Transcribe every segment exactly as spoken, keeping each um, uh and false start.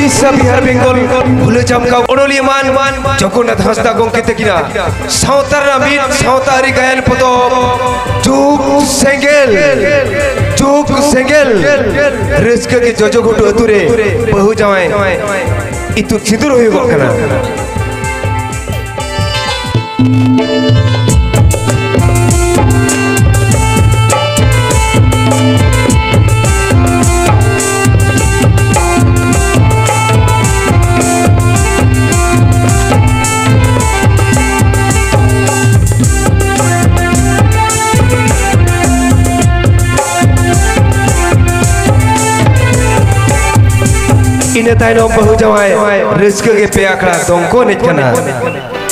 ᱩᱲᱤᱥᱥᱟ, ᱵᱤᱦᱟᱨ, ᱵᱮᱝᱜᱚᱞ ᱵᱷᱩᱞᱟᱹ ᱪᱟᱢᱠᱟ ᱚᱱᱚᱞᱤᱭᱟᱹ ᱢᱟᱱ ᱡᱚᱜᱚᱱᱱᱟᱛᱷ ᱦᱟᱸᱥᱫᱟ ᱜᱚᱢᱠᱮ ᱛᱟᱹᱠᱤᱱᱟᱜ ᱥᱟᱶᱛᱟ ᱨᱮᱱᱟᱜ ᱢᱤᱫ ᱥᱟᱶᱛᱟ ᱟᱹᱨᱤ ᱜᱟᱭᱟᱱ ᱯᱚᱛᱚᱵ ᱡᱩᱜᱽ ᱥᱮᱸᱜᱮᱞ, ᱡᱩᱜᱽ ᱥᱮᱸᱜᱮᱞ ᱨᱟᱹᱥᱠᱟᱹ ᱜᱮ ᱡᱚᱡᱚ ᱜᱷᱩᱴᱩ ᱟᱹᱛᱩ ᱨᱮ ᱵᱟᱹᱦᱩ ᱡᱟᱶᱟᱭ ᱤᱛᱩᱫ ᱥᱤᱸᱫᱩᱨ ᱦᱩᱭᱩᱜᱚᱜ ᱠᱟᱱᱟ᱾ ᱤᱱᱟᱹ ᱛᱟᱭᱱᱚᱢ ᱵᱟᱹᱦᱩ ᱡᱟᱶᱟᱭ ᱨᱟᱹᱥᱠᱟᱹ ᱜᱮ ᱯᱮ ᱟᱠᱷᱲᱟ ᱫᱚᱝ ᱠᱚ ᱮᱱᱮᱡ ᱠᱟᱱᱟ᱾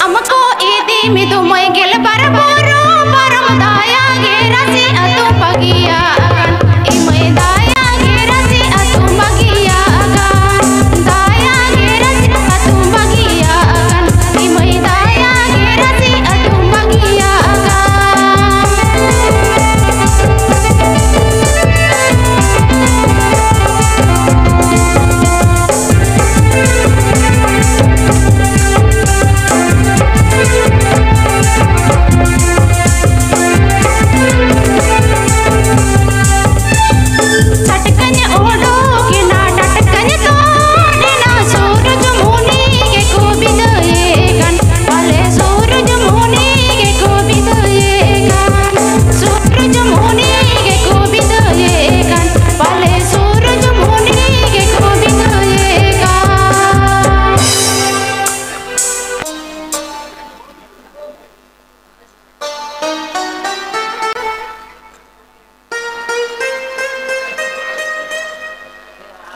ᱟᱢ ᱠᱚ ᱤᱫᱤ ᱢᱤᱫᱩ ᱢᱟᱹᱭ ᱜᱮᱞ ᱵᱟᱨ ᱵᱩᱨᱩ ᱯᱟᱨᱚᱢ ᱫᱟᱭᱟ ᱜᱮ ᱨᱟᱥᱤ ᱟᱹᱛᱩ ᱵᱟᱹᱜᱤᱭᱟ ᱟᱠᱟᱱ᱾ ᱤ ᱢᱟᱹᱭ ᱫᱟᱭᱟ ᱜᱮ ᱨᱟᱥᱤ ᱟᱹᱛᱩ ᱵᱟᱹᱜᱤᱭᱟ ᱟᱠᱟᱱ᱾ ᱫᱟᱭᱟ ᱜᱮ ᱨᱟᱥᱤ ᱟᱹᱛᱩ ᱵᱟᱹᱜᱤᱭᱟ ᱟᱠᱟᱱ᱾ ᱤ ᱢᱟᱹᱭ ᱫᱟᱭᱟ ᱜᱮ ᱨᱟᱥᱤ ᱟᱹᱛᱩ ᱵᱟᱹᱜᱤᱭᱟ ᱟᱠᱟᱱ᱾ ᱴᱟᱴᱠᱟᱧ ᱚᱰᱚᱠᱮᱱᱟ, ᱴᱟᱴᱠᱟᱧ ᱛᱚᱰᱮᱱᱟ, ᱥᱩᱨᱡᱚᱢᱩᱱᱤ ᱜᱮᱠᱚ ᱵᱤᱫᱟᱹᱭᱮ ᱠᱟᱱ, ᱯᱟᱞᱮ ᱥᱩᱨᱡᱚᱢᱩᱱᱤ ᱜᱮᱠᱚ ᱵᱤᱫᱟᱹᱭᱮ ᱠᱟᱱ, ᱥᱩᱨᱡᱚᱢᱩᱱᱤ ᱜᱮᱠᱚ ᱵᱤᱫᱟᱹᱭᱮ ᱠᱟᱱ, ᱯᱟᱞᱮ ᱥᱩᱨᱡᱚᱢᱩᱱᱤ ᱜᱮᱠᱚ ᱵᱤᱫᱟᱹᱭᱮ ᱠᱟᱱ᱾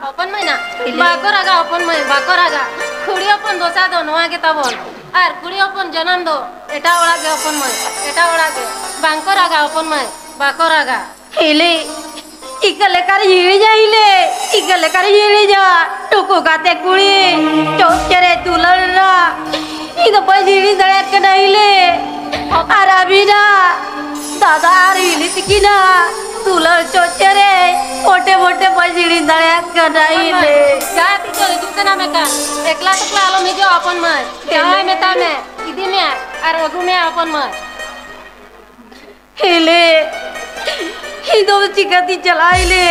ᱦᱚᱯᱚᱱ ᱢᱟᱹᱭ ᱱᱟ, ᱵᱟᱠᱚ ᱨᱟᱜᱟ ᱦᱚᱯᱚᱱ ᱢᱟᱹᱭ, ᱵᱟᱠᱚ ᱨᱟᱜᱟ᱾ ᱠᱩᱲᱤ ᱦᱚᱯᱚᱱ ᱫᱚᱥᱟ ᱫᱚ ᱱᱚᱣᱟ ᱜᱮ ᱛᱟᱵᱚᱱ᱾ ᱟᱨ ᱠᱩᱲᱤ ᱦᱚᱯᱚᱱ ᱡᱟᱱᱟᱢ ᱫᱚ ᱮᱴᱟᱜ ᱚᱲᱟᱜ ᱜᱮ ᱦᱚᱯᱚᱱ ᱢᱟᱹᱭ, ᱮᱴᱟᱜ ᱚᱲᱟᱜ ᱜᱮ᱾ ᱵᱟᱝᱠᱚ ᱨᱟᱜᱟ ᱦᱚᱯᱚᱱ ᱢᱟᱹᱭ, ᱵᱟᱠᱚ ᱨᱟᱜᱟ᱾ ᱦᱤᱞᱤ, ᱪᱤᱠᱟᱹ ᱞᱮᱠᱟᱨᱤᱧ ᱦᱤᱲᱤᱧᱟ ᱦᱤᱞᱤ, ᱪᱤᱠᱟᱹ ᱞᱮᱠᱟᱨᱤᱧ ᱦᱤᱲᱤᱧᱟ? ᱴᱩᱠᱩ ᱜᱟᱛᱮ ᱠᱩᱲᱤ, ᱪᱚᱴ ᱪᱮᱨᱮ ᱫᱩᱞᱟᱹᱲ ᱨᱮᱱᱟᱜ ᱤᱧ ᱫᱚ ᱵᱟᱹᱧ ᱦᱤᱲᱤᱧ ᱫᱟᱲᱮᱭᱟᱜ ᱠᱟᱱᱟ ᱦᱤᱞᱤ᱾ ᱟᱨ ᱟᱹᱵᱤᱱᱟᱜ ᱫᱟᱫᱟ ᱟᱨ ᱦᱤᱞᱤ ᱛᱤᱠᱤᱱᱟᱜ ᱫᱩᱞᱟᱹᱲ ᱪᱚᱴ ᱪᱮᱨᱮ ᱢᱚᱴᱮ ᱢᱚᱴᱮ ᱵᱟᱹᱧ ᱦᱤᱲᱤᱧ ᱫᱟᱲᱮᱭᱟᱜ ᱠᱟᱱᱟ ᱦᱤᱞᱤ᱾ ᱡᱟᱦᱟᱸ ᱛᱤᱥ ᱦᱤᱡᱩᱜ ᱥᱟᱱᱟᱢ ᱮᱠᱟᱞ᱾ ᱮᱠᱞᱟ ᱛᱮᱠᱞᱟ ᱟᱞᱚᱢ ᱦᱤᱡᱩᱜᱼᱟ ᱦᱚᱯᱚᱱ ᱢᱟᱹᱭ᱾ ᱡᱟᱶᱟᱭ ᱢᱮᱛᱟᱭ ᱢᱮ, ᱤᱫᱤ ᱢᱮᱭᱟ ᱟᱨ ᱟᱹᱜᱩ ᱢᱮᱭᱟ ᱦᱚᱯᱚᱱ ᱢᱟᱹᱭ᱾ ᱦᱮᱞᱮ, ᱤᱧ ᱫᱚ ᱪᱤᱠᱟᱹᱛᱤᱧ ᱪᱟᱞᱟᱜᱼᱟ ᱦᱮᱞᱮ?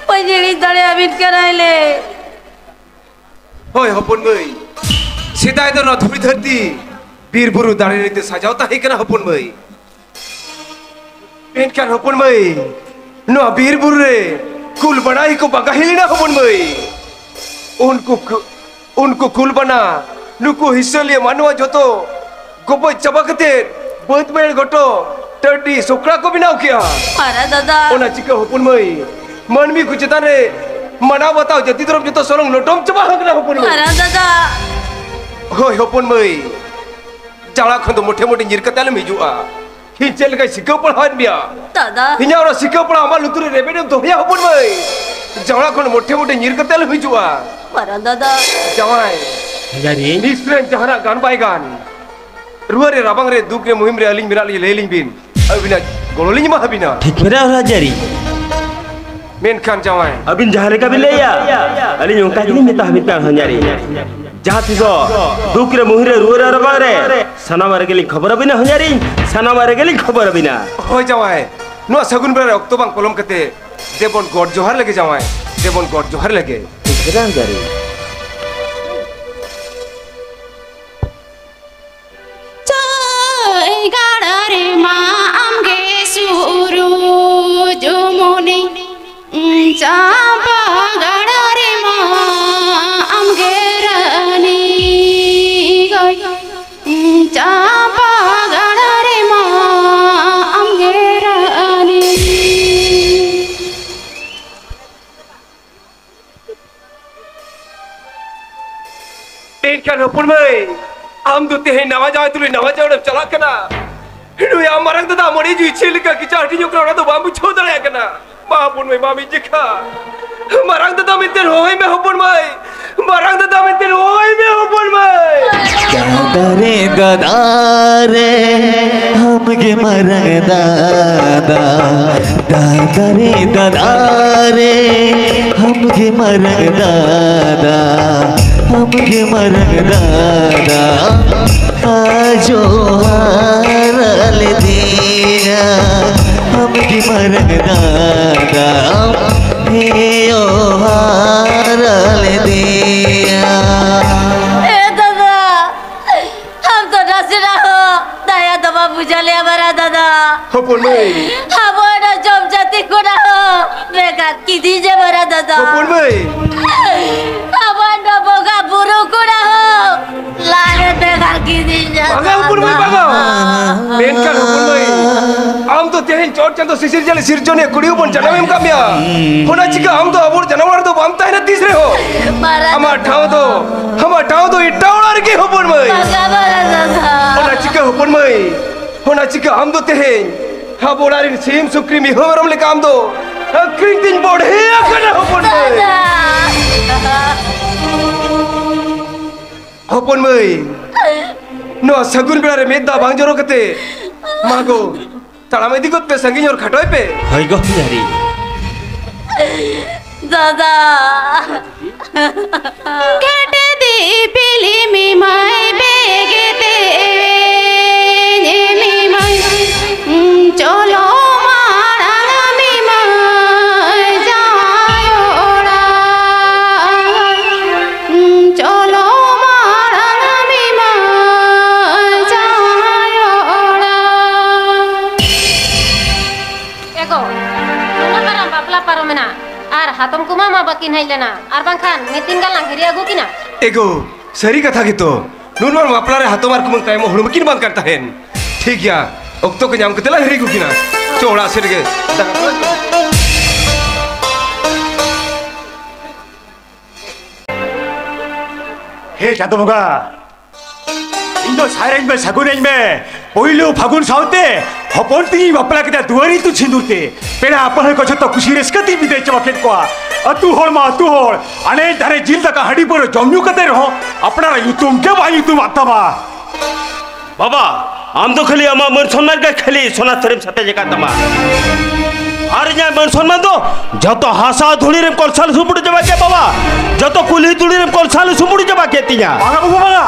ᱵᱟᱹᱧ ᱦᱤᱲᱤᱧ ᱫᱟᱲᱮᱭᱟᱵᱤᱱ ᱠᱟᱱᱟ ᱦᱮᱞᱮ᱾ ᱦᱳᱭ ᱦᱚᱯᱚᱱ ᱢᱟᱹᱭ, ᱥᱮᱫᱟᱭ ᱫᱚ ᱱᱚᱣᱟ ᱫᱷᱩᱲᱤ ᱫᱷᱟᱹᱨᱛᱤ ᱵᱤᱨ ᱵᱩᱨᱩ ᱫᱟᱨᱮ ᱱᱟᱹᱲᱤ ᱛᱮ ᱥᱟᱡᱟᱣ ᱛᱟᱦᱮᱸ ᱠᱟᱱᱟ ᱦᱚᱯᱚᱱ ᱢᱟᱹᱭ᱾ ᱢᱮᱱᱠᱷᱟᱱ ᱦᱚᱯᱚᱱ ᱢᱟᱹᱭ, ᱱᱚᱣᱟ ᱵᱤᱨ ᱵᱩᱨᱩ ᱨᱮ ᱠᱩᱞ ᱵᱟᱱᱟ ᱜᱮᱠᱚ ᱵᱟᱜᱟ ᱦᱮᱡ ᱞᱮᱱᱟ ᱦᱚᱯᱚᱱ ᱢᱟᱹᱭ᱾ ᱩᱱᱠᱩ ᱠᱩ-, ᱩᱱᱠᱩ ᱠᱩᱞ ᱵᱟᱱᱟ ᱱᱩᱠᱩ ᱦᱤᱥᱟᱹᱞᱤᱭᱟᱹ ᱢᱟᱱᱣᱟ ᱡᱚᱛᱚ ᱜᱚᱯᱚᱡ ᱪᱟᱵᱟ ᱠᱟᱛᱮ ᱵᱟᱹᱫ ᱵᱟᱹᱭᱦᱟᱹᱲ ᱜᱚᱴᱚ ᱴᱟᱺᱰᱤ ᱥᱚᱠᱲᱟ ᱠᱚ ᱵᱮᱱᱟᱣ ᱠᱮᱜᱼᱟ᱾ ᱢᱟᱨᱟᱝ ᱫᱟᱫᱟ᱾ ᱚᱱᱟ ᱪᱤᱠᱟᱹ ᱦᱚᱯᱚᱱ ᱢᱟᱹᱭ, ᱢᱟᱹᱱᱢᱤ ᱠᱚ ᱪᱮᱛᱟᱱ ᱨᱮ ᱢᱟᱱᱟᱣ ᱵᱟᱛᱟᱣ ᱡᱟᱹᱛᱤ ᱫᱷᱚᱨᱚᱢ ᱡᱚᱛᱚ ᱥᱚᱞᱚᱝ ᱞᱚᱴᱚᱢ ᱪᱟᱵᱟ ᱟᱠᱟᱱᱟ ᱦᱚᱯᱚᱱ ᱢᱟᱹᱭ᱾ ᱢᱟᱨᱟᱝ ᱫᱟᱫᱟ᱾ ᱦᱳᱭ ᱦᱚᱯᱚᱱ ᱢᱟᱹᱭ, ᱡᱟᱣᱲᱟ ᱠᱷᱚᱱ ᱫᱚ ᱢᱚᱴᱷᱮ ᱢᱚᱴᱷᱮ ᱧᱤᱨ ᱠᱟᱛᱮ ᱟᱞᱚᱢ ᱦᱤᱡᱩᱜᱼᱟ᱾ ᱤᱧ ᱪᱮᱫ ᱞᱮᱠᱟᱧ ᱥᱤᱠᱷᱟᱹᱣ ᱯᱟᱲᱦᱟᱣᱮᱫ ᱢᱮᱭᱟ? ᱫᱟᱫᱟ᱾ ᱤᱧᱟᱹᱜ ᱚᱱᱟ ᱥᱤᱠᱷᱟᱹᱣ ᱯᱟᱲᱦᱟᱣ ᱟᱢᱟᱜ ᱞᱩᱛᱩᱨ ᱨᱮ ᱨᱮᱵᱮᱫ ᱮᱢ ᱫᱚᱦᱚᱭᱟ ᱦᱚᱯᱚᱱ ᱢᱟᱹᱭ᱾ ᱡᱟᱣᱲᱟ ᱠᱷᱚᱱ ᱢᱚᱴᱷᱮ ᱢᱚᱴᱷᱮ ᱧᱤᱨ ᱠᱟᱛᱮ ᱟᱞᱚᱢ ᱦᱤᱡᱩᱜᱼᱟ᱾ ᱢᱟᱨᱟᱝ ᱫᱟᱫᱟ᱾ ᱡᱟᱶᱟᱭ᱾ ᱡᱟᱹᱨᱤ᱾ ᱱᱤᱥ ᱨᱮᱱ ᱡᱟᱦᱟᱱᱟᱜ ᱜᱟᱱ ᱵᱟᱭ ᱜᱟᱱ᱾ ᱨᱩᱣᱟᱹ ᱨᱮ ᱨᱟᱵᱟᱝ ᱨᱮ ᱫᱩᱠ ᱨᱮ ᱢᱩᱦᱤᱢ ᱨᱮ ᱟᱹᱞᱤᱧ ᱢᱮᱱᱟᱜ ᱞᱤᱧᱟ, ᱞᱟᱹᱭ ᱟᱹᱞᱤᱧ ᱵᱤᱱ᱾ ᱟᱹᱵᱤᱱᱟᱜ ᱜᱚᱲᱚ ᱞᱤᱧ ᱮᱢᱟ ᱦᱟᱹᱵᱤᱱᱟ᱾ ᱴᱷᱤᱠ ᱢᱮᱱᱟᱜᱼᱟ ᱦᱚᱧᱦᱟᱨᱤᱧ᱾ ᱢᱮᱱᱠᱷᱟᱱ ᱡᱟᱶᱟᱭ᱾ ᱟᱹᱵᱤᱱ ᱡᱟᱦᱟᱸ ᱞᱮᱠᱟ ᱵᱤᱱ ᱞᱟᱹᱭᱟ, ᱟᱹᱞᱤᱧ ᱚᱱᱠᱟ ᱜᱮᱞᱤᱧ ᱢᱮᱛᱟ ᱦᱟᱹᱵᱤᱱ ᱠᱟᱱᱟ ᱦᱚᱧᱦᱟᱨᱤᱧ᱾ ᱡᱟᱦᱟᱸ ᱛᱤᱥᱚᱜ ᱫᱩᱠ ᱨᱮ, ᱢᱩᱦᱤᱢ ᱨᱮ, ᱨᱩᱣᱟᱹ ᱨᱮ, ᱨᱟᱵᱟᱝ ᱨᱮ, ᱥᱟᱱᱟᱢᱟᱜ ᱨᱮᱜᱮ ᱞᱤᱧ ᱠᱷᱚᱵᱚᱨ ᱟᱹᱵᱤᱱᱟ ᱦᱚᱧᱦᱟᱨᱤᱧ, ᱥᱟᱱᱟᱢᱟᱜ ᱨᱮᱜᱮ ᱞᱤᱧ ᱠᱷᱚᱵᱚᱨ ᱟᱹᱵᱤᱱᱟ᱾ ᱦᱳᱭ ᱡᱟᱶᱟᱭ, ᱱᱚᱣᱟ ᱥᱟᱹᱜᱩᱱ ᱵᱮᱲᱟ ᱨᱮ ᱚᱠᱛᱚ ᱵᱟᱝ ᱯᱚᱞᱚᱢ ᱠᱟᱛᱮ ᱫᱮᱵᱚᱱ ᱜᱚᱰ ᱡᱚᱦᱟᱨ ᱞᱮᱜᱮ ᱡᱟᱶᱟᱭ, ᱫᱮᱵᱚᱱ ᱜᱚᱰ ᱡᱚᱦᱟᱨ ᱞᱮᱜᱮ᱾ ᱴᱷᱤᱠ ᱠᱟᱱᱟ ᱦᱚᱧᱦᱟᱨᱤᱧ᱾ ᱪᱟᱹᱭ ᱜᱟᱲ ᱨᱮᱢᱟ ᱟᱢᱜᱮ ᱥᱩᱨᱩᱡᱽ ᱢᱩᱱᱤ, ᱪᱟᱢᱯᱟ ᱜᱟᱲ ᱨᱮᱢᱟ ᱟᱢᱜᱮ ᱨᱟᱱᱤ ᱜᱟᱹᱭ, ᱪᱟᱢᱯᱟ ᱜᱟᱲ ᱨᱮᱢᱟ ᱟᱢᱜᱮ ᱨᱟᱱᱤ᱾ ᱢᱮᱱᱠᱷᱟᱱ ᱦᱚᱯᱚᱱ ᱢᱟᱹᱭ, ᱟᱢ ᱫᱚ ᱛᱮᱦᱮᱧ ᱱᱟᱣᱟ ᱡᱟᱶᱟᱭ ᱛᱩᱞᱩᱡ ᱱᱟᱣᱟ ᱡᱟᱶᱟᱭ ᱮᱢ ᱪᱟᱞᱟᱜ ᱠᱟᱱᱟ᱾ ᱱᱩᱭ ᱟᱢ ᱢᱟᱨᱟᱝ ᱫᱟᱫᱟ ᱢᱚᱱᱮ ᱡᱤᱣᱤ ᱪᱮᱫ ᱞᱮᱠᱟ ᱠᱮᱪᱟᱜ ᱦᱟᱹᱴᱤᱧᱚᱜ ᱠᱟᱱᱟ, ᱚᱱᱟ ᱫᱚ ᱵᱟᱢ ᱵᱩᱡᱷᱟᱹᱣ ᱫᱟᱲᱮᱭᱟᱜ ᱠᱟᱱᱟ᱾ ᱢᱟ ᱦᱚᱯᱚᱱ ᱢᱟᱹᱭ, ᱢᱟ ᱢᱤᱫ ᱡᱮᱠᱷᱟ ᱢᱟᱨᱟᱝ ᱫᱟᱫᱟ ᱢᱮᱱᱛᱮ ᱦᱚᱦᱚᱭ ᱢᱮ ᱦᱚᱯᱚᱱ ᱢᱟᱹᱭ, ᱢᱟᱨᱟᱝ ᱫᱟᱫᱟ ᱢᱮᱱᱛᱮ ᱦᱚᱦᱚᱭ ᱢᱮ ᱦᱚᱯᱚᱱ ᱢᱟᱹᱭ᱾ ᱫᱟᱨᱮ ᱫᱟᱫᱟ ᱨᱮ ᱟᱢᱜᱮ ᱢᱟᱨᱟᱝ ᱫᱟᱫᱟ, ᱫᱟᱫᱟ ᱨᱮ ᱫᱟᱫᱟ ᱨᱮ ᱟᱢᱜᱮ ᱢᱟᱨᱟᱝ ᱫᱟᱫᱟ, ᱟᱢᱜᱮ ᱢᱟᱨᱟᱝ ᱫᱟᱫᱟ, ᱟᱡᱚ ᱦᱟᱨᱟ ᱞᱮᱫᱤᱧᱟ, ᱟᱢᱜᱮ ᱢᱟᱨᱟᱝ ᱫᱟᱫᱟ, ᱦᱮᱭᱚ ᱦᱟᱨᱟ ᱞᱮᱫᱤᱧᱟ᱾ ᱮ ᱫᱟᱫᱟ, ᱟᱢ ᱫᱚ ᱱᱟᱥᱮᱱᱟᱜ ᱦᱚᱸ ᱫᱟᱭᱟ ᱫᱚ ᱵᱟᱢ ᱵᱩᱡᱷᱟᱹᱣ ᱞᱮᱭᱟ ᱢᱟᱨᱟᱝ ᱫᱟᱫᱟ᱾ ᱦᱚᱯᱚᱱ ᱢᱟᱹᱭ᱾ ᱟᱵᱚ ᱚᱱᱟ ᱡᱚᱢ ᱡᱟᱹᱛᱤ ᱠᱷᱚᱱᱟᱜ ᱦᱚᱸ ᱵᱷᱮᱜᱟᱨ ᱠᱤᱫᱤᱧ ᱡᱮ ᱢᱟᱨᱟᱝ ᱫᱟᱫᱟ᱾ ᱦᱚᱯᱚᱱ ᱢᱟᱹᱭ᱾ ᱟᱵᱚ ᱚᱱᱟ ᱵᱚᱸᱜᱟ ᱵᱩᱨᱩ ᱠᱷᱚᱱᱟᱜ ᱦᱚᱸ ᱞᱟᱦᱟ ᱨᱮ ᱵᱷᱮᱜᱟᱨ ᱠᱤᱫᱤᱧ ᱡᱮ ᱵᱟᱝᱟ ᱦᱚᱯᱚᱱ ᱢᱟᱹᱭ, ᱵᱟᱝᱟ᱾ ᱢᱮᱱᱠᱷᱟᱱ ᱦᱚᱯᱚᱱ ᱢᱟᱹᱭ, ᱟᱢ ᱫᱚ ᱛᱮᱦᱮᱧ ᱪᱚᱴ ᱪᱟᱸᱫᱚ ᱥᱤᱥᱤᱨ ᱡᱟᱹᱞᱤ ᱥᱤᱨᱡᱚᱱᱤᱭᱟᱹ ᱠᱩᱲᱤ ᱦᱚᱯᱚᱱ ᱡᱟᱱᱟᱢ ᱮᱢ ᱠᱟᱜ ᱢᱮᱭᱟ᱾ ᱚᱱᱟ ᱪᱤᱠᱟ ᱟᱢ ᱫᱚ ᱟᱵᱚ ᱡᱟᱱᱟᱢ ᱚᱲᱟᱜ ᱨᱮᱫᱚ ᱵᱟᱢ ᱛᱟᱦᱮᱱᱟ ᱛᱤᱥ ᱨᱮᱦᱚᱸ᱾ ᱢᱟᱨᱟᱝ ᱟᱢᱟᱜ ᱴᱷᱟᱶ ᱫᱚ, ᱟᱢᱟᱜ ᱴᱷᱟᱶ ᱫᱚ ᱮᱴᱟᱜ ᱚᱲᱟᱜ ᱨᱮᱜᱮ ᱦᱚᱯᱚᱱ ᱢᱟᱹᱭ᱾ ᱵᱟᱝᱟ ᱢᱟᱨᱟᱝ ᱫᱟᱫᱟ᱾ ᱚᱱᱟ ᱪᱤᱠᱟ ᱦᱚᱯᱚᱱ ᱢᱟᱹᱭ, ᱚᱱᱟ ᱪᱤᱠᱟ ᱟᱢ ᱫᱚ ᱛᱮᱦᱮᱧ ᱟᱵᱚ ᱚᱲᱟᱜ ᱨᱮᱱ ᱥᱤᱢ ᱥᱩᱠᱨᱤ ᱢᱤᱦᱩ ᱢᱮᱨᱚᱢ ᱞᱮᱠᱟ ᱟᱢ ᱫᱚ ᱟᱹᱠᱷᱨᱤᱧ ᱛᱤᱧ ᱵᱚᱲᱦᱮ ᱟᱠᱟᱱᱟ ᱦᱚᱯᱚᱱ ᱢᱟᱹᱭ᱾ ᱫᱟᱫᱟ᱾ ᱦᱚᱯᱚᱱ ᱢᱟᱹᱭ, ᱱᱚᱣᱟ ᱥᱟᱹᱜᱩᱱ ᱵᱮᱲᱟ ᱨᱮ ᱢᱮᱫ ᱫᱟᱜ ᱵᱟᱝ ᱡᱚᱨᱚ ᱠᱟᱛᱮ, ᱢᱟ ᱜᱚ, ᱛᱟᱲᱟᱢ ᱤᱫᱤ ᱜᱚᱫ ᱯᱮ, ᱥᱟᱺᱜᱤᱧ ᱦᱚᱨ ᱠᱷᱟᱴᱚᱭ ᱯᱮ᱾ ᱦᱳᱭ ᱜᱚ ᱯᱩᱡᱟᱨᱤ᱾ ᱫᱟᱫᱟ᱾ ᱜᱮᱰᱮ ᱫᱤᱯᱤᱞᱤ ᱢᱤᱢᱟᱭ ᱵᱮᱜᱮᱫᱮ ᱢᱤᱢᱟᱭ᱾ ᱪᱚᱞᱚ ᱢᱟᱲᱟᱝ ᱢᱤᱢᱟᱭ ᱡᱟᱶᱟᱭ ᱚᱲᱟᱜ᱾ ᱪᱚᱞᱚ ᱢᱟᱲᱟᱝ ᱢᱤᱢᱟᱭ ᱡᱟᱶᱟᱭ ᱚᱲᱟᱜ᱾ ᱮᱜᱳ, ᱱᱩᱱᱟᱹᱜ ᱢᱟᱨᱟᱝ ᱵᱟᱯᱞᱟ ᱯᱟᱨᱚᱢᱮᱱᱟ, ᱟᱨ ᱦᱟᱛᱚᱢ ᱠᱩᱢᱟ ᱢᱟ ᱵᱟᱹᱠᱤᱱ ᱦᱮᱡ ᱞᱮᱱᱟ, ᱟᱨ ᱵᱟᱝᱠᱷᱟᱱ ᱢᱤᱫ ᱫᱤᱱ ᱜᱟᱱ ᱞᱟᱝ ᱦᱤᱨᱤ ᱟᱹᱜᱩ ᱠᱤᱱᱟ᱾ ᱮᱜᱳ, ᱥᱟᱹᱨᱤ ᱠᱟᱛᱷᱟ ᱜᱮᱛᱚ, ᱱᱩᱱ ᱢᱟᱨᱟᱝ ᱵᱟᱯᱞᱟ ᱨᱮ ᱦᱟᱛᱚᱢ ᱟᱨ ᱠᱩᱢᱟᱹᱝ ᱛᱟᱭᱚᱢ ᱦᱚᱲ ᱢᱟᱹᱠᱤᱱ ᱵᱟᱝ ᱠᱟᱱ ᱛᱟᱦᱮᱱ᱾ ᱴᱷᱤᱠ ᱜᱮᱭᱟ, ᱚᱠᱛᱚ ᱠᱚ ᱧᱟᱢ ᱠᱟᱛᱮ ᱞᱟᱝ ᱦᱤᱨᱤ ᱟᱹᱜᱩ ᱠᱤᱱᱟ᱾ ᱪᱚ, ᱚᱲᱟᱜ ᱥᱮᱫ ᱨᱮᱜᱮ ᱫᱟᱠᱟ ᱠᱚ᱾ ᱦᱮ ᱪᱟᱸᱫᱚ ᱵᱚᱸᱜᱟ, ᱤᱧ ᱫᱚ ᱥᱟᱭᱨᱮᱧ ᱢᱮ, ᱥᱟᱹᱜᱩᱱᱟᱹᱧ ᱢᱮ᱾ ᱯᱳᱭᱞᱳ ᱯᱷᱟᱹᱜᱩᱱ ᱥᱟᱶᱛᱮ ᱦᱚᱯᱚᱱ ᱛᱤᱧ ᱵᱟᱯᱞᱟ ᱠᱮᱫᱟ ᱫᱩᱣᱟᱹᱨ ᱤᱛᱩᱫ ᱥᱤᱸᱫᱩᱨ ᱛᱮ᱾ ᱯᱮᱲᱟ ᱯᱟᱹᱦᱲᱟᱹ ᱠᱚ ᱡᱷᱚᱛᱚ ᱠᱩᱥᱤ ᱨᱟᱹᱥᱠᱟᱹ ᱛᱤᱧ ᱵᱤᱫᱟᱹᱭ ᱪᱟᱵᱟ ᱠᱮᱫ ᱠᱚᱣᱟ᱾ ᱟᱹᱛᱩ ᱦᱚᱲ ᱢᱟ ᱟᱹᱛᱩ ᱦᱚᱲ, ᱟᱱᱮ ᱫᱷᱟᱨᱮ ᱡᱤᱞ ᱫᱟᱠᱟ ᱦᱟᱺᱰᱤ ᱯᱟᱹᱣᱨᱟᱹ ᱡᱚᱢ ᱧᱩ ᱠᱟᱛᱮ ᱨᱮᱦᱚᱸ ᱟᱯᱱᱟᱨᱟᱜ ᱧᱩᱛᱩᱢ ᱜᱮ ᱵᱟᱭ ᱧᱩᱛᱩᱢᱟᱜ ᱛᱟᱢᱟ᱾ ᱵᱟᱵᱟ, ᱟᱢ ᱫᱚ ᱠᱷᱟᱹᱞᱤ ᱟᱢᱟᱜ ᱢᱟᱹᱱ ᱥᱚᱱᱢᱟᱱ ᱜᱮ ᱠᱷᱟᱹᱞᱤ ᱥᱚᱱᱟ ᱛᱷᱟᱹᱨᱤᱢ ᱥᱟᱛᱮᱡ ᱟᱠᱟᱫ ᱛᱟᱢᱟ᱾ ᱟᱨ ᱤᱧᱟᱹᱜ ᱢᱟᱹᱱ ᱥᱚᱱᱢᱟᱱ ᱫᱚ ᱡᱚᱛᱚ ᱦᱟᱥᱟ ᱫᱷᱩᱲᱤ ᱨᱮᱢ ᱠᱚᱞᱥᱟᱞ ᱥᱩᱢᱩᱲ ᱪᱟᱵᱟ ᱠᱮᱫ ᱵᱟᱵᱟ, ᱡᱚᱛᱚ ᱠᱩᱞᱦᱤ ᱫᱷᱩᱲᱤ ᱨᱮᱢ ᱠᱚᱞᱥᱟᱞ ᱥᱩᱢᱩᱲ ᱪᱟᱵᱟ ᱠᱮᱫ ᱛᱤᱧᱟ᱾ ᱵᱟᱝᱟ ᱵᱟᱹᱵᱩ ᱵᱟᱝᱟ,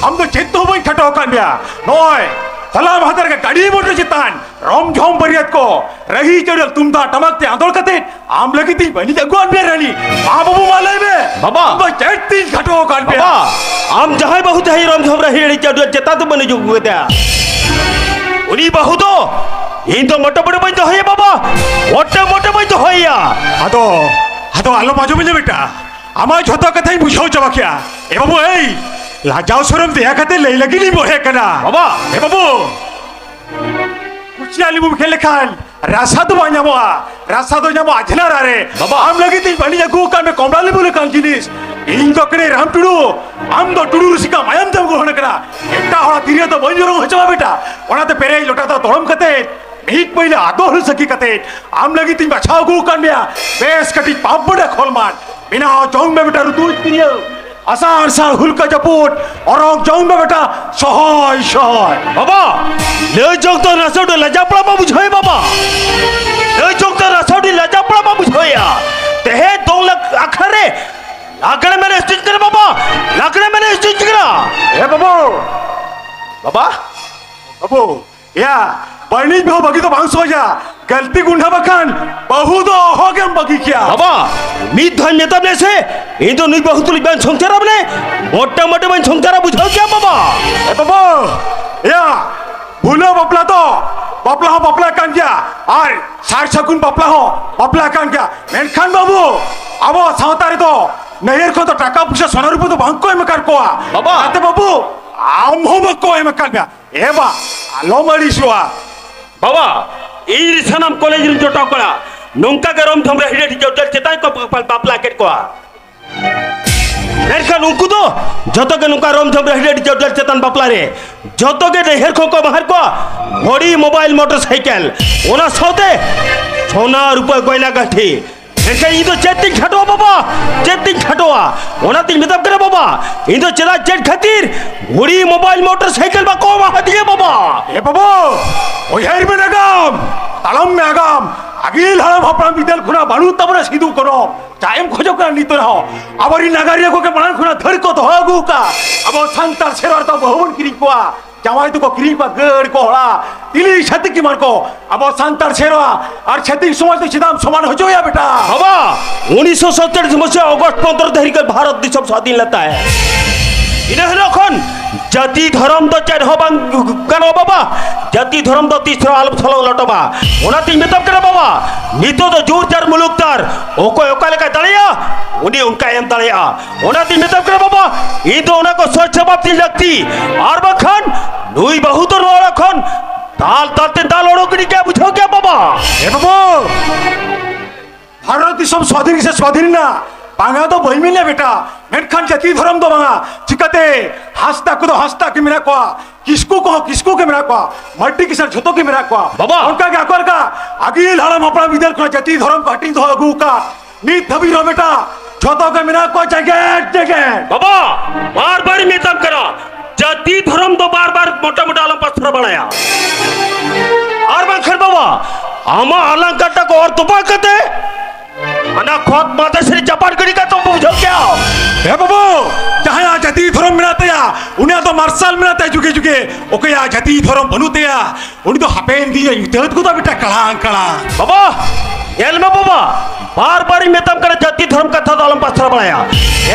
ᱟᱢ ᱫᱚ ᱪᱮᱫ ᱛᱮᱦᱚᱸ ᱵᱟᱹᱧ ᱠᱷᱟᱴᱚ ᱟᱠᱟᱫ ᱢᱮᱭᱟ᱾ ᱱᱚᱜᱼᱚᱭ ᱦᱚᱞᱟ ᱢᱟᱦᱫᱮᱨ ᱜᱮ ᱜᱟᱹᱰᱤ ᱢᱚᱴᱚᱨ ᱪᱮᱛᱟᱱ ᱨᱚᱢ ᱡᱷᱚᱢ ᱵᱟᱹᱨᱭᱟᱹᱛ ᱠᱚ ᱨᱟᱹᱦᱤ ᱪᱟᱹᱣᱰᱟᱹᱞ ᱛᱩᱢᱫᱟᱜ ᱴᱟᱢᱟᱠ ᱛᱮ ᱟᱸᱫᱳᱲ ᱠᱟᱛᱮ ᱟᱢ ᱞᱟᱹᱜᱤᱫ ᱤᱧ ᱵᱟᱹᱱᱤᱡ ᱟᱹᱜᱩᱣᱟᱫ ᱢᱮᱭᱟ ᱨᱟᱹᱱᱤ᱾ ᱢᱟ ᱵᱟᱹᱵᱩ ᱢᱟ ᱞᱟᱹᱭ ᱢᱮ, ᱵᱟᱵᱟ᱾ ᱟᱢ ᱫᱚ ᱪᱮᱫ ᱛᱤᱧ ᱠᱷᱟᱴᱚ ᱟᱠᱟᱫ ᱢᱮᱭᱟ? ᱵᱟᱵᱟ, ᱟᱢ ᱡᱟᱦᱟᱸᱭ ᱵᱟᱹᱦᱩ ᱛᱮ ᱦᱮᱡ ᱨᱚᱢ ᱡᱷᱚᱢ ᱨᱟᱹᱦᱤ ᱟᱹᱰᱤ ᱪᱟᱹᱣᱰᱟᱹᱞ ᱪᱮᱛᱟᱱ ᱛᱮ ᱵᱟᱹᱱᱤᱡ ᱟᱹᱜᱩ ᱠᱟᱫᱮᱭᱟ, ᱩᱱᱤ ᱵᱟᱹᱦᱩ ᱫᱚ ᱤᱧ ᱫᱚ ᱢᱚᱴᱮ ᱢᱚᱴᱮ ᱵᱟᱹᱧ ᱫᱚᱦᱚᱭᱟ ᱵᱟᱵᱟ, ᱢᱚᱴᱮ ᱢᱚᱴᱮ ᱵᱟᱹᱧ ᱫᱚᱦᱚᱭᱟ᱾ ᱟᱫᱚ, ᱟᱫᱚ ᱟᱞᱚᱢ ᱟᱸᱡᱚᱢᱤᱧᱟ ᱵᱮᱴᱟ, ᱟᱢᱟᱜ ᱡᱷᱚᱛᱚ ᱠᱟᱛᱷᱟᱧ ᱵᱩᱡᱷᱟᱹᱣ ᱪᱟᱵᱟ ᱠᱮᱜᱼᱟ᱾ ᱮ ᱵᱟᱹᱵᱩ, ᱮᱭ ᱞᱟᱡᱟᱣ ᱥᱚᱨᱚᱢ ᱫᱮᱭᱟ ᱠᱟᱛᱮ ᱞᱟᱹᱭ ᱞᱟᱹᱜᱤᱫ ᱤᱧ ᱵᱚᱲᱦᱮ ᱠᱟᱱᱟ᱾ ᱵᱟᱵᱟ᱾ ᱮ ᱵᱟᱹᱵᱩ, ᱠᱩᱪᱤᱭᱟᱹ ᱞᱤᱵᱩᱢ ᱠᱷᱮᱞ ᱞᱮᱠᱷᱟᱱ ᱨᱟᱥᱟ ᱫᱚ ᱵᱟᱝ ᱧᱟᱢᱚᱜᱼᱟ, ᱨᱟᱥᱟ ᱫᱚ ᱧᱟᱢᱚᱜᱼᱟ ᱟᱡᱷᱱᱟᱨᱟ ᱨᱮ᱾ ᱵᱟᱵᱟ᱾ ᱟᱢ ᱞᱟᱹᱜᱤᱫ ᱤᱧ ᱵᱟᱹᱱᱤᱡ ᱟᱹᱜᱩ ᱟᱠᱟᱫ ᱢᱮ ᱠᱚᱢᱲᱟ ᱞᱤᱵᱩ ᱞᱮᱠᱟᱱ ᱡᱤᱱᱤᱥ᱾ ᱤᱧ ᱫᱚ ᱠᱟᱹᱱᱟᱹᱧ ᱨᱟᱢ ᱴᱩᱰᱩ, ᱟᱢ ᱫᱚ ᱴᱩᱰᱩ ᱨᱩᱥᱤᱠᱟ ᱢᱟᱭᱟᱢ ᱛᱮᱢ ᱜᱚᱲᱦᱚᱱ ᱠᱟᱱᱟ᱾ ᱮᱴᱟᱜ ᱦᱚᱲᱟᱜ ᱛᱤᱨᱭᱳ ᱫᱚ ᱵᱟᱹᱧ ᱚᱨᱚᱝ ᱦᱚᱪᱚᱣᱟ ᱵᱮᱴᱟ᱾ ᱚᱱᱟᱛᱮ ᱯᱮᱨᱮᱡ ᱞᱚᱴᱟ ᱫᱟᱜ ᱛᱚᱲᱚᱢ ᱠᱟᱛᱮ ᱢᱤᱫ ᱯᱟᱹᱭᱞᱟᱹ ᱟᱫᱚ ᱦᱩᱞ ᱥᱟᱹᱠᱷᱤ ᱠᱟᱛᱮ ᱟᱢ ᱞᱟᱹᱜᱤᱫ ᱤᱧ ᱵᱟᱪᱷᱟᱣ ᱟᱹᱜᱩ ᱟᱠᱟᱫ ᱢᱮᱭᱟ᱾ ᱵᱮᱥ ᱠᱟᱹᱴᱤᱡ ᱯᱟᱯ ᱵᱟᱹᱰᱟ ᱠᱷᱚᱞ ᱢᱟᱱ ᱵᱮᱱᱟᱣ ᱡᱚᱝ ᱢᱮ ᱵᱮᱴᱟ ᱨᱩᱛᱩᱡ ᱛᱤᱨᱭᱳ᱾ ᱟᱥᱟᱲ ᱥᱟᱱ ᱦᱩᱞᱠᱟ ᱡᱟᱹᱯᱩᱫ ᱚᱨᱚᱝ ᱡᱚᱝ ᱢᱮ ᱵᱮᱴᱟ ᱥᱚᱦᱚᱭ ᱥᱚᱦᱚᱭ᱾ ᱵᱟᱵᱟ, ᱞᱟᱹᱭ ᱡᱚᱝ ᱫᱚ ᱱᱟᱥᱮ ᱩᱰᱤ ᱞᱟᱡᱟᱣ ᱯᱟᱲᱟ ᱢᱟ ᱵᱩᱡᱷᱟᱹᱣ ᱵᱟᱵᱟ᱾ ᱞᱟᱹᱭ ᱡᱚᱝ ᱫᱚ ᱱᱟᱥᱮ ᱩᱰᱤ ᱞᱟᱡᱟᱣ ᱯᱟᱲᱟ ᱢᱟ ᱵᱩᱡᱷᱟᱹᱣ ᱭᱟ᱾ ᱛᱮᱦᱮᱧ ᱫᱚᱝ ᱞᱟᱜ-, ᱟᱠᱷᱲᱟ ᱨᱮ ᱞᱟᱜᱽᱲᱮ ᱢᱮᱱᱮ stage ᱠᱟᱱᱟ ᱵᱟᱵᱟ, ᱞᱟᱜᱽᱲᱮ ᱢᱮᱱᱮ stage ᱠᱟᱱᱟ᱾ ᱮ ᱵᱟᱹᱵᱩ᱾ ᱵᱟᱵᱟ᱾ ᱵᱟᱹᱵᱩ, ᱭᱟ, ᱵᱟᱹᱱᱤᱡ ᱵᱟᱹᱦᱩ ᱵᱟᱹᱜᱤ ᱫᱚ ᱵᱟᱝ ᱥᱚᱦᱚᱡᱟ᱾ ᱜᱟᱹᱞᱛᱤ ᱜᱩᱱᱰᱷᱟᱹ ᱵᱟᱠᱷᱟᱱ ᱵᱟᱹᱦᱩ ᱫᱚ ᱚᱦᱚᱜᱮᱢ ᱵᱟᱹᱜᱤ ᱠᱮᱭᱟ᱾ ᱵᱟᱵᱟ, ᱢᱤᱫ ᱫᱷᱟᱣ ᱢᱮᱛᱟᱢ ᱞᱮ ᱥᱮ, ᱤᱧ ᱫᱚ ᱱᱩᱭ ᱵᱟᱹᱦᱩ ᱛᱩᱞᱩᱡ ᱵᱟᱹᱧ ᱥᱚᱝᱥᱟᱨᱟ ᱵᱚᱞᱮ, ᱢᱚᱴᱟ ᱢᱚᱴᱟ ᱵᱟᱹᱧ ᱥᱚᱝᱥᱟᱨᱟ, ᱵᱩᱡᱷᱟᱹᱣ ᱠᱮᱭᱟᱢ ᱵᱟᱵᱟ᱾ ᱮ ᱵᱟᱹᱵᱩ, ᱭᱟ, ᱵᱷᱩᱞᱟᱹ ᱵᱟᱯᱞᱟ ᱫᱚ ᱵᱟᱯᱞᱟ ᱦᱚᱸ ᱵᱟᱯᱞᱟ ᱠᱟᱱ ᱜᱮᱭᱟ, ᱟᱨ ᱥᱟᱨ ᱥᱟᱹᱜᱩᱱ ᱵᱟᱯᱞᱟ ᱦᱚᱸ ᱵᱟᱯᱞᱟ ᱠᱟᱱ ᱜᱮᱭᱟ᱾ ᱢᱮᱱᱠᱷᱟᱱ ᱵᱟᱹᱵᱩ, ᱟᱵᱚ ᱥᱟᱶᱛᱟ ᱨᱮᱫᱚ ᱱᱟᱹᱭᱦᱟᱹᱨ ᱠᱷᱚᱱ ᱫᱚ ᱴᱟᱠᱟ ᱯᱚᱭᱥᱟ ᱥᱚᱱᱟ ᱨᱩᱯᱟᱹ ᱫᱚ ᱵᱟᱝ ᱠᱚ ᱮᱢ ᱟᱠᱟᱫ ᱠᱚᱣᱟ᱾ ᱵᱟᱵᱟ᱾ ᱚᱱᱟᱛᱮ ᱵᱟᱹᱵᱩ, ᱟᱢ ᱦᱚᱸ ᱵᱟᱠᱚ ᱮᱢ ᱟᱠᱟᱫ ᱢᱮᱭᱟ᱾ ᱮ ᱵᱟ, ᱟᱞᱚᱢ ᱟᱹᱲᱤᱥᱚᱜᱼᱟ᱾ ᱵᱟᱵᱟ, ᱤᱧ ᱨᱮ ᱥᱟᱱᱟᱢ ᱠᱚᱞᱮᱡᱽ ᱨᱮᱱ ᱡᱚᱴᱟᱣ ᱠᱚᱲᱟ ᱱᱚᱝᱠᱟ ᱜᱮ ᱨᱚᱢ ᱡᱷᱚᱢ ᱨᱮ ᱦᱤᱰᱮ ᱦᱤᱰᱮ ᱡᱚᱴᱮᱞ ᱪᱮᱛᱟᱱ ᱠᱚ ᱵᱟᱯ-, ᱵᱟᱯᱞᱟ ᱠᱮᱫ ᱠᱚᱣᱟ᱾ ᱢᱮᱱᱠᱷᱟᱱ ᱩᱱᱠᱩ ᱫᱚ ᱡᱚᱛᱚ ᱜᱮ ᱱᱚᱝᱠᱟ ᱨᱚᱢ ᱡᱷᱚᱢ ᱨᱮ ᱦᱤᱰᱮ ᱦᱤᱰᱮ ᱡᱚᱴᱮᱞ ᱪᱮᱛᱟᱱ ᱵᱟᱯᱞᱟ ᱨᱮ ᱡᱚᱛᱚ ᱜᱮ ᱱᱟᱹᱭᱦᱟᱹᱨ ᱠᱷᱚᱱ ᱠᱚ ᱮᱢᱟᱦᱟᱫ ᱠᱚᱣᱟ ᱜᱷᱚᱲᱤ, ᱢᱳᱵᱟᱭᱤᱞ, ᱢᱚᱴᱚᱨ ᱥᱟᱭᱠᱮᱞ, ᱚᱱᱟ ᱥᱟᱶᱛᱮ ᱥᱚᱱᱟ, ᱨᱩᱯᱟᱹ, ᱜᱚᱭᱱᱟ, ᱜᱟᱹᱴᱷᱤ᱾ ᱮᱱᱠᱷᱟᱱ ᱤᱧ ᱫᱚ ᱪᱮᱫ ᱛᱤᱧ ᱠᱷᱟᱴᱚᱜᱼᱟ ᱵᱟᱵᱟ? ᱪᱮᱫ ᱛᱤᱧ ᱠᱷᱟᱴᱚᱜᱼᱟ? ᱚᱱᱟᱛᱤᱧ ᱢᱮᱛᱟᱢ ᱠᱟᱱᱟ ᱵᱟᱵᱟ, ᱤᱧ ᱫᱚ ᱪᱮᱫᱟᱜ, ᱪᱮᱫ ᱠᱷᱟᱹᱛᱤᱨ ᱜᱷᱩᱲᱤ, ᱢᱳᱵᱟᱭᱤᱞ, ᱢᱚᱴᱚᱨ ᱥᱟᱭᱠᱮᱞ ᱵᱟᱠᱚ ᱮᱢᱟ ᱦᱟᱫᱤᱧᱟ ᱵᱟᱵᱟ? ᱮ ᱵᱟᱹᱵᱩ, ᱩᱭᱦᱟᱹᱨ ᱢᱮ ᱱᱟᱜᱟᱢ, ᱛᱟᱲᱟᱢ ᱢᱮ ᱟᱜᱟᱢ᱾ ᱟᱹᱜᱤᱞ ᱦᱟᱲᱟᱢ ᱦᱟᱯᱲᱟᱢ ᱵᱤᱫᱟᱹᱞ ᱠᱷᱚᱱᱟᱜ ᱵᱟᱹᱱᱩᱜ ᱛᱟᱵᱚᱱᱟ ᱥᱤᱫᱩ ᱠᱟᱹᱱᱦᱩ᱾ ᱪᱮᱫ ᱮᱢ ᱠᱷᱚᱡᱚᱜ ᱠᱟᱱᱟ ᱱᱤᱛᱚᱜ ᱨᱮᱦᱚᱸ? ᱟᱵᱚᱨᱤᱱ ᱱᱟᱜᱟᱨᱤᱭᱟᱹ ᱠᱚᱜᱮ ᱢᱟᱲᱟᱝ ᱠᱷᱚᱱᱟᱜ ᱫᱷᱟᱹᱲ ᱠᱚ ᱫᱚᱦᱚ ᱟᱹᱜᱩ ᱟᱠᱟᱫ᱾ ᱟᱵᱚ ᱥᱟᱱᱛᱟᱲ ᱥᱮᱨᱣᱟ ᱨᱮᱫᱚ ᱵᱟᱹᱦᱩ ᱵᱚᱱ ᱠᱤᱨᱤᱧ ᱠᱚᱣᱟ, ᱡᱟᱶᱟᱭ ᱫᱚᱠᱚ ᱠᱤᱨᱤᱧ ᱠᱚᱣᱟ ᱜᱟᱹᱲ ᱠᱚ ᱦᱚᱲᱟ᱾ ᱤᱞᱤ ᱪᱷᱟᱹᱛᱤᱠ ᱮᱢᱟᱱ ᱠᱚ ᱟᱵᱚ ᱥᱟᱱᱛᱟᱲ ᱥᱮᱨᱣᱟ ᱟᱨ ᱪᱷᱟᱹᱛᱤᱠ ᱥᱚᱢᱟᱡᱽ ᱫᱚ ᱪᱮᱫᱟᱜ ᱮᱢ ᱥᱚᱢᱟᱱ ᱦᱚᱪᱚᱭᱟ ᱵᱮᱴᱟ? ᱵᱟᱵᱟ, ᱩᱱᱤᱥᱥᱚ ᱥᱟᱛᱪᱚᱞᱞᱤᱥ ᱢᱟᱥᱤᱦᱟ ᱚᱜᱚᱥᱴ ᱯᱚᱱᱫᱽᱨᱚ ᱛᱟᱹᱨᱤᱠᱷ ᱨᱮ ᱵᱷᱟᱨᱚᱛ ᱫᱤᱥᱚᱢ ᱥᱟᱹᱫᱷᱤᱱ ᱞᱮᱱ ᱛᱟᱦᱮᱸᱫ᱾ ᱤᱱᱟᱹ ᱦᱤᱞᱳᱜ ᱠᱷᱚᱱ ᱡᱟᱹᱛᱤ ᱫᱷᱚᱨᱚᱢ ᱫᱚ ᱪᱮᱫ ᱦᱚᱸ ᱵᱟᱝ ᱜᱟᱱᱚᱜᱼᱟ ᱵᱟᱵᱟ᱾ ᱡᱟᱹᱛᱤ ᱫᱷᱚᱨᱚᱢ ᱫᱚ ᱛᱤᱥ ᱨᱮᱦᱚᱸ ᱟᱞᱚᱢ ᱥᱚᱞᱚᱝ ᱞᱚᱴᱚᱢᱟ᱾ ᱚᱱᱟᱛᱤᱧ ᱢᱮᱛᱟᱢ ᱠᱟᱱᱟ ᱵᱟᱵᱟ, ᱱᱤᱛᱚᱜ ᱫᱚ ᱡᱳᱨ ᱡᱟᱨ ᱢᱩᱞᱩᱠ ᱫᱟᱨ, ᱚᱠᱚᱭ ᱚᱠᱟ ᱞᱮᱠᱟᱭ ᱫᱟᱲᱮᱭᱟᱜᱼᱟ, ᱩᱱᱤ ᱚᱱᱠᱟᱭ ᱮᱢ ᱫᱟᱲᱮᱭᱟᱜᱼᱟ᱾ ᱚᱱᱟᱛᱤᱧ ᱢᱮᱛᱟᱢ ᱠᱟᱱᱟ ᱵᱟᱵᱟ, ᱤᱧ ᱫᱚ ᱚᱱᱟ ᱠᱚ ᱥᱚᱡᱽ ᱡᱚᱵᱟᱵ ᱛᱤᱧ ᱞᱟᱹᱠᱛᱤ᱾ ᱟᱨ ᱵᱟᱝᱠᱷᱟᱱ ᱱᱩᱭ ᱵᱟᱹᱦᱩ ᱫᱚ ᱱᱚᱣᱟ ᱚᱲᱟᱜ ᱠᱷᱚᱱ ᱫᱟᱞ ᱫᱟᱞ ᱛᱮ ᱫᱟᱞ ᱚᱰᱚᱠ ᱜᱤᱰᱤ ᱠᱟᱭᱟ, ᱵᱩᱡᱷᱟᱹᱣ ᱠᱮᱭᱟ ᱵᱟᱵᱟ᱾ ᱮ ᱵᱟᱹᱵᱩ, ᱵᱷᱟᱨᱚᱛ ᱫᱤᱥᱚᱢ ᱥᱣᱟᱫᱷᱤᱱ ᱜᱮᱥᱮ ᱥᱣᱟᱫᱷᱤᱱ ᱮᱱᱟ, ᱵᱟᱝᱟ ᱫᱚ ᱵᱟᱹᱧ ᱢᱮᱱᱟ ᱵᱮᱴᱟ, ᱢᱮᱱᱠᱷᱟᱱ ᱡᱟᱹᱛᱤ ᱫᱷᱚᱨᱚᱢ ᱫᱚ ᱵᱟᱝᱟ᱾ ᱪᱤᱠᱟᱹᱛᱮ? ᱦᱟᱸᱥᱫᱟ ᱠᱚᱫᱚ ᱦᱟᱸᱥᱫᱟ ᱜᱮ ᱢᱮᱱᱟᱜ ᱠᱚᱣᱟ, ᱠᱤᱥᱠᱩ ᱠᱚᱦᱚᱸ ᱠᱤᱥᱠᱩ ᱜᱮ ᱢᱮᱱᱟᱜ ᱠᱚᱣᱟ, ᱢᱟᱹᱨᱰᱤ ᱠᱤᱥᱟᱹᱬ ᱡᱷᱚᱛᱚ ᱜᱮ ᱢᱮᱱᱟᱜ ᱠᱚᱣᱟ᱾ ᱵᱟᱵᱟ! ᱚᱱᱠᱟ ᱜᱮ ᱟᱠᱚ ᱞᱮᱠᱟ ᱟᱹᱜᱤᱞ ᱦᱟᱲᱟᱢ ᱦᱟᱯᱲᱟᱢ ᱵᱤᱫᱟᱹᱞ ᱠᱷᱚᱱᱟᱜ ᱡᱟᱹᱛᱤ ᱫᱷᱚᱨᱚᱢ ᱠᱚ ᱦᱟᱹᱴᱤᱧ ᱫᱚᱦᱚ ᱟᱹᱜᱩ ᱟᱠᱟᱫ᱾ ᱱᱤᱛ ᱫᱷᱟᱹᱵᱤᱡ ᱨᱮᱦᱚᱸ ᱵᱮᱴᱟ ᱡᱷᱚᱛᱚ ᱜᱮ ᱢᱮᱱᱟᱜ ᱠᱚᱣᱟ ᱡᱮᱜᱮᱫ ᱡᱮᱜᱮᱫ᱾ ᱵᱟᱵᱟ, ᱵᱟᱨ ᱵᱟᱨ ᱤᱧ ᱢᱮᱛᱟᱢ ᱠᱟᱱᱟ, ᱡᱟᱹᱛᱤ ᱫᱷᱚᱨᱚᱢ ᱫᱚ ᱵᱟᱨ ᱵᱟᱨ ᱢᱚᱴᱟ ᱢᱚᱴᱟ ᱟᱞᱚᱢ ᱯᱟᱥᱱᱟᱣ ᱵᱟᱲᱟᱭᱟ᱾ ᱟᱨ ᱵᱟᱝᱠᱷᱟᱱ ᱵᱟᱵᱟ, ᱟᱢᱟᱜ ᱟᱞᱟᱝ ᱠᱟᱴᱟ ᱠᱚ ᱚᱨ ᱛᱚᱯᱟ ᱠᱟᱛᱮ ᱚᱱᱟ ᱠᱷᱚᱛ ᱢᱟᱫᱮ ᱥᱮᱫ ᱪᱟᱯᱟᱫ ᱜᱤᱰᱤ ᱠᱟᱛᱮ ᱵᱩᱡᱷᱟᱹᱣ ᱠᱮᱭᱟ᱾ ᱦᱮᱸ ᱵᱟᱹᱵᱩ, ᱡᱟᱦᱟᱸᱭᱟᱜ ᱡᱟᱹᱛᱤ ᱫᱷᱚᱨᱚᱢ ᱢᱮᱱᱟᱜ ᱛᱟᱭᱟ, ᱩᱱᱤᱭᱟᱜ ᱫᱚ ᱢᱟᱨᱥᱟᱞ ᱢᱮᱱᱟᱜ ᱛᱟᱭᱟ ᱡᱩᱜᱮ ᱡᱩᱜᱮ᱾ ᱚᱠᱚᱭᱟᱜ ᱡᱟᱹᱛᱤ ᱫᱷᱚᱨᱚᱢ ᱵᱟᱹᱱᱩᱜ ᱛᱟᱭᱟ, ᱩᱱᱤ ᱫᱚ ᱦᱟᱯᱮᱱ ᱫᱤᱱ ᱨᱮ ᱧᱩᱛᱟᱹᱛ ᱜᱚᱫᱚᱜ ᱵᱮᱴᱟ ᱠᱟᱲᱟᱝ ᱠᱟᱲᱟᱝ᱾ ᱵᱟᱵᱟ, ᱧᱮᱞ ᱢᱮ ᱵᱟᱵᱟ, ᱵᱟᱨ ᱵᱟᱨᱤᱧ ᱢᱮᱛᱟᱢ ᱠᱟᱱᱟ ᱡᱟᱹᱛᱤ ᱫᱷᱚᱨᱚᱢ ᱠᱟᱛᱷᱟ ᱫᱚ ᱟᱞᱚᱢ ᱯᱟᱥᱱᱟᱣ ᱵᱟᱲᱟᱭᱟ᱾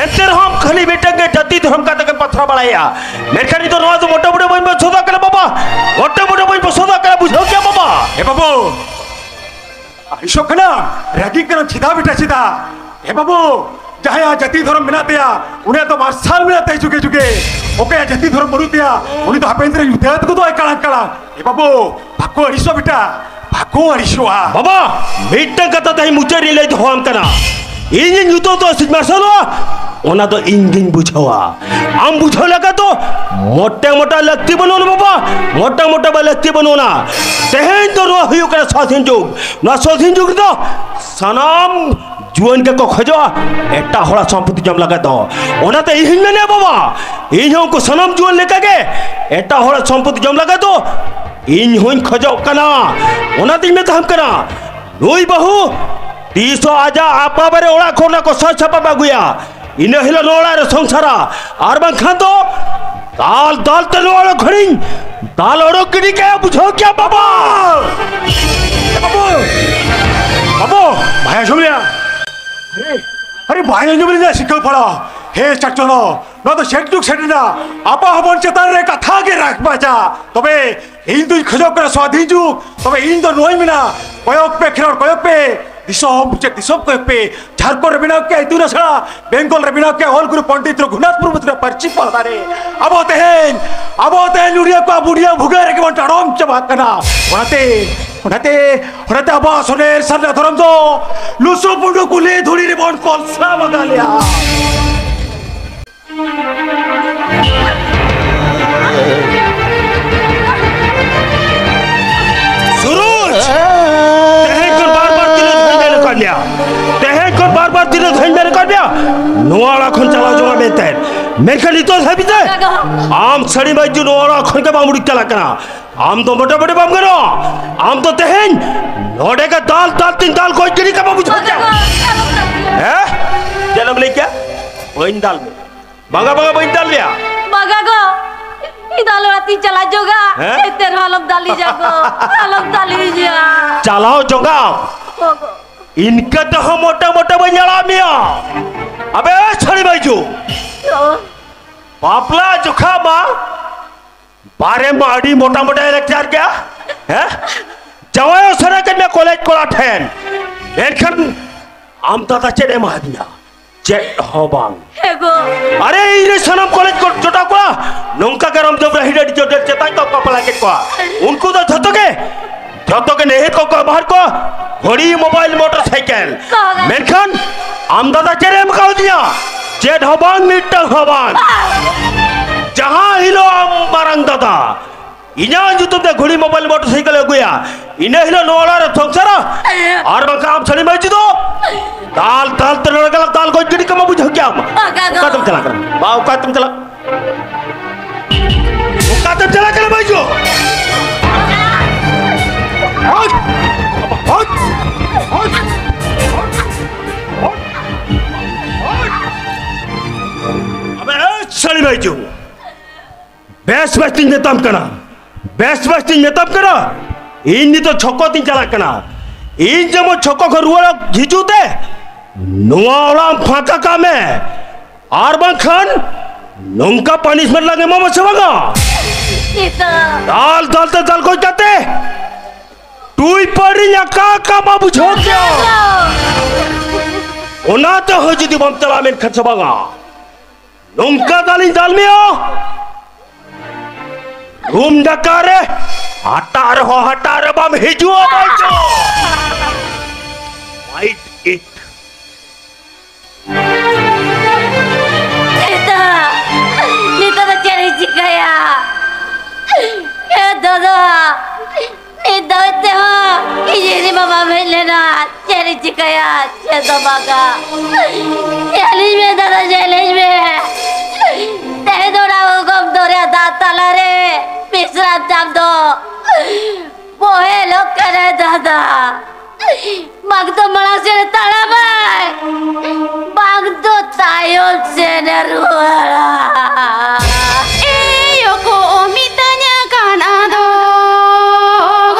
ᱮᱱᱛᱮ ᱨᱮᱦᱚᱸ ᱟᱢ ᱠᱷᱟᱹᱞᱤ ᱢᱤᱫᱴᱟᱝ ᱜᱮ ᱡᱟᱹᱛᱤ ᱫᱷᱚᱨᱚᱢ ᱠᱟᱛᱷᱟ ᱜᱮᱢ ᱯᱟᱥᱱᱟᱣ ᱵᱟᱲᱟᱭᱟ᱾ ᱢᱮᱱᱠᱷᱟᱱ ᱤᱧ ᱫᱚ ᱱᱚᱣᱟ ᱫᱚ ᱢᱚᱴᱮ ᱢᱚᱴᱮ ᱵᱟᱹᱧ ᱵᱚᱥᱚᱫᱟᱜ ᱠᱟᱱᱟ ᱵᱟᱵᱟ, ᱢᱚᱴᱮ ᱢᱚᱴᱮ ᱵᱟᱹᱧ ᱵᱚᱥᱚᱫᱟᱜ ᱠᱟᱱᱟ, ᱵᱩᱡᱷᱟᱹᱣ ᱠᱮᱭᱟ ᱵᱟᱵᱟ᱾ ᱮ ᱵᱟᱹᱵᱩ, ᱟᱹᱲᱤᱥᱚᱜ ᱠᱟᱱᱟᱢ, ᱨᱟᱹᱜᱤᱜ ᱠᱟᱱᱟᱢ ᱪᱮᱫᱟᱜ ᱵᱮᱴᱟ ᱪᱮᱫᱟᱜ? ᱮ ᱵᱟᱹᱵᱩ, ᱡᱟᱦᱟᱸᱭᱟᱜ ᱡᱟᱹᱛᱤ ᱫᱷᱚᱨᱚᱢ ᱢᱮᱱᱟᱜ ᱛᱟᱭᱟ, ᱩᱱᱤᱭᱟᱜ ᱫᱚ ᱢᱟᱨᱥᱟᱞ ᱢᱮᱱᱟᱜ ᱛᱟᱭᱟ ᱡᱩᱜᱮ ᱡᱩᱜᱮ᱾ ᱚᱠᱚᱭᱟᱜ ᱡᱟᱹᱛᱤ ᱫᱷᱚᱨᱚᱢ ᱵᱟᱹᱱᱩᱜ ᱛᱟᱭᱟ, ᱩᱱᱤ ᱫᱚ ᱦᱟᱯᱮᱱ ᱫᱤᱱ ᱨᱮ ᱧᱩᱛᱟᱹᱛ ᱜᱚᱫᱚᱜ ᱟᱭ ᱠᱟᱲᱟᱝ ᱠᱟᱲᱟᱝ᱾ ᱮ ᱵᱟᱹᱵᱩ, ᱵᱟᱠᱚ ᱟᱹᱲᱤᱥᱚᱜ ᱵᱮᱴᱟ, ᱵᱟᱠᱚ ᱟᱹᱲᱤᱥᱚᱜᱼᱟ᱾ ᱵᱟᱵᱟ, ᱢᱤᱫᱴᱟᱝ ᱠᱟᱛᱷᱟ ᱛᱮᱦᱮᱧ ᱢᱩᱪᱟᱹᱫ ᱨᱤᱧ ᱞᱟᱹᱭ ᱫᱚᱦᱚᱣᱟᱢ ᱠᱟᱱᱟ᱾ ᱤᱧᱤᱧ ᱧᱩᱛᱩᱢ ᱛᱮ ᱥᱤᱧ ᱢᱟᱨᱥᱟᱞᱚᱜᱼᱟ, ᱚᱱᱟ ᱫᱚ ᱤᱧ ᱜᱤᱧ ᱵᱩᱡᱷᱟᱹᱣᱟ᱾ ᱟᱢ ᱵᱩᱡᱷᱟᱹᱣ ᱞᱮᱠᱟ ᱫᱚ ᱢᱚᱴᱮ ᱢᱚᱴᱟ ᱞᱟᱹᱠᱛᱤ ᱵᱟᱹᱱᱩᱜᱼᱟ ᱵᱟᱵᱟ, ᱢᱚᱴᱮ ᱢᱚᱴᱟ ᱵᱟ ᱞᱟᱹᱠᱛᱤ ᱵᱟᱹᱱᱩᱜᱼᱟ᱾ ᱛᱮᱦᱮᱧ ᱫᱚ ᱱᱚᱣᱟ ᱦᱩᱭᱩᱜ ᱠᱟᱱᱟ ᱥᱟᱫᱷᱤᱱ ᱡᱩᱜᱽ᱾ ᱱᱚᱣᱟ ᱥᱟᱫᱷᱤᱱ ᱡᱩᱜᱽ ᱨᱮᱫᱚ ᱥᱟᱱᱟᱢ ᱡᱩᱣᱟᱹᱱ ᱜᱮᱠᱚ ᱠᱷᱚᱡᱚᱜᱼᱟ ᱮᱴᱟᱜ ᱦᱚᱲᱟᱜ ᱥᱚᱢᱯᱚᱛᱤ ᱡᱚᱢ ᱞᱟᱹᱜᱤᱫ ᱫᱚ᱾ ᱚᱱᱟᱛᱮ ᱤᱧ ᱦᱚᱧ ᱢᱮᱱᱮᱫᱼᱟ ᱵᱟᱵᱟ, ᱤᱧ ᱦᱚᱸ ᱩᱱᱠᱩ ᱥᱟᱱᱟᱢ ᱡᱩᱣᱟᱹᱱ ᱞᱮᱠᱟᱜᱮ ᱮᱴᱟᱜ ᱦᱚᱲᱟᱜ ᱥᱚᱢᱯᱚᱛᱤ ᱡᱚᱢ ᱞᱟᱹᱜᱤᱫ ᱫᱚ ᱤᱧ ᱦᱚᱧ ᱠᱷᱚᱡᱚᱜ ᱠᱟᱱᱟ᱾ ᱚᱱᱟᱛᱤᱧ ᱢᱮᱛᱟᱢ ᱠᱟᱱᱟ, ᱱᱩᱭ ᱵᱟᱹᱦᱩ ᱛᱤᱥ ᱦᱚᱸ ᱟᱡᱟᱜ ᱟᱯᱟ ᱵᱟᱨᱮ ᱚᱲᱟᱜ ᱠᱷᱚᱱ ᱚᱱᱟ ᱠᱚᱥᱟ ᱪᱷᱟᱯᱟ ᱵᱟᱭ ᱟᱹᱜᱩᱭᱟ, ᱤᱱᱟᱹ ᱦᱤᱞᱳᱜ ᱱᱚᱣᱟ ᱚᱲᱟᱜ ᱨᱮ ᱥᱚᱝᱥᱟᱨᱟ, ᱟᱨ ᱵᱟᱝᱠᱷᱟᱱ ᱫᱚ ᱫᱟᱞ ᱫᱟᱞ ᱛᱮ ᱱᱚᱣᱟ ᱚᱲᱟᱜ ᱠᱷᱚᱱᱤᱧ ᱫᱟᱞ ᱚᱰᱚᱠ ᱜᱤᱰᱤ ᱠᱟᱭᱟ, ᱵᱩᱡᱷᱟᱹᱣ ᱠᱮᱭᱟ ᱵᱟᱵᱟ᱾ ᱵᱟᱹᱵᱩ! ᱵᱟᱹᱵᱩ! ᱵᱟᱭ ᱟᱸᱡᱚᱢ ᱞᱮᱭᱟ᱾ ᱟᱨᱮ, ᱟᱨᱮ, ᱵᱟᱭ ᱟᱸᱡᱚᱢ ᱞᱮᱭᱟ, ᱥᱤᱠᱟᱹ ᱯᱟᱲᱟ᱾ ᱦᱮ ᱪᱟᱪᱚᱞᱚ, ᱱᱚᱣᱟ ᱫᱚ ᱥᱮᱴ ᱡᱩᱜᱽ ᱥᱮᱴᱮᱨᱮᱱᱟ᱾ ᱟᱯᱟ ᱦᱚᱯᱚᱱ ᱪᱮᱛᱟᱱ ᱨᱮ ᱠᱟᱛᱷᱟ ᱜᱮ ᱨᱟᱜᱽ ᱵᱟᱡᱟ᱾ ᱛᱚᱵᱮ ᱤᱧ ᱫᱩᱧ ᱠᱷᱚᱡᱚᱜ ᱠᱟᱱᱟ ᱥᱣᱟᱫᱷᱤᱱ ᱡᱩᱜᱽ᱾ ᱛᱚᱵᱮ ᱤᱧ ᱫᱚ ᱱᱚᱣᱟᱧ ᱢᱮᱱᱟ, ᱠᱚᱭᱚᱜ ᱯᱮ ᱠᱷᱮᱨᱣᱟᱲ, ᱠᱚᱭᱚᱜ ᱯᱮ᱾ ᱫᱤᱥᱚᱢ ᱢᱩᱪᱟᱹᱫ ᱫᱤᱥᱚᱢ ᱠᱚᱭᱚᱜ ᱯᱮ᱾ ᱡᱷᱟᱲᱠᱷᱚᱸᱰ ᱨᱮ ᱵᱮᱱᱟᱣ ᱠᱮᱫ ᱤᱛᱩᱱ ᱟᱥᱲᱟ, ᱵᱮᱝᱜᱚᱞ ᱨᱮ ᱵᱮᱱᱟᱣ ᱠᱮᱫ ᱚᱞ ᱜᱩᱨᱩ ᱯᱚᱱᱰᱤᱛ ᱨᱚᱜᱷᱩᱱᱟᱛᱷ ᱢᱩᱨᱢᱩ ᱛᱟᱹᱠᱤᱱᱟᱜ ᱯᱟᱹᱨᱥᱤ ᱯᱟᱦᱴᱟ ᱨᱮ᱾ ᱟᱵᱚ ᱛᱮᱦᱮᱧ, ᱟᱵᱚ ᱛᱮᱦᱮᱧ ᱞᱩᱰᱤᱭᱟᱹ ᱠᱚᱣᱟᱜ ᱵᱩᱰᱤᱭᱟᱹ ᱵᱷᱩᱜᱟᱹᱜ ᱨᱮᱜᱮ ᱵᱚᱱ ᱰᱟᱲᱚᱢ ᱪᱟᱵᱟᱜ ᱠᱟᱱᱟ᱾ ᱚᱱᱟᱛᱮ, ᱚᱱᱟᱛᱮ, ᱚᱱᱟᱛᱮ ᱟᱵᱚᱣᱟᱜ ᱥᱚᱱᱮᱨ ᱥᱟᱨᱱᱟ ᱫᱷᱚᱨᱚᱢ ᱫᱚ ᱞᱩᱥᱩ ᱯᱩᱸᱰᱩ ᱠᱩᱞᱦᱤ ᱫᱷᱩᱲᱤ ᱨᱮᱵᱚᱱ ᱠᱚᱞᱥᱟ ᱵᱟᱜᱟ ᱞᱮᱭᱟ᱾ ᱥᱩᱨᱩᱡᱽ! ᱛᱮᱦᱮᱧ ᱠᱷᱚᱱ ᱵᱟᱨ ᱵᱟᱨ ᱛᱤᱱᱟᱹᱜ ᱫᱷᱟᱣᱤᱧ ᱢᱮᱱ ᱟᱠᱟᱫ ᱢᱮᱭᱟ? ᱛᱮᱦᱮᱧ ᱠᱷᱚᱱ ᱵᱟᱨ ᱵᱟᱨ ᱛᱤᱱᱟᱹᱜ ᱫᱷᱟᱣᱤᱧ ᱢᱮᱱ ᱟᱠᱟᱫ ᱢᱮᱭᱟ ᱱᱚᱣᱟ ᱚᱲᱟᱜ ᱠᱷᱚᱱ ᱪᱟᱞᱟᱣ ᱡᱚᱝ ᱢᱮᱱᱛᱮ? ᱢᱮᱱᱠᱷᱟᱱ ᱱᱤᱛᱚᱜ ᱫᱷᱟᱹᱵᱤᱡ ᱛᱮ ᱟᱢ ᱥᱟᱹᱲᱤ ᱵᱟᱹᱡᱩ ᱱᱚᱣᱟ ᱚᱲᱟᱜ ᱠᱷᱚᱱ ᱜᱮ ᱵᱟᱢ ᱩᱰᱩᱠ ᱪᱟᱞᱟᱜ ᱠᱟᱱᱟ᱾ ᱟᱢ ᱫᱚ ᱢᱚᱴᱟᱢᱩᱴᱤ ᱵᱟᱢ ᱜᱟᱱᱚᱜᱼᱟ᱾ ᱟᱢ ᱫᱚ ᱛᱮᱦᱮᱧ ᱱᱚᱰᱮ ᱜᱮ ᱫᱟᱞ ᱫᱟᱞ ᱛᱤᱧ ᱫᱟᱞ ᱜᱚᱡ ᱜᱤᱰᱤ ᱠᱟᱢᱟ, ᱵᱩᱡᱷᱟᱹᱣ ᱠᱮᱫ? ᱦᱮᱸ? ᱪᱮᱫ ᱮᱢ ᱞᱟᱹᱭ ᱠᱮᱫᱟ? ᱵᱟᱹᱧ ᱫᱟᱞ ᱢᱮ᱾ ᱵᱟᱝᱟ, ᱵᱟᱝᱟ, ᱵᱟᱹᱧ ᱫᱟᱞ ᱢᱮᱭᱟ᱾ ᱵᱟᱝᱟ ᱜᱚ, ᱤᱧ ᱫᱚ ᱟᱞᱮ ᱚᱲᱟᱜ ᱛᱤᱧ ᱪᱟᱞᱟᱜ ᱡᱚᱜᱟ᱾ ᱦᱮᱸ? ᱮᱱᱛᱮ ᱨᱮᱦᱚᱸ ᱟᱞᱚᱢ ᱫᱟᱞᱤᱧᱟ ᱜᱚ, ᱟᱞᱚᱢ ᱫᱟᱞᱤᱧᱟ᱾ ᱪᱟᱞᱟᱣ ᱡᱚᱜᱟᱣ᱾ ᱜᱚ, ᱜᱚ᱾ ᱤᱱᱠᱟᱹ ᱛᱮᱦᱚᱸ ᱢᱚᱴᱟ ᱢᱚᱴᱟ ᱵᱟᱹᱧ ᱟᱲᱟᱜ ᱢᱮᱭᱟ᱾ ᱟᱵᱮ ᱪᱷᱟᱹᱲᱤ ᱵᱟᱹᱭᱡᱩ᱾ ᱜᱚ᱾ ᱵᱟᱯᱞᱟ ᱡᱚᱠᱷᱟ ᱢᱟ ᱵᱟᱨᱮ ᱢᱟ ᱟᱹᱰᱤ ᱢᱚᱴᱟ ᱢᱚᱴᱟ ᱞᱮᱠᱪᱟᱨ ᱜᱮᱭᱟ, ᱦᱮᱸ? ᱡᱟᱶᱟᱭ ᱥᱟᱱᱟ ᱠᱮᱫ ᱢᱮ ᱠᱚᱞᱮᱡᱽ ᱠᱚᱲᱟ ᱴᱷᱮᱱ, ᱢᱮᱱᱠᱷᱟᱱ ᱟᱢ ᱫᱟᱫᱟ ᱪᱮᱫ ᱮᱢ ᱮᱢᱟᱫᱤᱧᱟ? ᱪᱮᱫ ᱦᱚᱸ ᱵᱟᱝ᱾ ᱦᱮᱸ ᱜᱚ᱾ ᱟᱨᱮ, ᱤᱧ ᱨᱮ ᱥᱟᱱᱟᱢ ᱠᱚᱞᱮᱡᱽ ᱠᱚ ᱡᱚᱴᱟᱣ ᱠᱚᱲᱟ ᱱᱚᱝᱠᱟ ᱜᱮ ᱨᱟᱢᱫᱮᱵ ᱨᱟᱦᱤ ᱟᱹᱰᱤ ᱡᱳᱨ ᱪᱮᱛᱟᱱ ᱠᱚ ᱵᱟᱯᱞᱟ ᱠᱮᱫ ᱠᱚᱣᱟ᱾ ᱩᱱᱠᱩ ᱫᱚ ᱡᱷᱚᱛᱚ ᱜᱮ ᱡᱚᱛᱚ ᱜᱮ ᱱᱮᱦᱮᱫ ᱠᱚ ᱠᱚ ᱵᱟᱦᱟᱨ ᱠᱚ, ᱜᱷᱚᱲᱤ, ᱢᱳᱵᱟᱭᱤᱞ, ᱢᱚᱴᱚᱨ ᱥᱟᱭᱠᱮᱞ᱾ ᱠᱚ ᱜᱮ᱾ ᱢᱮᱱᱠᱷᱟᱱ ᱟᱢ ᱫᱟᱫᱟ ᱪᱮᱫ ᱮ ᱮᱢ ᱠᱟᱣᱫᱤᱧᱟ? ᱪᱮᱫ ᱦᱚᱸ ᱵᱟᱝ, ᱢᱤᱫᱴᱟᱝ ᱦᱚᱸ ᱵᱟᱝ᱾ ᱡᱟᱦᱟᱸ ᱦᱤᱞᱳᱜ ᱟᱢ ᱢᱟᱨᱟᱝ ᱫᱟᱫᱟ ᱤᱧᱟᱹᱜ ᱧᱩᱛᱩᱢ ᱛᱮ ᱜᱷᱚᱲᱤ, ᱢᱳᱵᱟᱭᱤᱞ, ᱢᱚᱴᱚᱨ ᱥᱟᱭᱠᱮᱞ ᱮ ᱟᱹᱜᱩᱭᱟ, ᱤᱱᱟᱹ ᱦᱤᱞᱳᱜ ᱱᱚᱣᱟ ᱚᱲᱟᱜ ᱨᱮ ᱥᱚᱝᱥᱟᱨᱟ᱾ ᱟᱨ ᱵᱟᱝᱠᱷᱟᱱ ᱟᱢ ᱥᱟᱹᱲᱤ ᱢᱟᱹᱭᱡᱩ ᱫᱚ ᱫᱟᱞ ᱫᱟᱞ ᱛᱮ ᱱᱚᱰᱮ ᱜᱮᱞᱟᱝ ᱫᱟᱞ ᱜᱚᱡ ᱜᱤᱰᱤ ᱠᱟᱢᱟ, ᱵᱩᱡᱷᱟᱹᱣ ᱠᱮᱜᱼᱟᱢ? ᱵᱟᱝᱟ ᱜᱚ᱾ ᱚᱠᱟᱛᱮᱢ ᱪᱟᱞᱟᱜ ᱠᱟᱱᱟ? ᱵᱟ, ᱚᱠᱟᱛᱮᱢ ᱪᱟᱞᱟᱜ ᱠᱟᱱᱟ? ᱚᱠᱟᱛᱮᱢ ᱪᱟᱞᱟᱜ ᱠᱟᱱᱟ ᱢᱟᱹᱭᱡᱩ? ᱦᱚᱴ! ᱦᱚᱴ! ᱦᱚᱴ! ᱦᱚᱴ! ᱦᱚᱴ! ᱟᱵᱮ, ᱮ, ᱥᱟᱹᱲᱤ ᱢᱟᱹᱭᱡᱩ! ᱵᱮᱥ ᱵᱮᱥ ᱛᱤᱧ ᱢᱮᱛᱟᱢ ᱠᱟᱱᱟ, ᱵᱮᱥ ᱵᱮᱥ ᱛᱤᱧ ᱢᱮᱛᱟᱢ ᱠᱟᱱᱟ᱾ ᱤᱧ ᱱᱤᱛᱚᱜ ᱪᱷᱚᱠᱚ ᱛᱤᱧ ᱪᱟᱞᱟᱜ ᱠᱟᱱᱟ᱾ ᱤᱧ ᱡᱮᱢᱚᱱ ᱪᱷᱚᱠᱚ ᱠᱷᱚᱱ ᱨᱩᱣᱟᱹᱲ ᱦᱤᱡᱩᱜ ᱛᱮ ᱱᱚᱣᱟ ᱚᱲᱟᱜ ᱮᱢ ᱯᱷᱟᱸᱠᱟ ᱠᱟᱜ ᱢᱮ, ᱟᱨ ᱵᱟᱝᱠᱷᱟᱱ ᱱᱚᱝᱠᱟ ᱯᱟᱱᱤᱥᱢᱮᱱᱴ ᱞᱟᱝ ᱮᱢᱟᱢᱟ ᱥᱮ ᱵᱟᱝᱟ? ᱱᱤᱛᱚᱜ ᱫᱟᱞ ᱫᱟᱞ ᱛᱮ ᱫᱟᱞ ᱜᱚᱡ ᱠᱟᱛᱮ ᱴᱩᱭ ᱯᱟᱹᱲᱤᱧ ᱟᱠᱟ ᱠᱟᱢᱟ, ᱵᱩᱡᱷᱟᱹᱣ ᱠᱮᱜᱼᱟ? ᱚᱱᱟ ᱛᱮᱦᱚᱸ ᱡᱩᱫᱤ ᱵᱟᱢ ᱪᱟᱞᱟᱜᱼᱟ ᱢᱮᱱᱠᱷᱟᱱ ᱥᱮ ᱵᱟᱝᱟ, ᱱᱚᱝᱠᱟ ᱫᱟᱞᱤᱧ ᱫᱟᱞ ᱢᱮᱭᱟ᱾ ᱨᱩᱢ ᱰᱟᱠᱟ ᱨᱮ ᱦᱟᱴᱟᱜ ᱨᱮᱦᱚᱸ ᱦᱟᱴᱟᱜ ᱨᱮ ᱵᱟᱢ ᱦᱤᱡᱩᱜᱼᱟ, ᱵᱟᱭ ᱪᱚ᱾ Fight it. ᱱᱤᱛᱚᱜ, ᱱᱤᱛᱚᱜ ᱫᱚ ᱪᱮᱫ ᱤᱧ ᱪᱤᱠᱟᱹᱭᱟ? ᱮ ᱫᱟᱫᱟ, ᱱᱤᱛ ᱫᱷᱟᱹᱵᱤᱡ ᱛᱮᱦᱚᱸ ᱤᱧ ᱨᱮᱱ ᱵᱟᱵᱟᱢ ᱦᱮᱡ ᱞᱮᱱᱟ᱾ ᱪᱮᱫ ᱤᱧ ᱪᱤᱠᱟᱹᱭᱟ? ᱪᱮᱫ ᱫᱚ ᱵᱟᱝᱟ᱾ ᱧᱮᱞᱤᱧ ᱢᱮ ᱫᱟᱫᱟ, ᱧᱮᱞᱤᱧ ᱢᱮ᱾ ᱛᱮᱦᱮᱧ ᱫᱚ ᱚᱱᱟ ᱩᱜᱚᱢ ᱫᱚᱨᱭᱟ ᱫᱟᱜ ᱛᱟᱞᱟᱨᱮ ᱢᱤᱥᱨᱟᱢ ᱪᱟᱸᱫᱚ ᱵᱚᱦᱮᱞᱚᱜ ᱠᱟᱱᱟᱭ ᱫᱟᱫᱟ᱾ ᱵᱟᱝ ᱫᱚ ᱢᱟᱲᱟᱝ ᱥᱮᱫ ᱮ ᱛᱟᱲᱟᱢᱟᱭ, ᱵᱟᱝ ᱫᱚ ᱛᱟᱭᱚᱢ ᱥᱮᱫ ᱮ ᱨᱩᱣᱟᱹᱲᱟ᱾ ᱮᱭᱳ ᱠᱚ ᱢᱤᱛᱟᱹᱧᱟ ᱠᱟᱱᱟ ᱫᱚ,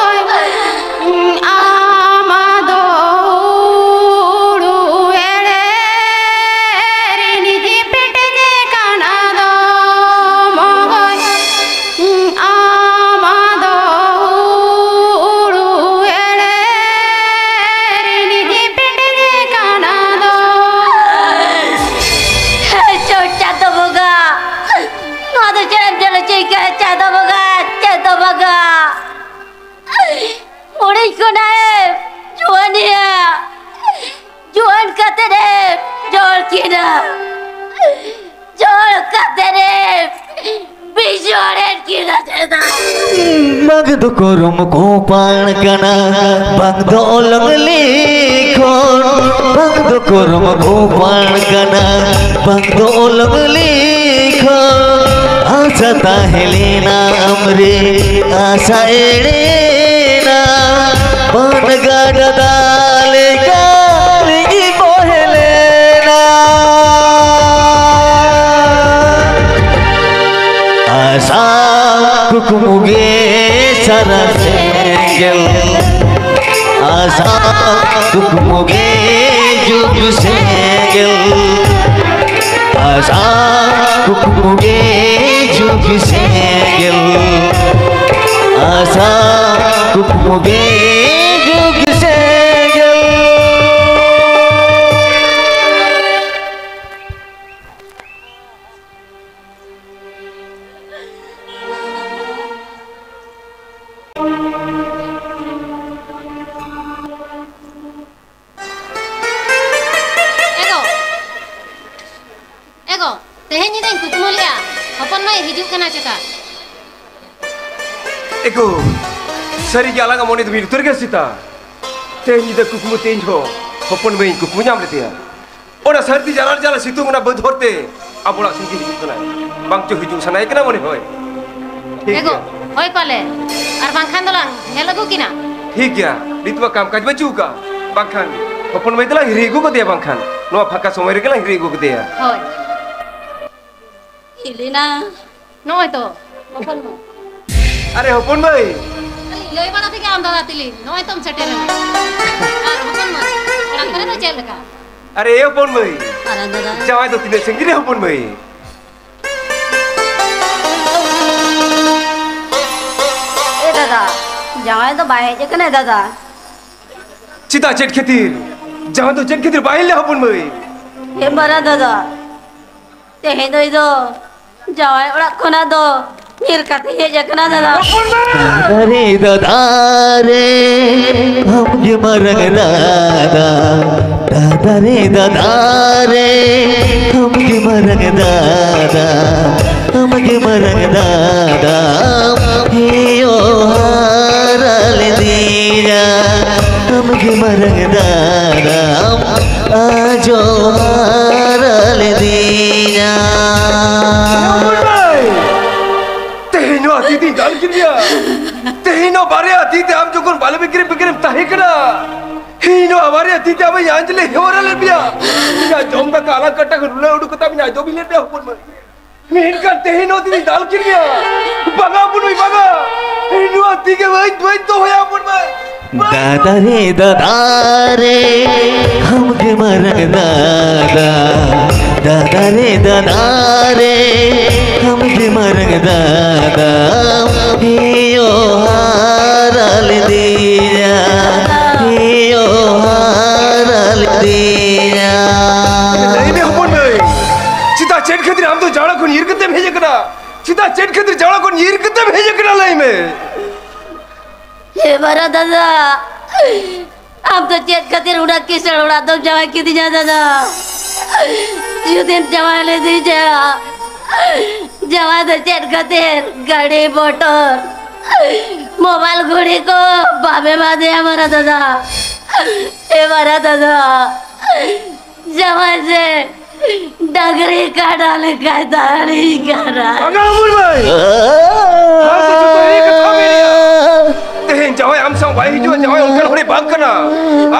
ᱟᱢ ᱫᱚ ᱦᱩᱲᱩ ᱮᱲᱮ ᱨᱤᱱᱤᱡ ᱯᱮᱴᱮᱡᱮ ᱠᱟᱱᱟ ᱫᱚ ᱢᱚᱜᱚᱭ᱾ ᱟᱢ ᱫᱚ ᱦᱩᱲᱩ ᱮᱲᱮ ᱨᱤᱱᱤᱡ ᱯᱮᱴᱮᱡᱮ ᱠᱟᱱᱟ ᱫᱚ᱾ ᱪᱚᱴ ᱪᱟᱸᱫᱚ ᱵᱚᱸᱜᱟ, ᱠᱤᱱᱟ, ᱡᱚᱲ ᱠᱟᱛᱮ ᱨᱮ ᱵᱤᱡᱚᱲᱮᱱ ᱠᱤᱱᱟ ᱪᱮᱫᱟᱜ? ᱵᱟᱝ ᱫᱚ ᱠᱚᱨᱚᱢ ᱠᱚ ᱯᱟᱲ ᱠᱟᱱᱟ, ᱵᱟᱝ ᱫᱚ ᱚᱞᱚᱜ ᱞᱤᱠᱷᱚᱱ, ᱵᱟᱝ ᱫᱚ ᱠᱚᱨᱚᱢ ᱠᱚ ᱯᱟᱲ ᱠᱟᱱᱟ, ᱵᱟᱝ ᱫᱚ ᱚᱞᱚᱜ ᱞᱤᱠᱷᱚᱱ᱾ ᱟᱥᱟ ᱛᱟᱦᱮᱸ ᱞᱮᱱᱟ ᱟᱢᱨᱮ, ᱟᱥᱟ ᱮᱲᱮᱱᱟ, ᱵᱟᱱ ᱜᱟᱰᱟ ᱫᱟᱜ ᱞᱮᱠᱟ ᱞᱤᱸᱜᱤ ᱵᱚᱦᱮ ᱞᱮᱱᱟ᱾ ᱟᱥᱟ ᱠᱩᱠᱢᱩ ᱜᱮ ᱥᱟᱨᱟ ᱥᱮᱸᱜᱮᱞ, ᱟᱥᱟ ᱠᱩᱠᱢᱩ ᱜᱮ ᱡᱩᱜᱽ ᱥᱮᱸᱜᱮᱞ, ᱟᱥᱟ ᱠᱩᱠᱢᱩ ᱜᱮ ᱡᱩᱜᱽ ᱥᱮᱸᱜᱮᱞ, ᱟᱥᱟ ᱠᱩᱠᱢᱩ ᱜᱮ ᱡᱩᱜᱽ ᱥᱮᱸᱜᱮᱞ᱾ ᱮ ᱜᱚ, ᱮ ᱜᱚ, ᱛᱮᱦᱮᱧ ᱧᱤᱫᱟᱹᱧ ᱠᱩᱠᱢᱩ ᱞᱮᱜᱼᱟ, ᱦᱚᱯᱚᱱ ᱢᱟᱹᱭ ᱦᱤᱡᱩᱜ ᱠᱟᱱᱟ ᱪᱮᱛᱟ᱾ ᱮ ᱜᱚ, ᱥᱟᱹᱨᱤ ᱜᱮ ᱟᱞᱟᱝᱟᱜ ᱢᱚᱱᱮ ᱫᱚ ᱢᱤᱫ ᱩᱛᱟᱹᱨ ᱜᱮ ᱥᱮᱛᱟ᱾ ᱛᱮᱦᱮᱧ ᱧᱤᱫᱟᱹ ᱠᱩᱠᱢᱩ ᱛᱮ ᱤᱧ ᱦᱚᱸ ᱦᱚᱯᱚᱱ ᱢᱟᱹᱭᱤᱧ ᱠᱩᱠᱢᱩ ᱧᱟᱢ ᱞᱮᱫᱮᱭᱟ᱾ ᱚᱱᱟ ᱥᱟᱹᱨᱫᱤ ᱡᱟᱞᱟᱞ ᱡᱟᱞᱟ ᱥᱤᱛᱩᱝ ᱚᱱᱟ ᱵᱟᱹᱫᱽ ᱦᱚᱨ ᱛᱮ ᱟᱵᱚ ᱚᱲᱟᱜ ᱥᱮᱱ ᱜᱮ ᱦᱤᱡᱩᱜ ᱥᱟᱱᱟᱭᱮ, ᱵᱟᱝ ᱪᱚ ᱦᱤᱡᱩᱜ ᱥᱟᱱᱟᱭᱮ ᱠᱟᱱᱟ ᱢᱚᱱᱮ ᱦᱚᱭ᱾ ᱴᱷᱤᱠ ᱮ ᱜᱚ, ᱜᱮᱭᱟ᱾ ᱦᱳᱭ ᱯᱟᱞᱮ, ᱟᱨ ᱵᱟᱝᱠᱷᱟᱱ ᱫᱚᱞᱟᱝ ᱧᱮᱞ ᱟᱹᱜᱩ ᱠᱤᱱᱟ᱾ ᱴᱷᱤᱠ ᱜᱮᱭᱟ, ᱱᱤᱛ ᱢᱟ ᱠᱟᱢ ᱠᱟᱡᱽ ᱵᱟᱹᱪᱩᱜ ᱟᱠᱟᱫ, ᱵᱟᱝᱠᱷᱟᱱ ᱦᱚᱯᱚᱱ ᱢᱟᱹᱭ ᱫᱚᱞᱟᱝ ᱦᱤᱨᱤ ᱟᱹᱜᱩ ᱠᱚᱫᱮᱭᱟ, ᱵᱟᱝᱠᱷᱟᱱ ᱱᱚᱣᱟ ᱯᱷᱟᱸᱠᱟ ᱥᱚᱢᱚᱭ ᱨᱮᱜᱮ ᱞᱟᱝ ᱦᱤᱨᱤ ᱟᱹᱜᱩ ᱠᱮᱫᱮᱭᱟ᱾ ᱦᱳᱭ᱾ ᱤᱞᱤᱱᱟ᱾ ᱱᱚᱜᱼᱚᱭ ᱛᱚ, ᱦᱚᱯᱚᱱ ᱢᱟᱹᱭ᱾ ᱟᱨᱮ ᱦᱚᱯᱚᱱ ᱢᱟᱹᱭ᱾ ᱞᱟᱹᱭ ᱵᱟᱲᱟ ᱛᱮᱜᱮ ᱟᱢ ᱫᱟᱫᱟ ᱛᱤᱞᱤ, ᱱᱚᱜᱼᱚᱭ ᱛᱚᱢ ᱥᱮᱴᱮᱨᱮᱱᱟ᱾ ᱟᱨ ᱦᱚᱯᱚᱱ ᱢᱟᱹᱭ, ᱚᱲᱟᱜ ᱠᱚᱨᱮ ᱫᱚ ᱪᱮᱫ ᱞᱮᱠᱟ? ᱟᱨᱮ ᱮ ᱦᱚᱯᱚᱱ ᱢᱟᱹᱭ᱾ ᱟᱨ ᱫᱟᱫᱟ? ᱡᱟᱶᱟᱭ ᱫᱚ ᱛᱤᱱᱟᱹᱜ ᱥᱟᱺᱜᱤᱧ ᱨᱮ ᱦᱚᱯᱚᱱ ᱢᱟᱹᱭ? ᱮ ᱫᱟᱫᱟ, ᱡᱟᱶᱟᱭ ᱫᱚ ᱵᱟᱭ ᱦᱮᱡ ᱟᱠᱟᱱᱟ ᱫᱟᱫᱟ᱾ ᱪᱮᱫᱟᱜ, ᱪᱮᱫ ᱠᱷᱟᱹᱛᱤᱨ? ᱡᱟᱶᱟᱭ ᱫᱚ ᱪᱮᱫ ᱠᱷᱟᱹᱛᱤᱨ ᱵᱟᱭ ᱦᱮᱡ ᱞᱮᱱᱟ ᱦᱚᱯᱚᱱ ᱢᱟᱹᱭ? ᱦᱮᱸ ᱵᱟᱨᱟ ᱫᱟᱫᱟ, ᱛᱮᱦᱮᱧ ᱫᱚ ᱤᱧ ᱫᱚ ᱡᱟᱶᱟᱭ ᱚᱲᱟᱜ ᱠᱷᱚᱱᱟᱜ ᱫᱚ ᱧᱤᱨ ᱠᱟᱛᱮ ᱦᱮᱡ ᱟᱠᱟᱱᱟ ᱫᱟᱫᱟ᱾ ᱟᱨᱮ ᱫᱟᱫᱟ ᱨᱮ, ᱟᱢ ᱜᱮ ᱢᱟᱨᱟᱝ ᱫᱟᱫᱟ, ᱫᱟᱫᱟ ᱨᱮ ᱫᱟᱫᱟ ᱨᱮ, ᱟᱢ ᱜᱮ ᱢᱟᱨᱟᱝ ᱫᱟᱫᱟ, ᱟᱢ ᱜᱮ ᱢᱟᱨᱟᱝ ᱫᱟᱫᱟ, ᱦᱮᱭᱳ ᱦᱟᱨᱟ ᱞᱤᱫᱤᱧᱟ, ᱟᱢ ᱜᱮ ᱢᱟᱨᱟᱝ ᱫᱟᱫᱟ, ᱟᱡᱚ ᱦᱟᱨᱟ ᱞᱤᱫᱤᱧᱟ᱾ ᱛᱮᱦᱮᱧ ᱱᱚᱣᱟ ᱛᱤ ᱛᱤᱧ ᱫᱟᱞ ᱠᱮᱫᱮᱭᱟ᱾ ᱛᱮᱦᱮᱧ ᱱᱚᱣᱟ ᱵᱟᱨᱭᱟ ᱛᱤ ᱛᱮ ᱟᱢ ᱡᱚᱠᱷᱚᱱ ᱵᱟᱞᱮ ᱵᱤᱠᱨᱤᱢ ᱵᱤᱠᱨᱤᱢ ᱛᱟᱦᱮᱸ ᱠᱟᱱᱟ, ᱤᱧ ᱱᱚᱣᱟ ᱵᱟᱨᱭᱟ ᱛᱤ ᱛᱮ ᱟᱢᱤᱧ ᱟᱸᱡᱽᱞᱮ ᱦᱮᱣᱨᱟ ᱞᱮᱫ ᱢᱮᱭᱟ᱾ ᱤᱧᱟᱹᱜ ᱡᱚᱢ ᱫᱟᱠᱟ ᱟᱞᱟᱝ ᱠᱟᱴᱟ ᱠᱷᱚᱱ ᱨᱩᱞᱟᱹ ᱩᱰᱩᱠ ᱠᱟᱛᱮ ᱟᱢᱤᱧ ᱟᱸᱡᱚᱢ ᱞᱮᱫ ᱢᱮᱭᱟ, ᱦᱚᱯᱚᱱ ᱢᱟᱹᱭ᱾ ᱢᱮᱱᱠᱷᱟᱱ ᱛᱮᱦᱮᱧ ᱱᱚᱣᱟ ᱛᱤ ᱛᱤᱧ ᱫᱟᱞ ᱠᱮᱫ ᱢᱮᱭᱟ᱾ ᱵᱟᱝᱟ, ᱦᱚᱯᱚᱱ ᱢᱟᱹᱭ, ᱵᱟᱝᱟ᱾ ᱤᱧ ᱱᱚᱣᱟ ᱛᱤ ᱜᱮ ᱵᱟᱹᱧ, ᱵᱟᱹᱧ ᱫᱚᱦᱚᱭᱟ, ᱦᱚᱯᱚᱱ ᱢᱟᱹᱭ᱾ ᱫᱟᱫᱟ ᱨᱮ ᱫᱟᱫᱟ ᱨᱮ, ᱟᱢ ᱜᱮ ᱢᱟᱨᱟᱝ ᱫᱟᱫᱟ᱾ ᱫᱟᱫᱟ ᱨᱮ ᱫᱟᱫᱟ ᱨᱮ, ᱟᱢ ᱜᱮ ᱢᱟᱨᱟᱝ ᱫᱟᱫᱟ᱾ ᱦᱮᱭᱳ ᱦᱟᱨᱟ ᱞᱤᱫᱤᱧᱟ, ᱦᱮᱭᱳ ᱦᱟᱨᱟ ᱞᱤᱫᱤᱧᱟ᱾ ᱞᱟᱹᱭ ᱢᱮ ᱦᱚᱯᱚᱱ ᱢᱟᱹᱭ, ᱪᱮᱫᱟᱜ, ᱪᱮᱫ ᱠᱷᱟᱹᱛᱤᱨ ᱟᱢ ᱫᱚ ᱡᱟᱣᱲᱟ ᱠᱷᱚᱱ ᱧᱤᱨ ᱠᱟᱛᱮᱢ ᱦᱮᱡ ᱟᱠᱟᱱᱟ? ᱪᱮᱫᱟᱜ, ᱪᱮᱫ ᱠᱷᱟᱹᱛᱤᱨ ᱡᱟᱣᱲᱟ ᱠᱷᱚᱱ ᱧᱤᱨ ᱠᱟᱛᱮᱢ ᱦᱮᱡ ᱟᱠᱟᱱᱟ, ᱞᱟᱹᱭ ᱢᱮ? ᱦᱮ ᱢᱟᱨᱟᱝ ᱫᱟᱫᱟ, ᱟᱢ ᱫᱚ ᱪᱮᱫ ᱠᱷᱟᱹᱛᱤᱨ ᱚᱱᱟ ᱠᱤᱥᱟᱹᱬ ᱚᱲᱟᱜ ᱫᱚᱢ ᱡᱟᱶᱟᱭ ᱠᱤᱫᱤᱧᱟ ᱫᱟᱫᱟ? ᱡᱩᱫᱤᱢ ᱡᱟᱶᱟᱭ ᱞᱤᱫᱤᱧᱟ, ᱡᱟᱶᱟᱭ ᱫᱚ ᱪᱮᱫ ᱠᱷᱟᱹᱛᱤᱨ ᱜᱟᱹᱰᱤ, ᱢᱚᱴᱚᱨ, ᱢᱳᱵᱟᱭᱤᱞ, ᱜᱷᱩᱲᱤ ᱠᱚ ᱵᱟᱢ ᱮᱢᱟᱫᱮᱭᱟ ᱢᱟᱨᱟᱝ ᱫᱟᱫᱟ? ᱦᱮ ᱢᱟᱨᱟᱝ ᱫᱟᱫᱟ, ᱡᱟᱶᱟᱭ ᱥᱮ ᱰᱟᱝᱨᱤ ᱠᱟᱰᱟ ᱞᱮᱠᱟᱭ ᱫᱟᱹᱲᱤ ᱠᱟᱱᱟ᱾ ᱵᱟᱝᱟ, ᱩᱢᱩᱞ ᱢᱟᱹᱭ᱾ ᱟᱢ ᱫᱚ ᱡᱚᱛᱚ ᱮᱲᱮ ᱠᱟᱛᱷᱟ ᱢᱮᱱᱮᱜᱼᱟ᱾ ᱛᱮᱦᱮᱧ ᱡᱟᱶᱟᱭ ᱟᱢ ᱥᱟᱶ ᱵᱟᱭ ᱦᱤᱡᱩᱜᱼᱟ, ᱡᱟᱶᱟᱭ ᱚᱱᱠᱟᱱ ᱦᱚᱲᱮ ᱵᱟᱝ ᱠᱟᱱᱟ᱾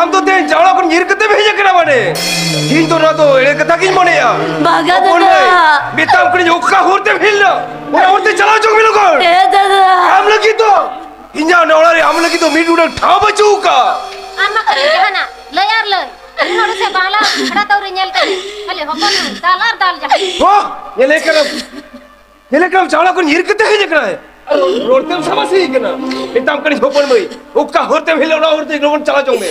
ᱟᱢ ᱫᱚ ᱛᱮᱦᱮᱧ ᱡᱟᱣᱲᱟ ᱠᱷᱚᱱ ᱧᱤᱨ ᱠᱟᱛᱮᱢ ᱦᱮᱡ ᱟᱠᱟᱱᱟ ᱢᱟᱱᱮ᱾ ᱤᱧ ᱫᱚ ᱱᱚᱣᱟ ᱫᱚ ᱮᱲᱮ ᱠᱟᱛᱷᱟ ᱜᱤᱧ ᱢᱚᱱᱮᱭᱟ᱾ ᱵᱟᱝᱟ ᱩᱢᱩᱞ ᱢᱟᱹᱭ, ᱫᱟᱫᱟ᱾ ᱢᱮᱛᱟᱢ ᱠᱟᱹᱱᱟᱹᱧ ᱚᱠᱟ ᱦᱚᱨ ᱛᱮᱢ ᱦᱮᱡ ᱞᱮᱱᱟ, ᱚᱱᱟ ᱦᱚᱨ ᱛᱮ ᱪᱟᱞᱟᱣ ᱪᱚᱝ ᱢᱮ ᱞᱚᱜᱚᱱ᱾ ᱦᱮᱸ ᱫᱟᱫᱟ᱾ ᱟᱢ ᱞᱟᱹᱜᱤᱫ ᱫᱚ, ᱤᱧᱟᱹᱜ ᱱᱚᱣᱟ ᱚᱲᱟᱜ ᱨᱮ ᱟᱢ ᱞᱟᱹᱜᱤᱫ ᱫᱚ ᱢᱤᱫ ᱩᱰᱟᱹᱝ ᱴᱷᱟᱶ ᱵᱟᱹᱪᱩᱜ ᱟᱠᱟᱫ᱾ ᱟᱢ ᱢᱟ ᱠᱷᱟᱹᱞᱤ ᱡᱟᱦᱟᱱᱟᱜ ᱞᱟᱹᱭ ᱟᱨ ᱞᱟᱹᱭ᱾ ᱟᱹᱰᱤ ᱦᱚᱲ ᱥᱮ ᱵᱟᱝᱞᱟ ᱦᱟᱲᱟ ᱛᱟᱣᱨᱮ ᱧᱮᱞ ᱠᱟᱛᱮ ᱠᱷᱟᱹᱞᱤ ᱦᱚᱯᱚᱱ ᱫᱟᱞ ᱟᱨ ᱫᱟᱞ ᱡᱟᱦᱟᱸ᱾ ᱦᱚ! ᱧᱮᱞᱮ ᱠᱟᱱᱟᱢ, ᱧᱮᱞᱮ ᱠᱟᱱᱟᱢ, ᱡᱟᱣᱲᱟ ᱠᱷᱚᱱ ᱧᱤᱨ ᱠᱟᱛᱮ ᱦᱮᱡ ᱟᱠᱟᱱᱟᱭ᱾ ᱟᱨ ᱨᱚᱲ ᱛᱮᱢ ᱥᱟᱵᱟᱥᱤ ᱠᱟᱱᱟ᱾ ᱢᱮᱛᱟᱢ ᱠᱟᱹᱱᱟᱹᱧ ᱦᱚᱯᱚᱱ ᱢᱟᱹᱭ, ᱚᱠᱟ ᱦᱚᱨ ᱛᱮᱢ ᱦᱮᱡ ᱞᱮᱱᱟ, ᱚᱱᱟ ᱦᱚᱨ ᱛᱮ ᱞᱚᱜᱚᱱ ᱪᱟᱞᱟᱣ ᱪᱚᱝ ᱢᱮ᱾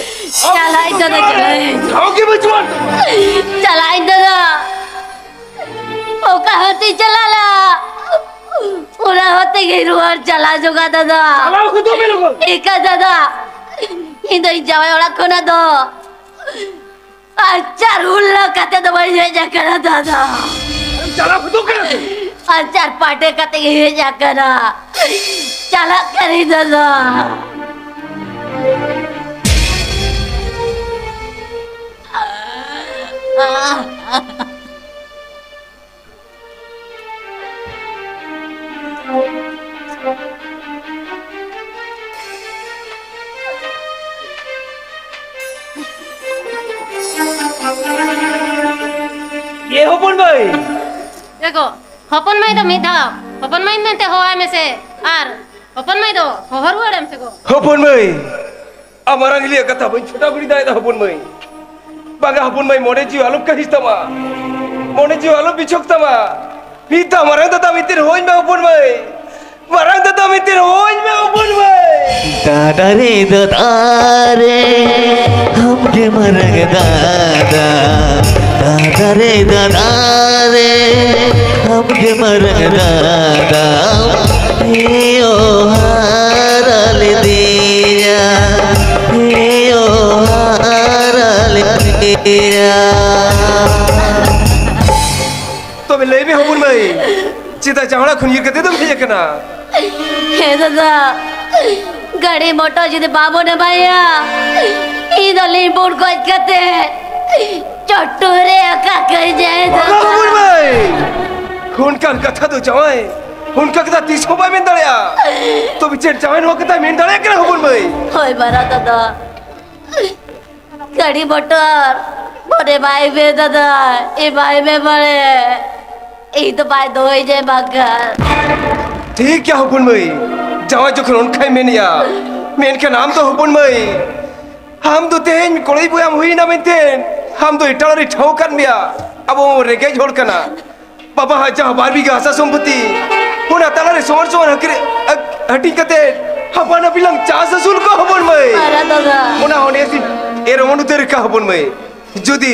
ᱪᱟᱞᱟᱜ ᱤᱧ ᱫᱟᱫᱟ, ᱪᱟᱞᱟᱜ ᱤᱧ᱾ ᱴᱷᱟᱶ ᱜᱮ ᱵᱟᱹᱪᱩᱜ ᱟᱱ ᱛᱟᱢᱟ᱾ ᱪᱟᱞᱟᱜ ᱤᱧ ᱫᱟᱫᱟ᱾ ᱚᱠᱟ ᱦᱚᱨ ᱛᱮᱧ ᱪᱟᱞᱟᱜ ᱞᱟ? ᱚᱱᱟ ᱦᱚᱨ ᱛᱮᱜᱮ ᱨᱩᱣᱟᱹᱲ ᱪᱟᱞᱟᱣ ᱡᱚᱝᱟ ᱫᱟᱫᱟ᱾ ᱪᱟᱞᱟᱣ ᱜᱚᱫᱚᱜ ᱢᱮ ᱞᱚᱜᱚᱱ᱾ ᱮᱠᱟ ᱫᱟᱫᱟ, ᱤᱧ ᱫᱚ ᱤᱧ ᱡᱟᱶᱟᱭ ᱚᱲᱟᱜ ᱠᱷᱚᱱᱟᱜ ᱫᱚ ᱟᱪᱟᱨ ᱦᱩᱞᱞᱟᱹ ᱠᱟᱛᱮ ᱫᱚ ᱵᱟᱹᱧ ᱦᱮᱡ ᱟᱠᱟᱱᱟ ᱫᱟᱫᱟ᱾ ᱪᱟᱞᱟᱣ ᱯᱷᱩᱫᱩᱜ ᱠᱟᱱᱟ ᱥᱮ? ᱟᱪᱟᱨ ᱯᱟᱴᱮ ᱠᱟᱛᱮ ᱜᱮ ᱦᱮᱡ ᱟᱠᱟᱱᱟ᱾ ᱪᱟᱞᱟᱜ ᱠᱟᱹᱱᱟᱹᱧ ᱫᱟᱫᱟ᱾ ᱮ ᱦᱚᱯᱚᱱ ᱢᱟᱹᱭ! ᱮ ᱜᱚ, ᱦᱚᱯᱚᱱ ᱢᱟᱹᱭ ᱫᱚ ᱢᱤᱫ ᱫᱷᱟᱣ ᱦᱚᱯᱚᱱ ᱢᱟᱹᱭ ᱢᱮᱱᱛᱮ ᱦᱚᱦᱚᱣᱟᱭ ᱢᱮᱥᱮ, ᱟᱨ ᱦᱚᱯᱚᱱ ᱢᱟᱹᱭ ᱫᱚ ᱦᱚᱦᱚ ᱨᱩᱣᱟᱹᱲᱮᱢ ᱥᱮ ᱜᱚ᱾ ᱦᱚᱯᱚᱱ ᱢᱟᱹᱭ, ᱟᱢ ᱢᱟᱨᱟᱝ ᱦᱤᱞᱤᱭᱟᱜ ᱠᱟᱛᱷᱟ ᱵᱟᱹᱧ ᱪᱷᱩᱴᱟᱹᱣ ᱜᱤᱰᱤ ᱫᱟᱲᱮᱭᱟᱫᱟ ᱦᱚᱯᱚᱱ ᱢᱟᱹᱭ᱾ ᱵᱟᱝᱟ ᱦᱚᱯᱚᱱ ᱢᱟᱹᱭ, ᱢᱚᱱᱮ ᱡᱤᱣᱤ ᱟᱞᱚᱢ ᱠᱟᱹᱦᱤᱥ ᱛᱟᱢᱟ, ᱢᱚᱱᱮ ᱡᱤᱣᱤ ᱟᱞᱚᱢ ᱵᱤᱪᱷᱚᱠ ᱛᱟᱢᱟ᱾ ᱢᱤᱫ ᱫᱷᱟᱣ ᱢᱟᱨᱟᱝ ᱫᱟᱫᱟ ᱢᱤᱫᱴᱮᱱ ᱦᱳᱭ ᱢᱮ ᱦᱚᱯᱚᱱ ᱢᱟᱹᱭ, ᱢᱟᱨᱟᱝ ᱫᱟᱫᱟ ᱢᱤᱫᱴᱮᱱ ᱦᱳᱭ ᱢᱮ ᱦᱚᱯᱚᱱ ᱢᱟᱹᱭ᱾ ᱫᱟᱫᱟ ᱨᱮ ᱫᱟᱫᱟ ᱨᱮ, ᱟᱢ ᱜᱮ ᱢᱟᱨᱟᱝ ᱫᱟᱫᱟ᱾ ᱫᱟᱫᱟ ᱨᱮ ᱫᱟᱫᱟ ᱨᱮ, ᱟᱢ ᱜᱮ ᱢᱟᱨᱟᱝ ᱫᱟᱫᱟ᱾ ᱦᱮᱭᱳ ᱦᱟᱨᱟ ᱞᱤᱫᱤᱧᱟ, ᱦᱮᱭᱳ ᱦᱟᱨᱟ ᱞᱤᱫᱤᱧᱟ᱾ ᱛᱚᱵᱮ ᱞᱟᱹᱭ ᱢᱮ ᱦᱚᱯᱚᱱ ᱢᱟᱹᱭ, ᱪᱮᱫᱟᱜ ᱡᱟᱣᱲᱟ ᱠᱷᱚᱱ ᱧᱤᱨ ᱠᱟᱛᱮ ᱫᱚᱢ ᱦᱮᱡ ᱟᱠᱟᱱᱟ? ᱦᱮᱸ ᱫᱟᱫᱟ, ᱜᱟᱹᱰᱤ ᱢᱚᱴᱚᱨ ᱡᱩᱫᱤ ᱵᱟᱵᱚᱱ ᱮᱢᱟᱭᱟ, ᱤᱧ ᱫᱚ ᱞᱤᱢᱵᱩᱲ ᱜᱚᱡ ᱠᱟᱛᱮ ᱪᱚᱴᱴᱩ ᱨᱮ ᱟᱠᱟ ᱠᱟᱹᱧᱟᱭ ᱵᱟᱵᱟ ᱫᱟᱫᱟ᱾ ᱦᱚᱯᱚᱱ ᱢᱟᱹᱭ, ᱚᱱᱠᱟᱱ ᱠᱟᱛᱷᱟ ᱫᱚ ᱡᱟᱶᱟᱭ, ᱚᱱᱠᱟ ᱠᱟᱛᱷᱟ ᱛᱤᱥ ᱦᱚᱸ ᱵᱟᱭ ᱢᱮᱱ ᱫᱟᱲᱮᱭᱟᱜᱼᱟ᱾ ᱛᱚᱵᱮ ᱪᱮᱫ ᱡᱟᱶᱟᱭ ᱱᱚᱣᱟ ᱠᱟᱛᱷᱟᱭ ᱢᱮᱱ ᱫᱟᱲᱮᱭᱟᱜ ᱠᱟᱱᱟ ᱦᱚᱯᱚᱱ ᱢᱟᱹᱭ? ᱦᱳᱭ ᱵᱟᱨᱟ ᱫᱟᱫᱟ, ᱜᱟᱹᱰᱤ ᱢᱚᱴᱚᱨ ᱵᱚᱱ ᱮᱢᱟᱭ ᱢᱮ ᱫᱟᱫᱟ, ᱮᱢᱟᱭ ᱢᱮ ᱵᱟᱲᱮ᱾ ᱤᱧ ᱫᱚ ᱵᱟᱭ ᱫᱚᱦᱚᱭᱤᱧᱟᱭ ᱵᱟᱝᱠᱷᱟᱱ᱾ ᱴᱷᱤᱠ ᱜᱮᱭᱟ ᱦᱚᱯᱚᱱ ᱢᱟᱹᱭ, ᱡᱟᱶᱟᱭ ᱡᱚᱠᱷᱚᱱ ᱚᱱᱠᱟᱭ ᱢᱮᱱᱮᱜᱼᱟ, ᱢᱮᱱᱠᱷᱟᱱ ᱟᱢ ᱫᱚ ᱦᱚᱯᱚᱱ ᱢᱟᱹᱭ, ᱟᱢ ᱫᱚ ᱛᱮᱦᱮᱧ ᱠᱚᱲᱤ ᱵᱚᱭᱟᱢ ᱦᱩᱭᱱᱟ ᱢᱮᱱᱛᱮ ᱟᱢ ᱫᱚ ᱮᱴᱟᱜ ᱨᱮ ᱴᱷᱟᱶ ᱠᱟᱫ ᱢᱮᱭᱟ᱾ ᱟᱵᱚ ᱨᱮᱸᱜᱮᱡ ᱦᱚᱲ ᱠᱟᱱᱟ, ᱵᱟᱵᱟ ᱦᱟᱜ ᱡᱟᱦᱟᱸ ᱵᱟᱨ ᱵᱤᱜᱷᱟᱹ ᱦᱟᱥᱟ ᱥᱚᱢᱯᱚᱛᱤ, ᱚᱱᱟ ᱛᱟᱞᱟᱨᱮ ᱥᱚᱢᱟᱱ ᱥᱚᱢᱟᱱ ᱦᱟᱹᱠᱨᱮ-, ᱦᱟᱹ-, ᱦᱟᱹᱴᱤᱧ ᱠᱟᱛᱮ ᱦᱟᱯᱟᱱ ᱦᱟᱹᱯᱤᱱ ᱞᱟᱝ ᱪᱟᱥ ᱟᱹᱥᱩᱞ ᱠᱚᱣᱟ ᱦᱚᱯᱚᱱ ᱢᱟᱹᱭ᱾ ᱵᱟᱨᱟ ᱫᱟᱫᱟ᱾ ᱚᱱᱟ ᱦᱚᱸ ᱱᱮᱥᱤᱧ ᱮᱨ ᱚᱢᱚᱱ ᱩᱛᱟᱹᱨ ᱠᱟᱜ ᱦᱚᱯᱚᱱ ᱢᱟᱹᱭ᱾ ᱡᱩᱫᱤ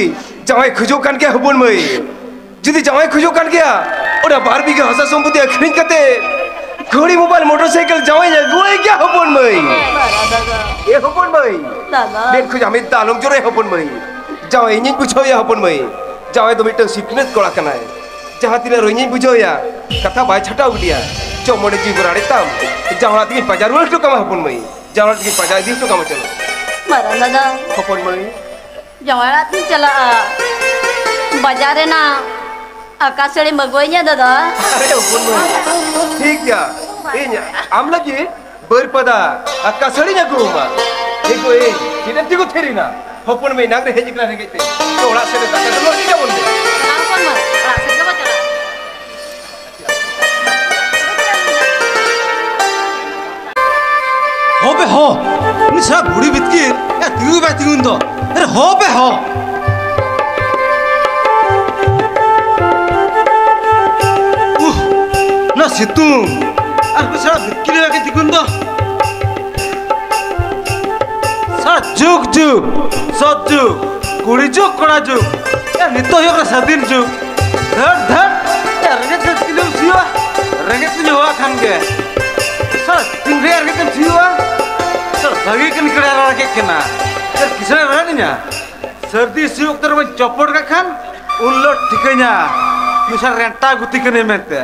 ᱡᱟᱶᱟᱭ ᱠᱷᱚᱡᱚᱜ ᱠᱟᱱ ᱜᱮᱭᱟ ᱦᱚᱯᱚᱱ ᱢᱟᱹᱭ, ᱡᱩᱫᱤ ᱡᱟᱶᱟᱭ ᱠᱷᱚᱡᱚᱜ ᱠᱟᱱ ᱜᱮᱭᱟ, ᱚᱱᱟ ᱵᱟᱨ ᱵᱤᱜᱷᱟᱹ ᱦᱟᱥᱟ ᱥᱚᱢᱯᱚᱛᱤ ᱟᱹᱠᱷᱨᱤᱧ ᱠᱟᱛᱮ ᱜᱷᱚᱲᱤ ᱢᱳᱵᱟᱭᱤᱞ ᱢᱚᱴᱚᱨ ᱥᱟᱭᱠᱮᱞ ᱡᱟᱶᱟᱭ ᱟᱹᱜᱩᱣᱟᱭ ᱜᱮᱭᱟ ᱦᱚᱯᱚᱱ ᱢᱟᱹᱭ᱾ ᱵᱟᱨᱟ ᱫᱟᱫᱟ᱾ ᱮ ᱦᱚᱯᱚᱱ ᱢᱟᱹᱭ, ᱫᱟᱫᱟ᱾ ᱢᱮᱫ ᱠᱷᱚᱡ ᱟᱢᱮᱫ ᱫᱟᱜ ᱟᱞᱚᱢ ᱡᱚᱨᱚᱭᱟ ᱦᱚᱯᱚᱱ ᱢᱟᱹᱭ᱾ ᱡᱟᱶᱟᱭ ᱤᱧᱤᱧ ᱵᱩᱡᱷᱟᱹᱣᱮᱭᱟ ᱦᱚᱯᱚᱱ ᱢᱟᱹᱭ᱾ ᱡᱟᱶᱟᱭ ᱫᱚ ᱢᱤᱫᱴᱟᱝ ᱥᱤᱠᱷᱱᱟᱹᱛ ᱠᱚᱲᱟ ᱠᱟᱱᱟᱭ᱾ ᱡᱟᱦᱟᱸ ᱛᱤᱱᱟᱹᱜ ᱨᱚ ᱤᱧᱤᱧ ᱵᱩᱡᱷᱟᱹᱣᱮᱭᱟ, ᱠᱟᱛᱷᱟ ᱵᱟᱭ ᱪᱷᱟᱴᱟᱣ ᱜᱤᱰᱤᱭᱟ᱾ ᱪᱚ ᱢᱚᱱᱮ ᱡᱤᱣᱤ ᱠᱚ ᱨᱟᱲᱮᱡ ᱛᱟᱢ, ᱡᱟᱶᱟᱭ ᱛᱮᱜᱤᱧ ᱯᱟᱸᱡᱟ ᱨᱩᱣᱟᱹᱲ ᱦᱚᱴᱚ ᱠᱟᱢᱟ ᱦᱚᱯᱚᱱ ᱢᱟᱹᱭ᱾ ᱡᱟᱶᱟᱭ ᱛᱮᱜᱤᱧ ᱯᱟᱸᱡᱟ ᱤᱫᱤ ᱦᱚᱴᱚ ᱠᱟᱢᱟ ᱪᱚᱞᱚ᱾ ᱢᱟᱨᱟᱝ ᱫᱟᱫᱟ, ᱦᱚᱯᱚᱱ ᱢᱟᱹᱭ᱾ ᱡᱟᱶᱟᱭ ᱚᱲᱟᱜ ᱛᱤᱧ ᱪᱟᱞᱟᱜᱼᱟ᱾ ᱵᱟᱡᱟᱨ ᱨᱮᱱᱟᱜ ᱟᱠᱟ ᱥᱟᱹᱲᱤᱢ ᱟᱹᱜᱩᱣᱟᱹᱧᱟ ᱫᱟᱫᱟ? ᱟᱨᱮ ᱦᱚᱯᱚᱱ ᱢᱟᱹᱭ, ᱴᱷᱤᱠ ᱜᱮᱭᱟ, ᱤᱧ ᱟᱢ ᱞᱟᱹᱜᱤᱫ ᱵᱟᱹᱨᱯᱟᱫᱟ ᱟᱠᱟ ᱥᱟᱹᱲᱤᱧ ᱟᱹᱜᱩ ᱟᱢᱟ᱾ ᱮ ᱜᱳ, ᱮ, ᱪᱮᱫ ᱮᱢ ᱛᱤᱸᱜᱩ ᱛᱷᱤᱨ ᱮᱱᱟ? ᱦᱚᱯᱚᱱ ᱢᱟᱹᱭ ᱮᱱᱟᱝ ᱨᱮ ᱦᱮᱡ ᱟᱠᱟᱱᱟ ᱨᱮᱸᱜᱮᱡ ᱛᱮ᱾ ᱛᱚ, ᱚᱲᱟᱜ ᱥᱮᱫ ᱨᱮ ᱫᱟᱠᱟ ᱡᱚᱢ ᱞᱟᱹᱜᱤᱫ ᱛᱟᱵᱚᱱ ᱢᱮ᱾ ᱪᱟᱞᱟᱣ ᱦᱚᱯᱚᱱ ᱢᱟᱹᱭ, ᱚᱲᱟᱜ ᱥᱮᱫ ᱜᱮᱵᱚ ᱪᱟᱞᱟᱜᱼᱟ᱾ ᱦᱚ ᱵᱮ ᱦᱚ, ᱩᱱᱤ ᱥᱟᱞᱟ ᱵᱩᱲᱦᱤ ᱵᱤᱛᱠᱤᱞ, ᱮ, ᱛᱤᱸᱜᱩ ᱜᱮ ᱵᱟᱭ ᱛᱤᱸᱜᱩᱱ ᱫᱚ᱾ ᱟᱨᱮ ᱦᱚ ᱵᱮ ᱦᱚ᱾ ᱩᱦ, ᱚᱱᱟ ᱥᱤᱛᱩᱝ᱾ ᱟᱨ ᱩᱱᱤ ᱥᱟᱞᱟ ᱵᱤᱛᱠᱤᱞ ᱵᱟᱭ ᱛᱤᱸᱜᱩᱱ ᱫᱚ᱾ ᱥᱟᱞᱟ ᱡᱩᱜᱽ ᱡᱩᱜᱽ, ᱥᱚᱛ ᱡᱩᱜᱽ, ᱠᱩᱲᱤ ᱡᱩᱜᱽ, ᱠᱚᱲᱟ ᱡᱩᱜᱽ᱾ ᱮ, ᱱᱤᱛᱚᱜ ᱦᱩᱭᱩᱜ ᱠᱟᱱᱟ ᱥᱟᱹᱫᱷᱤᱱ ᱡᱩᱜᱽ᱾ ᱫᱷᱟᱹᱴ, ᱫᱷᱟᱹᱴ᱾ ᱮ, ᱨᱮᱸᱜᱮᱡ ᱛᱮ ᱛᱤᱱᱟᱹᱜ ᱮᱢ ᱥᱤᱭᱳᱜᱼᱟ? ᱨᱮᱸᱜᱮᱡ ᱛᱮ ᱦᱚᱦᱚᱣᱟᱜ ᱠᱷᱟᱱ ᱜᱮ᱾ ᱥᱟᱞᱟ, ᱛᱤᱱ ᱨᱮᱭᱟᱜ ᱨᱮᱸᱜᱮᱡ ᱛᱮᱢ ᱥᱤᱭᱳᱜᱼᱟ? ᱥᱟᱞᱟ, ᱵᱷᱟᱹᱜᱤ ᱠᱟᱹᱢᱤ ᱠᱟᱱᱟ, ᱨᱟᱲᱟ ᱠᱮᱫ ᱠᱟᱱᱟ᱾ ᱥᱟᱞᱟ, ᱠᱤᱥᱟᱹᱬ ᱨᱟᱲᱟ ᱤᱧᱟ? ᱥᱟᱹᱨᱫᱤ ᱥᱤᱭᱳᱜ ᱚᱠᱛᱚ ᱨᱮ ᱵᱟᱹᱧ ᱪᱚᱯᱚᱴ ᱠᱟᱜ ᱠᱷᱟᱱ, ᱩᱱ ᱦᱤᱞᱳᱜ ᱴᱷᱤᱠᱟᱹᱧᱟ ᱱᱩᱭ ᱥᱟᱞᱟ ᱨᱮᱱᱴᱟ ᱜᱩᱛᱤ ᱠᱟᱹᱱᱟᱹᱧ ᱢᱮᱱᱛᱮ᱾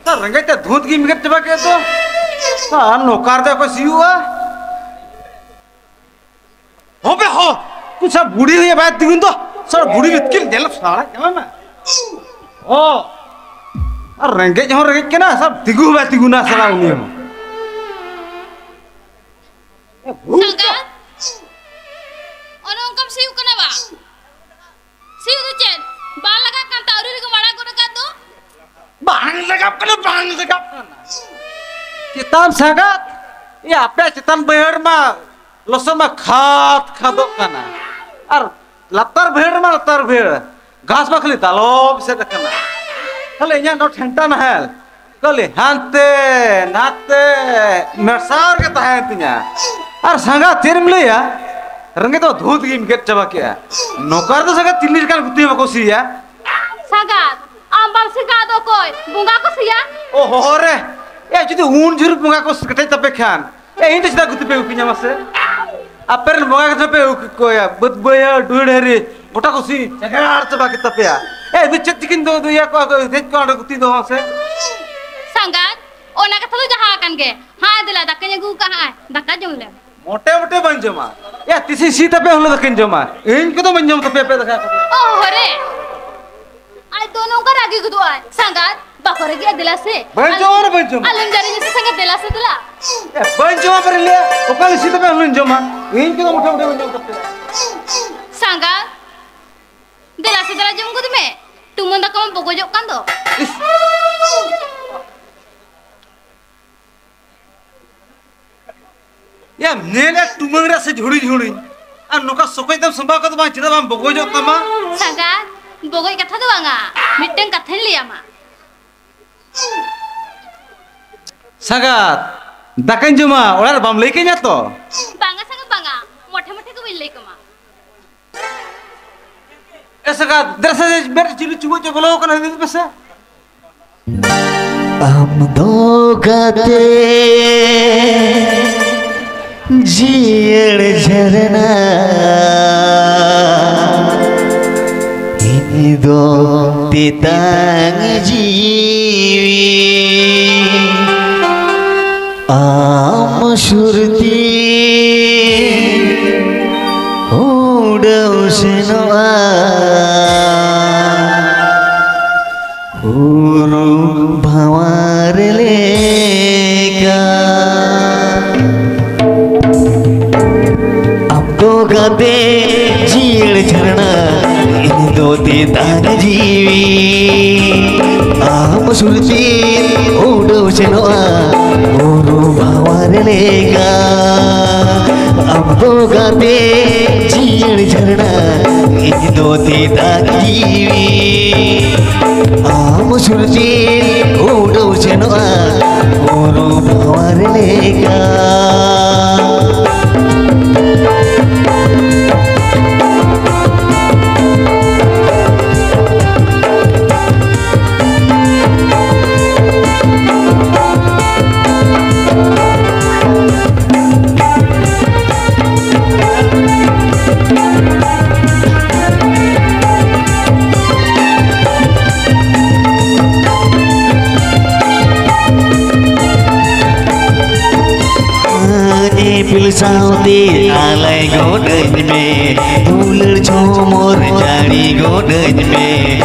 ᱥᱟᱞᱟ, ᱨᱮᱸᱜᱮᱡ ᱛᱮ ᱫᱷᱩᱸᱛ ᱜᱤᱧ ᱢᱤᱫ ᱪᱟᱵᱟ ᱠᱮᱫ ᱫᱚ᱾ ᱥᱟᱞᱟ, ᱱᱚᱠᱟᱨ ᱫᱚ ᱚᱠᱚᱭ ᱥᱤᱭᱳᱜᱼᱟ? ᱦᱚᱵᱮ ᱦᱚ! ᱩᱱᱤ ᱥᱟᱞᱟ ᱵᱩᱲᱦᱤ ᱦᱚᱸᱭᱟ ᱵᱟᱭ ᱛᱤᱸᱜᱩᱱ ᱫᱚ, ᱥᱟᱞᱟ ᱵᱩᱲᱦᱤ ᱵᱤᱛᱠᱤᱞ ᱧᱮᱞ ᱥᱟᱲᱟ ᱧᱟᱢᱟ᱾ ᱦᱚ! ᱟᱨ ᱨᱮᱸᱜᱮᱡ ᱦᱚᱸ ᱨᱮᱸᱜᱮᱡ ᱠᱟᱱᱟ, ᱥᱟᱞᱟ ᱛᱤᱸᱜᱩ ᱦᱚᱸ ᱵᱟᱭ ᱛᱤᱸᱜᱩᱱᱟ ᱥᱟᱞᱟ ᱩᱱᱤ ᱦᱚᱸ᱾ ᱮ, ᱵᱷᱩᱞ ᱥᱟᱸᱜᱟᱛ, ᱚᱱᱮ ᱚᱱᱠᱟᱢ ᱥᱤᱭᱳᱜ ᱠᱟᱱᱟ ᱵᱟ? ᱥᱤᱭᱳᱜ ᱫᱚ ᱪᱮᱫ? ᱵᱟᱝ ᱞᱟᱜᱟᱜ ᱠᱟᱱ ᱛᱟᱢ, ᱟᱹᱣᱨᱤ ᱨᱮᱜᱮᱢ ᱟᱲᱟᱜ ᱜᱚᱫ ᱟᱠᱟᱫ ᱫᱚ? ᱵᱟᱝ ᱞᱟᱜᱟᱜ ᱠᱟᱱᱟ, ᱵᱟᱝ ᱞᱟᱜᱟᱜ ᱠᱟᱱᱟ᱾ ᱪᱮᱛᱟᱱ ᱥᱟᱸᱜᱟᱛ, ᱮ, ᱟᱯᱮᱭᱟᱜ ᱪᱮᱛᱟᱱ ᱵᱟᱹᱭᱦᱟᱹᱲ ᱢᱟ ᱞᱚᱥᱚᱫ ᱢᱟ ᱠᱷᱟᱫ ᱠᱷᱟᱫᱚᱜ ᱠᱟᱱᱟ, ᱟᱨ ᱞᱟᱛᱟᱨ ᱵᱟᱹᱭᱦᱟᱹᱲ ᱢᱟ ᱞᱟᱛᱟᱨ ᱵᱟᱹᱭᱦᱟᱹᱲ, ᱜᱷᱟᱥ ᱢᱟ ᱠᱷᱟᱹᱞᱤ ᱫᱟᱞᱚᱵ ᱥᱮᱫ ᱟᱠᱟᱱᱟ᱾ ᱠᱷᱟᱹᱞᱤ ᱤᱧᱟᱹᱜ ᱱᱚᱣᱟ ᱴᱷᱮᱱᱴᱟ ᱱᱟᱦᱮᱞ ᱠᱷᱟᱹᱞᱤ ᱦᱟᱱᱛᱮ ᱱᱟᱛᱮ ᱢᱮᱥᱟᱣ ᱨᱮᱜᱮ ᱛᱟᱦᱮᱸᱭᱮᱱ ᱛᱤᱧᱟ᱾ ᱟᱨ ᱥᱟᱸᱜᱟᱛ ᱪᱮᱫ ᱮᱢ ᱞᱟᱹᱭᱟ, ᱨᱮᱸᱜᱮᱡ ᱫᱚ ᱫᱷᱩᱸᱛ ᱜᱮᱢ ᱜᱮᱫ ᱪᱟᱵᱟ ᱠᱮᱜᱼᱟ᱾ ᱱᱚᱝᱠᱟ ᱨᱮᱫᱚ ᱥᱟᱸᱜᱟᱛ ᱛᱤᱞᱤ ᱞᱮᱠᱟᱱ ᱜᱩᱛᱤ ᱦᱚᱸ ᱵᱟᱠᱚ ᱥᱤᱭᱟ᱾ ᱥᱟᱸᱜᱟᱛ, ᱟᱢ ᱵᱟᱢ ᱥᱤ ᱠᱟᱜ ᱫᱚ ᱚᱠᱚᱭ? ᱵᱚᱸᱜᱟ ᱠᱚ ᱥᱤᱭᱟ᱾ ᱳ ᱦᱚᱦᱚ ᱨᱮ, ᱮ ᱡᱩᱫᱤ ᱩᱱ ᱡᱷᱩᱨ ᱵᱚᱸᱜᱟ ᱠᱚ ᱠᱮᱴᱮᱡ ᱛᱟᱯᱮ ᱠᱷᱟᱱ, ᱮ ᱤᱧ ᱫᱚ ᱪᱮᱫᱟᱜ ᱜᱩᱛᱤ ᱯᱮ ᱜᱩᱯᱤᱧᱟ ᱢᱟᱥᱮ? ᱟᱯᱮ ᱨᱮᱱ ᱵᱚᱸᱜᱟ ᱠᱟᱛᱷᱟ ᱯᱮ ᱩᱠᱩ ᱠᱚᱭᱟ, ᱵᱟᱹᱫᱽ ᱵᱟᱹᱭᱦᱟᱹᱲ, ᱰᱩᱦᱤ ᱰᱟᱹᱦᱨᱤ, ᱜᱚᱴᱟ ᱠᱚ ᱥᱤ ᱪᱟᱜᱟᱲ ᱪᱟᱵᱟ ᱠᱮᱫ ᱛᱟᱯᱮᱭᱟ᱾ ᱮ, ᱤᱫᱤ ᱪᱮᱫ ᱪᱤᱠᱤᱱ ᱫᱚ ᱩᱫᱩᱭᱟ ᱠᱚ, ᱟᱫᱚ ᱫᱮᱡ ᱠᱚ ᱚᱸᱰᱮ ᱜᱩᱛᱤ ᱫᱚ ᱢᱟᱥᱮ᱾ ᱥᱟᱸᱜᱟᱛ, ᱚᱱᱟ ᱠᱟᱛᱷᱟ ᱫᱚ ᱡᱟᱦᱟᱸ ᱟᱠᱟᱱ ᱜᱮ᱾ ᱦᱟᱸ, ᱫᱮᱞᱟ, ᱫᱟᱠᱟᱧ ᱟᱹᱜᱩ ᱠᱟᱜᱼᱟ, ᱦᱟᱸᱜ ᱫᱟᱠᱟ ᱡᱚᱢ ᱞᱮᱢ᱾ ᱢᱚᱴᱮ ᱢᱚᱴᱮ ᱵᱟᱹᱧ ᱡᱚᱢᱟ᱾ ᱮ, ᱛᱤᱥᱤᱧ ᱥᱤ ᱛᱟᱯᱮ, ᱦᱩᱱᱟᱹ ᱫᱟᱠᱟᱧ ᱡᱚᱢᱟ᱾ ᱤᱧ ᱠᱚᱫᱚ ᱵᱟᱹᱧ ᱡᱚᱢ ᱛᱟᱯᱮᱭᱟ ᱟᱯᱮ ᱫᱟᱠᱟ ᱠᱚᱫᱚ᱾ ᱚ, ᱦᱚᱨᱮ᱾ ᱟᱡ ᱫᱚ ᱱᱚᱝᱠᱟ ᱨᱟᱹᱜᱤ ᱜᱚᱫᱚᱜ ᱟᱭ᱾ ᱥᱟᱸᱜᱟᱛ, ᱵᱟᱠᱚ ᱨᱟᱹᱜᱤᱜᱼᱟ, ᱫᱮᱞᱟ ᱥᱮ᱾ ᱵᱟᱹᱧ ᱡᱚᱢᱟ ᱨᱮ, ᱵᱟᱹᱧ ᱡᱚᱢᱟ᱾ ᱟᱞᱚᱢ ᱡᱟᱹᱨᱤᱧᱟ ᱥᱮ ᱥᱟᱸᱜᱟᱛ, ᱫᱮᱞᱟ ᱥᱮ, ᱫᱮᱞᱟ᱾ ᱮ, ᱵᱟᱹᱧ ᱡᱚᱢᱟ ᱯᱮ ᱞᱟᱹᱭᱟ, ᱚᱠᱟ ᱞᱤᱥᱤ ᱛᱟᱯᱮ ᱦᱩᱱᱟᱹᱧ ᱡᱚᱢᱟ᱾ ᱤᱧ ᱠᱚᱫᱚ ᱢᱚᱴᱮ ᱢᱚᱴᱮ ᱵᱟᱹᱧ ᱡᱚᱢ ᱛᱟᱯᱮᱭᱟ᱾ ᱥᱟᱸᱜᱟᱛ, ᱫᱮᱞᱟ ᱥᱮ ᱫᱮᱞᱟ ᱡᱚᱢ ᱜᱚᱫ ᱢᱮ᱾ ᱴᱩᱢᱟᱹᱝ ᱫᱟᱠᱟ ᱢᱟ ᱵᱚᱜᱚᱡᱚᱜ ᱠᱟᱱ ᱫᱚ᱾ ᱤᱥ᱾ ᱭᱟ, ᱧᱮᱞ ᱮ ᱴᱩᱢᱟᱹᱝ ᱨᱮ ᱥᱮ ᱡᱷᱩᱲᱤ ᱡᱷᱩᱲᱤ᱾ ᱟᱨ ᱱᱚᱝᱠᱟ ᱥᱚᱠᱚᱡ ᱛᱮᱢ ᱥᱟᱢᱵᱟᱣ ᱠᱟᱛᱮ ᱵᱟᱝ, ᱪᱮᱫᱟᱜ ᱵᱟᱝ ᱵᱚᱜᱚᱡᱚᱜ ᱛᱟᱢᱟ? ᱥᱟᱸᱜᱟᱛ, ᱵᱚᱜᱚᱡ ᱠᱟᱛᱷᱟ ᱫᱚ ᱵᱟᱝᱟ, ᱢᱤᱫᱴᱟᱝ ᱠᱟᱛᱷᱟᱧ ᱞᱟᱹᱭᱟᱢᱟ᱾ ᱥᱟᱸᱜᱟᱛ, ᱫᱟᱠᱟᱧ ᱡᱚᱢᱟ, ᱚᱲᱟᱜ ᱨᱮ ᱵᱟᱢ ᱞᱟᱹᱭ ᱠᱟᱹᱧᱟ ᱛᱚ? ᱵᱟᱝᱟ ᱥᱟᱸᱜᱟᱛ, ᱵᱟᱝᱟ, ᱢᱚᱴᱷᱮ ᱢᱚᱴᱷᱮ ᱜᱮ ᱵᱟᱹᱧ ᱞᱟᱹᱭ ᱠᱟᱢᱟ᱾ ᱮ ᱥᱟᱸᱜᱟᱛ, ᱫᱮᱞᱟ ᱥᱮ, ᱢᱮᱫ ᱨᱮ ᱪᱤᱞᱤ ᱪᱩᱵᱟᱹᱜ ᱪᱚ ᱵᱚᱞᱚ ᱟᱠᱟᱱᱟ, ᱤᱫᱤ ᱯᱮᱥᱮ᱾ ᱟᱢ ᱫᱚ ᱜᱟᱛᱮ ᱡᱤᱭᱟᱹᱲ ᱡᱷᱟᱨᱱᱟ, ᱤᱧ ᱫᱚ ᱛᱮᱛᱟᱝ ᱡᱤᱣᱤ᱾ ᱟᱢ ᱥᱩᱨᱛᱤ ᱩᱰᱟᱹᱣ ᱥᱮᱱᱚᱜᱼᱟ ᱩᱨᱩᱢ ᱵᱷᱟᱶᱟᱨ ᱞᱮᱠᱟ᱾ ᱟᱢ ᱫᱚ ᱜᱟᱛᱮ ᱡᱤᱭᱟᱹᱲ ᱡᱷᱟᱨᱱᱟ, ᱤᱧ ᱫᱚ ᱛᱮᱛᱟᱝ ᱡᱤᱣᱤ᱾ ᱟᱢ ᱥᱩᱨᱛᱤ ᱩᱰᱟᱹᱣ ᱥᱮᱱᱚᱜᱼᱟ ᱩᱨᱩᱢ ᱵᱷᱟᱶᱟᱨ ᱞᱮᱠᱟ᱾ ᱟᱢ ᱫᱚ ᱜᱟᱛᱮ ᱡᱤᱭᱟᱹᱲ ᱡᱷᱟᱨᱱᱟ, ᱤᱧ ᱫᱚ ᱛᱮᱛᱟᱝ ᱡᱤᱣᱤ᱾ ᱟᱢ ᱥᱩᱨᱛᱤ ᱩᱰᱟᱹᱣ ᱥᱮᱱᱚᱜᱼᱟ ᱩᱨᱩᱢ ᱵᱷᱟᱶᱟᱨ ᱞᱮᱠᱟ᱾ ᱥᱟᱶᱛᱮ ᱟᱞᱟᱭ ᱜᱚᱰᱟᱹᱧ ᱢᱮ, ᱫᱩᱞᱟᱹᱲ ᱡᱷᱚᱢᱚᱨ ᱡᱟᱹᱲᱤ ᱜᱚᱰᱟᱹᱧ ᱢᱮ᱾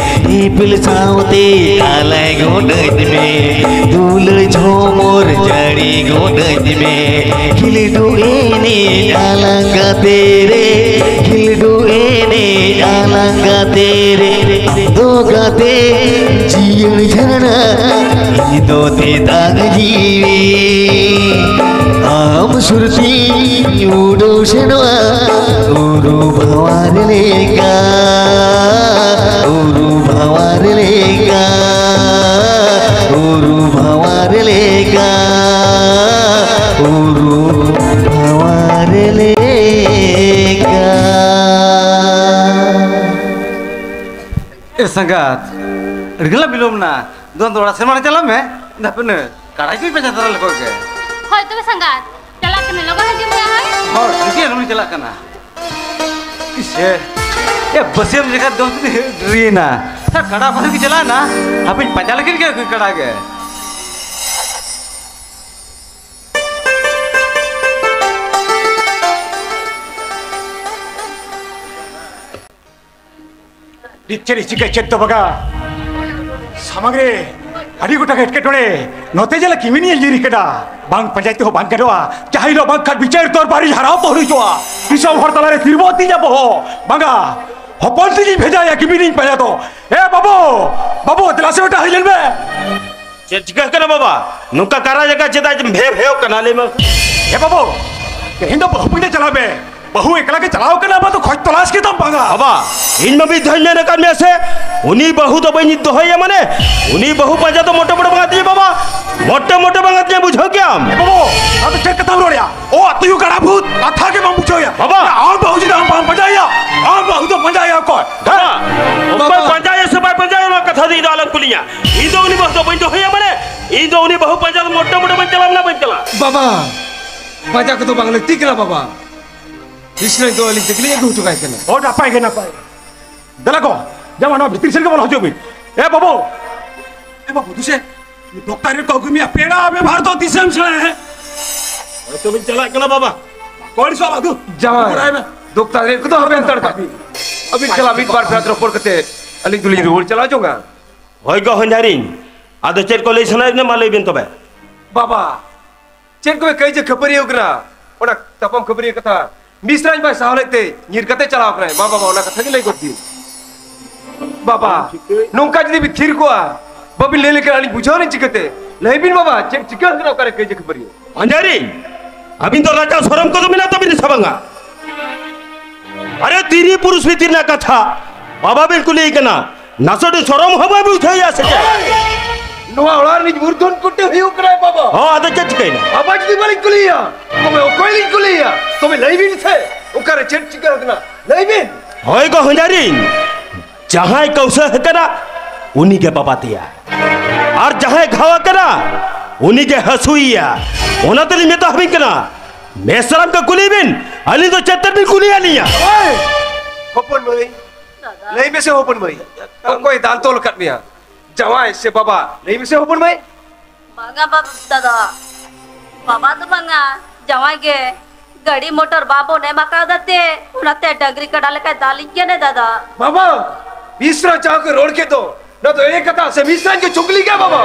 ᱤᱯᱤᱞ ᱥᱟᱶᱛᱮ ᱟᱞᱟᱭ ᱜᱚᱰᱟᱹᱧ ᱢᱮ, ᱫᱩᱞᱟᱹᱲ ᱡᱷᱚᱢᱚᱨ ᱡᱟᱹᱲᱤ ᱜᱚᱰᱟᱹᱧ ᱢᱮ᱾ ᱠᱷᱤᱞᱰᱩ ᱮᱱᱮᱡ ᱟᱞᱟᱝ ᱜᱟᱛᱮ ᱨᱮ, ᱠᱷᱤᱞᱰᱩ ᱮᱱᱮᱡ ᱟᱞᱟᱝ ᱜᱟᱛᱮ ᱨᱮ, ᱫᱚ ᱜᱟᱛᱮ ᱡᱤᱭᱚᱱ ᱡᱷᱟᱨᱱᱟ, ᱤᱧ ᱫᱚ ᱛᱮᱛᱟᱝ ᱡᱤᱣᱤ᱾ ᱟᱢ ᱥᱩᱨᱛᱤᱧ ᱩᱰᱟᱹᱣ ᱥᱮᱱᱚᱜᱼᱟ, ᱩᱨᱩ ᱵᱷᱟᱣᱟᱨ ᱞᱮᱠᱟ, ᱩᱨᱩ ᱵᱷᱟᱣᱟᱨ ᱞᱮᱠᱟ, ᱩᱨᱩ ᱵᱷᱟᱣᱟᱨ ᱞᱮᱠᱟ, ᱩᱨᱩ ᱵᱷᱟᱣᱟᱨ ᱞᱮᱠᱟ᱾ ᱮ ᱥᱟᱸᱜᱟᱛ, ᱟᱹᱰᱤ ᱜᱟᱱ ᱞᱮ ᱵᱤᱞᱚᱢ ᱱᱟ᱾ ᱫᱚᱱ ᱫᱚ ᱚᱲᱟᱜ ᱥᱮᱱ ᱢᱟᱲᱟᱝ ᱪᱟᱞᱟᱜ ᱢᱮ᱾ ᱤᱧ ᱫᱚ ᱦᱟᱯᱮ ᱱᱟᱹ ᱠᱟᱲᱟᱭ ᱠᱚᱧ ᱯᱟᱸᱡᱟ ᱛᱟᱨᱟ ᱞᱮᱠᱚ ᱜᱮ᱾ ᱦᱳᱭ ᱛᱚᱵᱮ ᱥᱟᱸᱜᱟᱛ, ᱪᱟᱞᱟᱜ ᱠᱟᱱᱟ, ᱞᱚᱜᱚᱱ ᱦᱤᱡᱩᱜ ᱢᱮ ᱦᱳᱭ᱾ ᱦᱳᱭ, ᱴᱷᱤᱠ ᱜᱮᱭᱟ, ᱞᱚᱜᱚᱱ ᱪᱟᱞᱟᱜ ᱠᱟᱱᱟ᱾ ᱤᱥᱮ, ᱮ, ᱵᱟᱹᱥᱭᱟᱹᱢ ᱡᱟᱭᱜᱟ ᱫᱚᱱ ᱛᱮ ᱰᱮᱨᱤᱭᱮᱱᱟ᱾ ᱦᱮᱸ, ᱠᱟᱲᱟ ᱯᱟᱥᱮ ᱜᱮ ᱪᱟᱞᱟᱜ ᱱᱟ, ᱦᱟᱯᱮᱧ ᱯᱟᱸᱡᱟ ᱞᱮᱠᱤᱱ ᱜᱮ ᱠᱟᱲᱟ ᱜᱮ᱾ ᱪᱮᱫ ᱮ ᱪᱤᱠᱟᱹ ᱪᱮᱫ ᱫᱚ ᱵᱟᱜᱟ? ᱥᱟᱢᱟᱝ ᱨᱮ ᱟᱹᱰᱤ ᱜᱚᱴᱟᱝ ᱮᱴᱠᱮᱴᱚᱬᱮ᱾ ᱱᱚᱛᱮ ᱡᱮᱞᱟ ᱠᱤᱢᱤᱱᱤᱧ ᱧᱤᱨ ᱠᱟᱫᱟ, ᱵᱟᱝ ᱯᱟᱸᱡᱟᱭ ᱛᱮᱦᱚᱸ ᱵᱟᱝ ᱜᱟᱱᱚᱜᱼᱟ᱾ ᱡᱟᱦᱟᱸ ᱦᱤᱞᱳᱜ ᱵᱟᱝᱠᱷᱟᱱ ᱵᱤᱪᱟᱹᱨ ᱫᱚᱨᱵᱟᱨᱤᱧ ᱦᱟᱨᱟᱣ ᱛᱚ ᱦᱩᱭ ᱦᱚᱪᱚᱜᱼᱟ᱾ ᱫᱤᱥᱚᱢ ᱦᱚᱲ ᱛᱟᱞᱟᱨᱮ ᱛᱤᱨᱵᱚ ᱛᱤᱧᱟ ᱵᱚᱦᱚᱜ᱾ ᱵᱟᱝᱟ, ᱦᱚᱯᱚᱱ ᱛᱤᱧᱤᱧ ᱵᱷᱮᱡᱟᱭᱟ ᱠᱤᱢᱤᱱᱤᱧ ᱯᱟᱸᱡᱟ ᱫᱚ᱾ ᱮ ᱵᱟᱹᱵᱩ, ᱵᱟᱹᱵᱩ, ᱫᱮᱞᱟ ᱥᱮ ᱵᱮᱴᱟ ᱦᱮᱡ ᱞᱮᱱ ᱢᱮ᱾ ᱪᱮᱫ ᱪᱤᱠᱟᱹ ᱠᱟᱱᱟ ᱵᱟᱵᱟ? ᱱᱚᱝᱠᱟ ᱠᱟᱨᱟ ᱡᱟᱭᱜᱟ ᱪᱮᱫᱟᱜ ᱮᱢ ᱵᱷᱮ ᱵᱷᱮᱣ ᱠᱟᱱᱟ, ᱞᱟᱹᱭ ᱢᱮ? ᱮ ᱵᱟᱹᱵᱩ, ᱛᱮᱦᱮᱧ ᱫᱚ ᱵᱟᱹᱦᱩ ᱯᱟᱸᱡᱟ ᱪᱟᱞᱟᱣ ᱢᱮ᱾ ᱵᱟᱹᱦᱩ ᱮᱠᱞᱟ ᱜᱮ ᱪᱟᱞᱟᱣ ᱠᱟᱱᱟ, ᱟᱢᱟᱜ ᱫᱚ ᱠᱷᱚᱡ ᱛᱚᱞᱟᱥ ᱜᱮ ᱛᱟᱢ ᱵᱟᱝᱟ᱾ ᱵᱟᱵᱟ, ᱤᱧ ᱢᱟ ᱢᱤᱫ ᱫᱷᱟᱣ ᱤᱧ ᱢᱮᱱ ᱟᱠᱟᱫ ᱢᱮᱭᱟ ᱥᱮ, ᱩᱱᱤ ᱵᱟᱹᱦᱩ ᱫᱚ ᱵᱟᱹᱧ ᱫᱚᱦᱚᱭᱟ, ᱢᱟᱱᱮ ᱩᱱᱤ ᱵᱟᱹᱦᱩ ᱯᱟᱸᱡᱟ ᱫᱚ ᱢᱚᱴᱮ ᱢᱚᱴᱮ ᱵᱟᱝ ᱟᱹᱛᱤᱧᱟ ᱵᱟᱵᱟ, ᱢᱚᱴᱮ ᱢᱚᱴᱮ ᱵᱟᱝ ᱟᱹᱛᱤᱧᱟ, ᱵᱩᱡᱷᱟᱹᱣ ᱠᱮᱟᱢ? ᱮ ᱵᱟᱹᱵᱩ, ᱟᱢ ᱫᱚ ᱪᱮᱫ ᱠᱟᱛᱷᱟᱢ ᱨᱚᱲᱮᱜᱼᱟ? ᱚ, ᱛᱩᱭᱩ ᱠᱟᱲᱟ ᱵᱷᱩᱛ, ᱠᱟᱛᱷᱟ ᱜᱮ ᱵᱟᱢ ᱵᱩᱡᱷᱟᱹᱣᱮᱜᱼᱟ᱾ ᱵᱟᱵᱟ! ᱟᱢ ᱵᱟᱹᱦᱩ ᱡᱩᱫᱤ ᱟᱢ ᱵᱟᱢ ᱯᱟᱸᱡᱟᱭᱟ, ᱟᱢ ᱵᱟᱹᱦᱩ ᱫᱚ ᱯᱟᱸᱡᱟᱭᱟ ᱚᱠᱚᱭ? ᱵᱟᱵᱟ, ᱚᱠᱚᱭ ᱵᱟᱵᱟ! ᱯᱟᱸᱡᱟᱭᱟ ᱥᱮ ᱵᱟᱭ ᱯᱟᱸᱡᱟᱭᱟ, ᱚᱱᱟ ᱠᱟᱛᱷᱟ ᱫᱚ ᱤᱧ ᱫᱚ ᱟᱞᱚᱢ ᱠᱩᱞᱤᱧᱟ᱾ ᱤᱧ ᱫᱚ ᱩᱱᱤ ᱵᱟᱹᱦᱩ ᱫᱚ ᱵᱟᱹᱧ ᱫᱚᱦᱚᱭᱟ, ᱢᱟᱱᱮ ᱤᱧ ᱫᱚ ᱩᱱᱤ ᱵᱟᱹᱦᱩ ᱯᱟᱸᱡᱟ ᱫᱚ ᱢᱚᱴᱮ ᱢᱚᱴᱮ ᱵᱟᱹᱧ ᱪᱟᱞᱟᱜᱼᱟ, ᱢᱟᱱᱮ ᱵᱟᱹᱧ ᱪᱟᱞᱟᱜᱼᱟ᱾ ᱵᱟᱵᱟ, ᱯᱟᱸᱡᱟ ᱠᱚᱫᱚ ᱵᱟᱝ ᱞᱟᱹᱠᱛᱤ ᱠᱟᱱᱟ ᱵᱟᱵᱟ᱾ ᱠᱨᱤᱥᱱᱚ ᱫᱚ ᱟᱹᱞᱤᱧ ᱛᱮᱜᱮᱞᱤᱧ ᱟᱹᱜᱩ ᱦᱚᱴᱚ ᱠᱟᱭ ᱠᱟᱱᱟ᱾ ᱚ, ᱱᱟᱯᱟᱭ ᱜᱮ, ᱱᱟᱯᱟᱭ ᱜᱮ᱾ ᱫᱮᱞᱟ ᱠᱚ, ᱡᱟᱢᱟ ᱱᱚᱣᱟ ᱵᱷᱤᱛᱤᱨ ᱥᱮᱫ ᱜᱮ ᱵᱚᱞᱚ ᱦᱚᱪᱚ ᱵᱤᱱ᱾ ᱮ ᱵᱟᱹᱵᱩ, ᱮ ᱵᱟᱹᱵᱩ, ᱫᱩᱥᱮ, ᱰᱚᱠᱴᱚᱨ ᱠᱚ ᱟᱹᱜᱩ ᱢᱮᱭᱟ, ᱯᱮᱲᱟ ᱵᱮᱵᱷᱟᱨ ᱫᱚ ᱫᱤᱥᱚᱢ ᱥᱮᱬᱟ ᱦᱮᱸ᱾ ᱦᱳᱭ ᱛᱚ ᱵᱤᱱ ᱪᱟᱞᱟᱜ ᱠᱟᱱᱟ ᱵᱟᱵᱟ᱾ ᱠᱚᱲᱤ ᱥᱚ ᱟᱹᱜᱩ᱾ ᱡᱟᱶᱟᱭ᱾ ᱵᱟᱲᱟᱭ ᱢᱮ᱾ ᱫᱩᱠ ᱛᱟᱦᱞᱮ ᱠᱚᱫᱚ ᱦᱟᱵᱮᱱ ᱦᱟᱛᱟᱲ ᱠᱟᱜ ᱵᱤᱱ᱾ ᱟᱹᱵᱤᱱ ᱥᱟᱞᱟᱜ ᱢᱤᱫ ᱵᱟᱨ ᱠᱟᱛᱷᱟ ᱨᱚᱯᱚᱲ ᱠᱟᱛᱮ ᱟᱹᱞᱤᱧ ᱫᱚᱞᱤᱧ ᱨᱩᱣᱟᱹᱲ ᱪᱟᱞᱟᱣ ᱡᱚᱝᱟ᱾ ᱦᱳᱭ ᱜᱚ ᱦᱚᱧᱦᱟᱨᱤᱧ, ᱟᱫᱚ ᱪᱮᱫ ᱠᱚ ᱞᱟᱹᱭ ᱥᱟᱱᱟᱭᱮᱫ ᱵᱤᱱᱟ, ᱢᱟ ᱞᱟᱹᱭ ᱵᱤᱱ ᱛᱚᱵᱮ᱾ ᱵᱟᱵᱟ, ᱪᱮᱫ ᱠᱚ ᱠᱟᱹᱭᱡᱟᱹ ᱠᱷᱟᱹᱯᱟᱹᱨᱤᱭᱟᱹᱣ ᱠᱟᱱᱟ? ᱚᱱᱟ ᱛᱟᱯᱟᱢ ᱠᱷᱟᱹᱯᱟᱹᱨᱤᱭᱟᱹ ᱠᱟᱛᱷᱟ ᱢᱤᱥᱨᱟᱧ ᱵᱟᱭ ᱥᱟᱦᱟᱣ ᱞᱮᱫ ᱛᱮ ᱧᱤᱨ ᱠᱟᱛᱮ ᱪᱟᱞᱟᱣ ᱠᱟᱱᱟᱭ᱾ ᱢᱟ ᱵᱟᱵᱟ, ᱚᱱᱟ ᱠᱟᱛᱷᱟ ᱜᱮ ᱞᱟᱹᱭ ᱜᱚᱫ ᱵᱤᱱ᱾ ᱵᱟᱵᱟ, ᱱᱚᱝᱠᱟ ᱡᱩᱫᱤ ᱵᱤᱱ ᱛᱷᱤᱨ ᱠᱚᱜᱼᱟ, ᱵᱟᱵᱤᱱ ᱞᱟᱹᱭ ᱞᱮᱠᱷᱟᱱ ᱟᱹᱞᱤᱧ ᱵᱩᱡᱷᱟᱹᱣ ᱞᱤᱧ ᱪᱤᱠᱟᱹᱛᱮ? ᱞᱟᱹᱭ ᱵᱤᱱ ᱵᱟᱵᱟ, ᱪᱮᱫ ᱪᱤᱠᱟᱹ ᱟᱠᱟᱱᱟ ᱚᱠᱟᱨᱮ ᱠᱟᱹᱭᱡᱟᱹ ᱠᱷᱟᱹᱯᱟᱹᱨᱤᱭᱟᱹ? ᱦᱚᱧᱦᱟᱨᱤᱧ, ᱟᱹᱵᱤᱱ ᱫᱚ ᱞᱟᱡᱟᱣ ᱥᱚᱨᱚᱢ ᱠᱚᱫᱚ ᱢᱮᱱᱟᱜ ᱛᱟᱵᱤᱱᱟ ᱥᱮ ᱵᱟᱝᱟ? ᱟᱨᱮ, ᱛᱤᱨᱤ ᱯᱩᱨᱩᱥ ᱵᱷᱤᱛᱤᱨ ᱨᱮᱱᱟᱜ ᱠᱟᱛᱷᱟ ᱵᱟᱵᱟ ᱵᱤᱱ ᱠᱩᱞᱤᱭᱮ ᱠᱟᱱᱟ, ᱱᱟᱥᱮ ᱫᱚ ᱥᱚᱨᱚᱢ ᱦᱚᱸ ᱵᱟᱭ ᱵᱩᱡᱷᱟᱹᱣᱮᱭᱟ ᱥᱮ ᱪᱮᱫ? ᱱᱚᱣᱟ ᱚᱲᱟᱜ ᱨᱤᱱᱤᱡ ᱢᱩᱨᱫᱷᱚᱱ ᱠᱚᱴᱮ ᱦᱩᱭᱩᱜ ᱠᱟᱱᱟᱭ ᱵᱟᱵᱟ᱾ ᱦᱚᱸ, ᱟᱫᱚ ᱪᱮᱫ ᱪᱤᱠᱟᱹᱭᱮᱱᱟ? ᱵᱟᱵᱟ ᱡᱩᱫᱤ ᱵᱟᱹᱞᱤᱧ ᱠᱩᱞᱤᱭᱮᱭᱟ, ᱛᱚᱵᱮ ᱚᱠᱚᱭ ᱞᱤᱧ ᱠᱩᱞᱤᱭᱮᱭᱟ? ᱛᱚᱵᱮ ᱞᱟᱹᱭ ᱵᱤᱱ ᱥᱮ, ᱚᱠᱟᱨᱮ ᱪᱮᱫ ᱪᱤᱠᱟᱹ ᱟᱠᱟᱱᱟ? ᱞᱟᱹᱭ ᱵᱤᱱ᱾ ᱦᱳᱭ ᱜᱚ ᱦᱚᱧᱦᱟᱨᱤᱧ, ᱡᱟᱦᱟᱸᱭ ᱠᱟᱹᱣᱥᱟᱹ ᱟᱠᱟᱱᱟ, ᱩᱱᱤ ᱜᱮ ᱵᱟᱵᱟ ᱛᱮᱭᱟ᱾ ᱟᱨ ᱡᱟᱦᱟᱸᱭ ᱜᱷᱟᱣ ᱟᱠᱟᱱᱟ, ᱩᱱᱤ ᱜᱮ ᱦᱟᱹᱥᱩᱭᱮᱭᱟ᱾ ᱚᱱᱟ ᱛᱮᱞᱤᱧ ᱢᱮᱛᱟ ᱦᱟᱵᱤᱱ ᱠᱟᱱᱟ, ᱢᱮᱥᱨᱟᱢ ᱠᱚ ᱠᱩᱞᱤ ᱵᱤᱱ, ᱟᱹᱞᱤᱧ ᱫᱚ ᱪᱮᱫ ᱛᱮ ᱵᱤᱱ ᱠᱩᱞᱤᱭᱮᱫ ᱞᱤᱧᱟ? ᱳᱭ! ᱦᱚᱯᱚᱱ ᱢᱟᱹᱭ, ᱫᱟᱫᱟ᱾ ᱞᱟᱹᱭ ᱢᱮᱥᱮ ᱦᱚᱯᱚᱱ ᱢᱟᱹᱭ, ᱚᱠᱚᱭ ᱫᱟᱞ ᱛᱚᱞ ᱟᱠᱟᱫ ᱢᱮᱭᱟ? ᱡᱟᱶᱟᱭ ᱥᱮ ᱵᱟᱵᱟ? ᱞᱟᱹᱭ ᱢᱮᱥᱮ ᱦᱚᱯᱚᱱ ᱢᱟᱹᱭ᱾ ᱵᱟᱝᱟ ᱵᱟᱵ-, ᱫᱟᱫᱟ, ᱵᱟᱵᱟ ᱫᱚ ᱵᱟᱝᱟ, ᱡᱟᱶᱟᱭ ᱜᱮ᱾ ᱜᱟᱹᱰᱤ ᱢᱚᱴᱚᱨ ᱵᱟᱵᱚᱱ ᱮᱢ ᱟᱠᱟᱣᱫᱟ ᱛᱮ, ᱚᱱᱟᱛᱮ ᱰᱟᱝᱨᱤ ᱠᱟᱰᱟ ᱞᱮᱠᱟᱭ ᱫᱟᱞᱤᱧ ᱠᱟᱱᱟ ᱫᱟᱫᱟ᱾ ᱵᱟᱵᱟ, ᱢᱤᱥᱨᱟ ᱡᱟᱦᱟᱸ ᱠᱚ ᱨᱚᱲ ᱠᱮᱫ ᱫᱚ, ᱚᱱᱟ ᱫᱚ ᱮᱲᱮ ᱠᱟᱛᱷᱟ ᱥᱮ ᱢᱤᱥᱨᱟᱧ ᱠᱚ ᱪᱩᱜᱽᱞᱤ ᱜᱮᱭᱟ ᱵᱟᱵᱟ?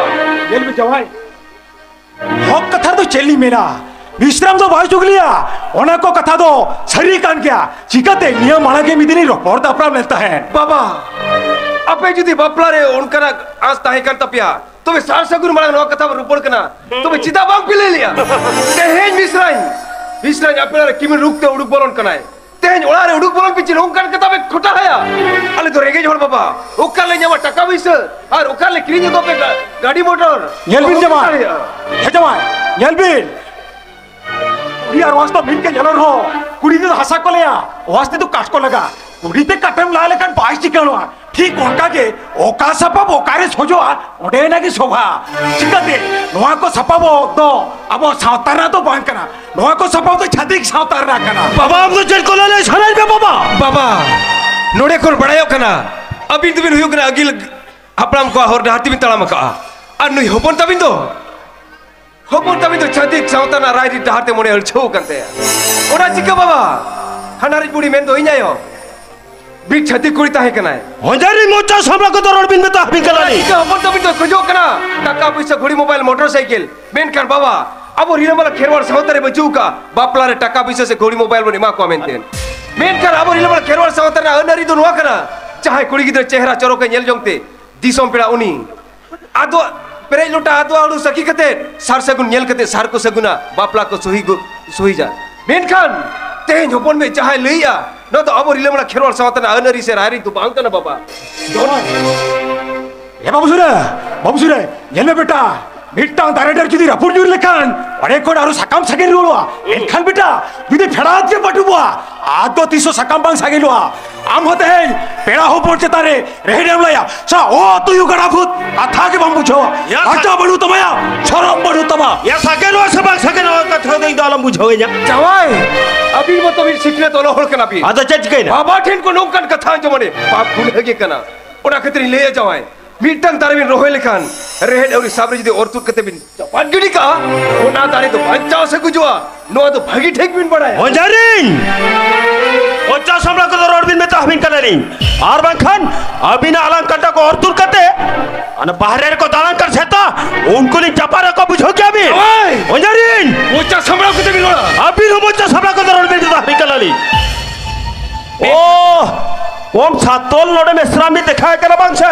ᱧᱮᱞ ᱢᱮ ᱡᱟᱶᱟᱭ, ᱦᱚᱠ ᱠᱟᱛᱷᱟ ᱨᱮᱫᱚ ᱪᱮᱫ ᱞᱤᱧ ᱢᱮᱱᱟ, ᱢᱤᱥᱨᱟᱢ ᱫᱚ ᱵᱟᱭ ᱪᱩᱜᱽᱞᱤᱭᱟ, ᱚᱱᱟ ᱠᱚ ᱠᱟᱛᱷᱟ ᱫᱚ ᱥᱟᱹᱨᱤ ᱠᱟᱱ ᱜᱮᱭᱟ᱾ ᱪᱤᱠᱟᱹᱛᱮ ᱱᱤᱭᱟᱹ ᱢᱟᱲᱟᱝ ᱜᱮ ᱢᱤᱫ ᱫᱤᱱᱤᱧ ᱨᱚᱯᱚᱲ ᱫᱟᱯᱨᱟᱢ ᱞᱮᱱ ᱛᱟᱦᱮᱸᱫ᱾ ᱵᱟᱵᱟ, ᱟᱯᱮ ᱡᱩᱫᱤ ᱵᱟᱯᱞᱟ ᱨᱮ ᱚᱱᱠᱟᱱᱟᱜ ᱟᱸᱥ ᱛᱟᱦᱮᱸ ᱠᱟᱱ ᱛᱟᱯᱮᱭᱟ, ᱛᱚᱵᱮ ᱥᱟᱨ ᱥᱟᱹᱜᱩᱱ ᱢᱟᱲᱟᱝ ᱱᱚᱣᱟ ᱠᱟᱛᱷᱟ ᱵᱚᱱ ᱨᱚᱯᱚᱲ ᱠᱟᱱᱟ, ᱛᱚᱵᱮ ᱪᱮᱫᱟᱜ ᱵᱟᱝ ᱯᱮ ᱞᱟᱹᱭ ᱞᱮᱜᱼᱟ? ᱛᱮᱦᱮᱧ ᱢᱤᱥᱨᱟᱧ, ᱢᱤᱥᱨᱟᱧ ᱟᱯᱮ ᱚᱲᱟᱜ ᱨᱮ ᱠᱤᱢᱤᱱ ᱨᱩᱯ ᱛᱮ ᱩᱰᱩᱠ ᱵᱚᱞᱚᱱ ᱠᱟᱱᱟᱭ, ᱛᱮᱦᱮᱧ ᱚᱲᱟᱜ ᱨᱮ ᱩᱰᱩᱠ ᱵᱚᱞᱚᱱ ᱯᱤᱪᱷᱤ ᱱᱚᱝᱠᱟᱱ ᱠᱟᱛᱷᱟ ᱯᱮ ᱠᱷᱚᱴᱟ ᱦᱟᱭᱟ? ᱟᱞᱮ ᱫᱚ ᱨᱮᱸᱜᱮᱡ ᱦᱚᱲ ᱵᱟᱵᱟ, ᱚᱠᱟ ᱨᱮᱞᱮ ᱧᱟᱢᱟ ᱴᱟᱠᱟ ᱯᱩᱭᱥᱟᱹ? ᱟᱨ ᱚᱠᱟ ᱨᱮᱞᱮ ᱠᱤᱨᱤᱧ ᱟᱹᱜᱩ ᱟᱯᱮ ᱜᱟ-, ᱜᱟᱹᱰᱤ ᱢᱚᱴᱚᱨ? ᱧᱮᱞ ᱵᱤᱱ ᱚᱦᱚ ᱡᱟᱢᱟᱭ᱾ ᱫᱟᱲᱮᱭᱟᱜᱼᱟ᱾ ᱦᱮᱸ ᱡᱟᱢᱟᱭ, ᱧᱮᱞ ᱵᱤᱱ᱾ ᱠᱩᱲᱤ ᱟᱨ ᱣᱟᱥᱛᱚᱵ ᱢᱤᱫ ᱜᱮ ᱧᱮᱞᱚᱜ ᱨᱮᱦᱚᱸ, ᱠᱩᱲᱤ ᱛᱮᱫᱚ ᱦᱟᱥᱟ ᱠᱚ ᱞᱟᱹᱭᱟ, ᱣᱟᱥᱛᱮ ᱫᱚ ᱠᱟᱴ ᱠᱚ ᱞᱟᱜᱟ᱾ ᱠᱩᱲᱤ ᱛᱮ ᱠᱟᱴᱮᱢ ᱞᱟ ᱞᱮᱠᱷᱟᱱ ᱵᱟᱭ ᱪᱤᱠᱟᱹᱲᱚᱜᱼᱟ᱾ ᱴᱷᱤᱠ ᱚᱱᱠᱟ ᱜᱮ ᱚᱠᱟ ᱥᱟᱯᱟᱵ ᱚᱠᱟᱨᱮ ᱥᱚᱡᱚᱜᱼᱟ, ᱚᱸᱰᱮᱱᱟᱜ ᱜᱮ ᱥᱚᱵᱷᱟ᱾ ᱪᱤᱠᱟᱹᱛᱮ? ᱱᱚᱣᱟ ᱠᱚ ᱥᱟᱯᱟᱵ ᱫᱚ ᱟᱵᱚ ᱥᱟᱶᱛᱟ ᱨᱮᱱᱟᱜ ᱫᱚ ᱵᱟᱝ ᱠᱟᱱᱟ᱾ ᱱᱚᱣᱟ ᱠᱚ ᱥᱟᱯᱟᱵ ᱫᱚ ᱪᱷᱟᱹᱛᱤᱠ ᱥᱟᱶᱛᱟ ᱨᱮᱱᱟᱜ ᱠᱟᱱᱟ᱾ ᱵᱟᱵᱟ, ᱟᱢ ᱫᱚ ᱪᱮᱫ ᱠᱚ ᱞᱟᱹᱞᱟᱹᱭ ᱥᱟᱱᱟᱭᱮᱫ ᱢᱮ ᱵᱟᱵᱟ? ᱵᱟᱵᱟ, ᱱᱚᱰᱮ ᱠᱷᱚᱱ ᱵᱟᱲᱟᱭᱚᱜ ᱠᱟᱱᱟ, ᱟᱹᱵᱤᱱ ᱫᱚᱵᱤᱱ ᱦᱩᱭᱩᱜ ᱠᱟᱱᱟ ᱟᱹᱜᱤᱞ ᱦᱟᱯᱲᱟᱢ ᱠᱚᱣᱟᱜ ᱦᱚᱨ ᱰᱟᱦᱟᱨ ᱛᱮᱵᱤᱱ ᱛᱟᱲᱟᱢ ᱟᱠᱟᱜᱼᱟ᱾ ᱟᱨ ᱱᱩᱭ ᱦᱚᱯᱚᱱ ᱛᱟᱵᱤᱱ ᱫᱚ, ᱦᱚᱯᱚᱱ ᱛᱟᱵᱤᱱ ᱫᱚ ᱪᱷᱟᱹᱛᱤᱠ ᱥᱟᱶᱛᱟ ᱨᱮᱱᱟᱜ ᱨᱟᱭᱨᱤᱛ ᱰᱟᱦᱟᱨ ᱛᱮ ᱢᱚᱱᱮ ᱟᱹᱲᱪᱷᱟᱹᱣ ᱟᱠᱟᱱ ᱛᱟᱭᱟ᱾ ᱚᱱᱟ ᱪᱤᱠᱟᱹ ᱵᱟᱵᱟ? ᱦᱟᱱᱟ ᱨᱤᱡ ᱵᱩᱲᱤ ᱢᱮᱱ ᱫᱚ ᱤᱧ ᱟᱭᱳ ᱢᱤᱫ ᱪᱷᱟᱹᱛᱤᱠ ᱠᱩᱲᱤ ᱛᱟᱦᱮᱸ ᱠᱟᱱᱟᱭ᱾ ᱦᱚᱧᱡᱟᱨᱤ ᱢᱚᱪᱟ ᱥᱟᱢᱲᱟ ᱠᱚᱫᱚ ᱨᱚᱲ ᱵᱤᱱ ᱢᱮᱛᱟ ᱦᱟᱹᱵᱤᱱ ᱠᱟᱱᱟ ᱞᱤᱧ᱾ ᱪᱤᱠᱟᱹ ᱦᱚᱯᱚᱱ ᱛᱟᱹᱵᱤᱱ ᱫᱚ ᱠᱷᱚᱡᱚᱜ ᱠᱟᱱᱟ ᱴᱟᱠᱟ ᱯᱚᱭᱥᱟ, ᱜᱷᱩᱲᱤ, ᱢᱳᱵᱟᱭᱤᱞ, ᱢᱚᱴᱚᱨ ᱥᱟᱭᱠᱮᱞ, ᱢᱮᱱᱠᱷᱟᱱ ᱵᱟᱵᱟ, ᱟᱵᱚ ᱨᱤᱞᱟᱹᱢᱟᱞᱟ ᱠᱷᱮᱨᱣᱟᱲ ᱥᱟᱶᱛᱟ ᱨᱮ ᱵᱟᱹᱪᱩᱜ ᱟᱠᱟᱫ ᱵᱟᱯᱞᱟ ᱨᱮ ᱴᱟᱠᱟ ᱯᱚᱭᱥᱟ ᱥᱮ ᱜᱷᱩᱲᱤ ᱢᱳᱵᱟᱭᱤᱞ ᱵᱚᱱ ᱮᱢᱟ ᱠᱚᱣᱟ ᱢᱮᱱᱛᱮ᱾ ᱢᱮᱱᱠᱷᱟᱱ ᱟᱵᱚ ᱨᱤᱞᱟᱹᱢᱟᱞᱟ ᱠᱷᱮᱨᱣᱟᱲ ᱥᱟᱶᱛᱟ ᱨᱮᱱᱟᱜ ᱟᱹᱱ ᱟᱹᱨᱤ ᱫᱚ ᱱᱚᱣᱟ ᱠᱟᱱᱟ, ᱡᱟᱦᱟᱸᱭ ᱠᱩᱲᱤ ᱜᱤᱫᱽᱨᱟᱹ ᱪᱮᱦᱨᱟ ᱪᱚᱨᱚᱠᱮ ᱧᱮᱞ ᱡᱚᱝ ᱛᱮ ᱫᱤᱥᱚᱢ ᱯᱮᱲᱟ ᱩᱱᱤ ᱟᱫᱚ ᱯᱮᱨᱮᱡ ᱞᱚᱴᱟ ᱟᱫᱚ ᱟᱹᱲᱩ ᱥᱟᱹᱠᱷᱤ ᱠᱟᱛᱮ ᱥᱟᱨ ᱥᱟᱹᱜᱩᱱ ᱧᱮᱞ ᱠᱟᱛᱮ ᱥᱟᱨ ᱠᱚ ᱥᱟᱹᱜᱩᱱᱟ, ᱵᱟᱯᱞᱟ ᱠᱚ ᱥᱩᱦᱤ ᱜᱚ-, ᱥᱩᱦᱤᱡᱟ᱾ ᱢᱮᱱᱠᱷᱟᱱ ᱛᱮᱦᱮᱧ ᱦᱚᱯᱚᱱ ᱢᱮ ᱡᱟᱦᱟᱸᱭ ᱞᱟᱹᱭᱮᱜᱼᱟ, ᱱᱚᱣᱟ ᱫᱚ ᱟᱵᱚ ᱨᱤᱞᱟᱹᱢᱟᱞᱟ ᱠᱷᱮᱨᱣᱟᱲ ᱥᱟᱶᱛᱟ ᱨᱮᱱᱟᱜ ᱟᱹᱱ ᱟᱹᱨᱤ ᱥᱮ ᱨᱟᱭᱨᱤᱛ ᱫᱚ ᱵᱟᱝ ᱠᱟᱱᱟ ᱵᱟᱵᱟ᱾ ᱮ ᱵᱟᱹᱵᱩ ᱥᱩᱨᱮ, ᱵᱟᱹᱵᱩ ᱥᱩᱨᱮ, ᱧᱮᱞ ᱢᱮ ᱵᱮᱴᱟ, ᱢᱤᱫᱴᱟᱝ ᱫᱟᱨᱮ ᱰᱟᱹᱨ ᱡᱩᱫᱤ ᱨᱟᱹᱯᱩᱫ ᱧᱩᱨ ᱞᱮᱠᱷᱟᱱ ᱚᱸᱰᱮ ᱠᱷᱚᱱ ᱟᱨᱚ ᱥᱟᱠᱟᱢ ᱥᱟᱜᱮᱱ ᱨᱩᱣᱟᱹᱲᱚᱜᱼᱟ᱾ ᱮᱱᱠᱷᱟᱱ ᱵᱮᱴᱟ, ᱡᱩᱫᱤ ᱯᱷᱮᱲᱟᱣᱟᱛ ᱜᱮ ᱯᱟᱹᱴᱩᱵᱚᱜᱼᱟ, ᱟᱫᱚ ᱛᱤᱥ ᱦᱚᱸ ᱥᱟᱠᱟᱢ ᱵᱟᱝ ᱥᱟᱜᱮᱱᱚᱜᱼᱟ᱾ ᱟᱢ ᱦᱚᱸ ᱛᱮᱦᱮᱧ ᱯᱮᱲᱟ ᱦᱚᱯᱚᱱ ᱪᱮᱛᱟᱱ ᱨᱮ ᱨᱮᱦᱮᱫ ᱮᱢ ᱞᱟᱭᱟ᱾ ᱥᱟ ᱚ ᱛᱩᱭᱩ ᱜᱟᱰᱟ ᱵᱷᱩᱛ, ᱠᱟᱛᱷᱟ ᱜᱮ ᱵᱟᱢ ᱵᱩᱡᱷᱟᱹᱣᱟ᱾ ᱭᱟ ᱥᱟ- ᱞᱟᱡᱟ ᱵᱟᱹᱱᱩᱜ ᱛᱟᱢᱟ ᱭᱟ, ᱥᱚᱨᱚᱢ ᱵᱟᱹᱱᱩᱜ ᱛᱟᱢᱟ᱾ ᱭᱟ ᱥᱟᱜᱮᱱᱚᱜᱼᱟ ᱥᱮ ᱵᱟᱝ ᱥᱟᱜᱮᱱᱚᱜᱼᱟ, ᱠᱟᱛᱷᱟ ᱫᱚ ᱤᱧ ᱫᱚ ᱟᱞᱚᱢ ᱵᱩᱡᱷᱟᱹᱣᱤᱧᱟ᱾ ᱡᱟᱶᱟᱭ, ᱟᱹᱵᱤᱱ ᱢᱚᱛᱚ ᱵᱤᱱ ᱥᱤᱠᱷᱱᱟᱹᱛ ᱚᱞᱚᱜ ᱦᱚᱲ ᱠᱟᱱᱟ ᱵᱤᱱ᱾ ᱟᱫᱚ ᱪᱮᱫ ᱪᱤᱠᱟᱹᱭᱮᱱᱟ? ᱵᱟᱵᱟ ᱴᱷᱮᱱ ᱠᱚ ᱱᱚᱝᱠᱟᱱ ᱠᱟᱛᱷᱟ ᱟᱸᱡᱚᱢ ᱢᱟᱱᱮ ᱯᱟᱯ ᱜᱩᱱᱟᱹ ᱜᱮ ᱠᱟᱱᱟ᱾ ᱚᱱᱟ ᱠᱷᱟᱹᱛᱤᱨ ᱤᱧ ᱞᱟᱹᱭᱟ ᱡᱟᱶᱟᱭ, ᱢᱤᱫᱴᱟᱝ ᱫᱟᱨᱮ ᱵᱤᱱ ᱨᱚᱦᱚᱭ ᱞᱮᱠᱷᱟᱱ ᱨᱮᱦᱮᱫ ᱟᱹᱣᱨᱤ ᱥᱟᱵ ᱨᱮ ᱡᱩᱫᱤ ᱚᱨ ᱛᱩᱫ ᱠᱟᱛᱮ ᱵᱤᱱ ᱪᱟᱯᱟᱫ ᱜᱤᱰᱤ ᱠᱟᱜᱼᱟ, ᱚᱱᱟ ᱫᱟᱨᱮ ᱫᱚ ᱵᱟᱧᱪᱟᱣ ᱥᱮ ᱜᱩᱡᱩᱜᱼᱟ, ᱱᱚᱣᱟ ᱫᱚ ᱵᱷᱟᱹᱜᱤ ᱴᱷᱤᱠ ᱵᱤᱱ ᱵᱟᱲᱟᱭᱟ᱾ ᱦᱚᱧᱡᱟᱨᱤᱧ! ᱚᱪᱟ ᱥᱟᱢᱲᱟ ᱠᱚᱫᱚ ᱨᱚᱲ ᱵᱤᱱ ᱢᱮᱛᱟ ᱦᱟᱵᱤᱱ ᱠᱟᱱᱟᱞᱤᱧ᱾ ᱟᱨ ᱵᱟᱝᱠᱷᱟᱱ ᱟᱹᱵᱤᱱᱟᱜ ᱟᱞᱟᱝ ᱠᱟᱴᱟ ᱠᱚ ᱚᱨ ᱛᱩᱫ ᱠᱟᱛᱮ ᱚᱱᱟ ᱵᱟᱦᱨᱮ ᱨᱮᱠᱚ ᱫᱟᱬᱟᱱ ᱠᱟᱱ ᱥᱮᱛᱟ, ᱩᱱᱠᱩ ᱞᱤᱧ ᱪᱟᱯᱟᱫ ᱨᱮᱠᱚ ᱵᱩᱡᱷᱟᱹᱣ ᱠᱮᱭᱟ ᱵᱤᱱ᱾ ᱳᱭ! ᱦᱚᱧᱡᱟᱨᱤᱧ! ᱚᱪᱟ ᱥᱟᱢᱲᱟ ᱠᱟᱛᱮ ᱵᱤᱱ ᱨᱚᱲᱟ᱾ ᱟᱹᱵᱤᱱ ᱦᱚᱸ ᱚᱪᱟ ᱥᱟᱢᱲᱟ ᱠᱚᱫᱚ ᱨᱚᱲ ᱵᱤᱱ ᱢᱮᱛᱟ ᱦᱟᱵᱤᱱ ᱠᱟᱱᱟᱞᱤᱧ᱾ ᱳ, ᱠᱚᱢ ᱥᱟᱛᱚᱞ ᱱᱚᱰᱮ ᱢᱮᱥᱨᱟ ᱢᱤᱫ ᱫᱮᱠᱷᱟᱣ ᱠᱟᱱᱟ ᱵᱟᱝ ᱥᱮ?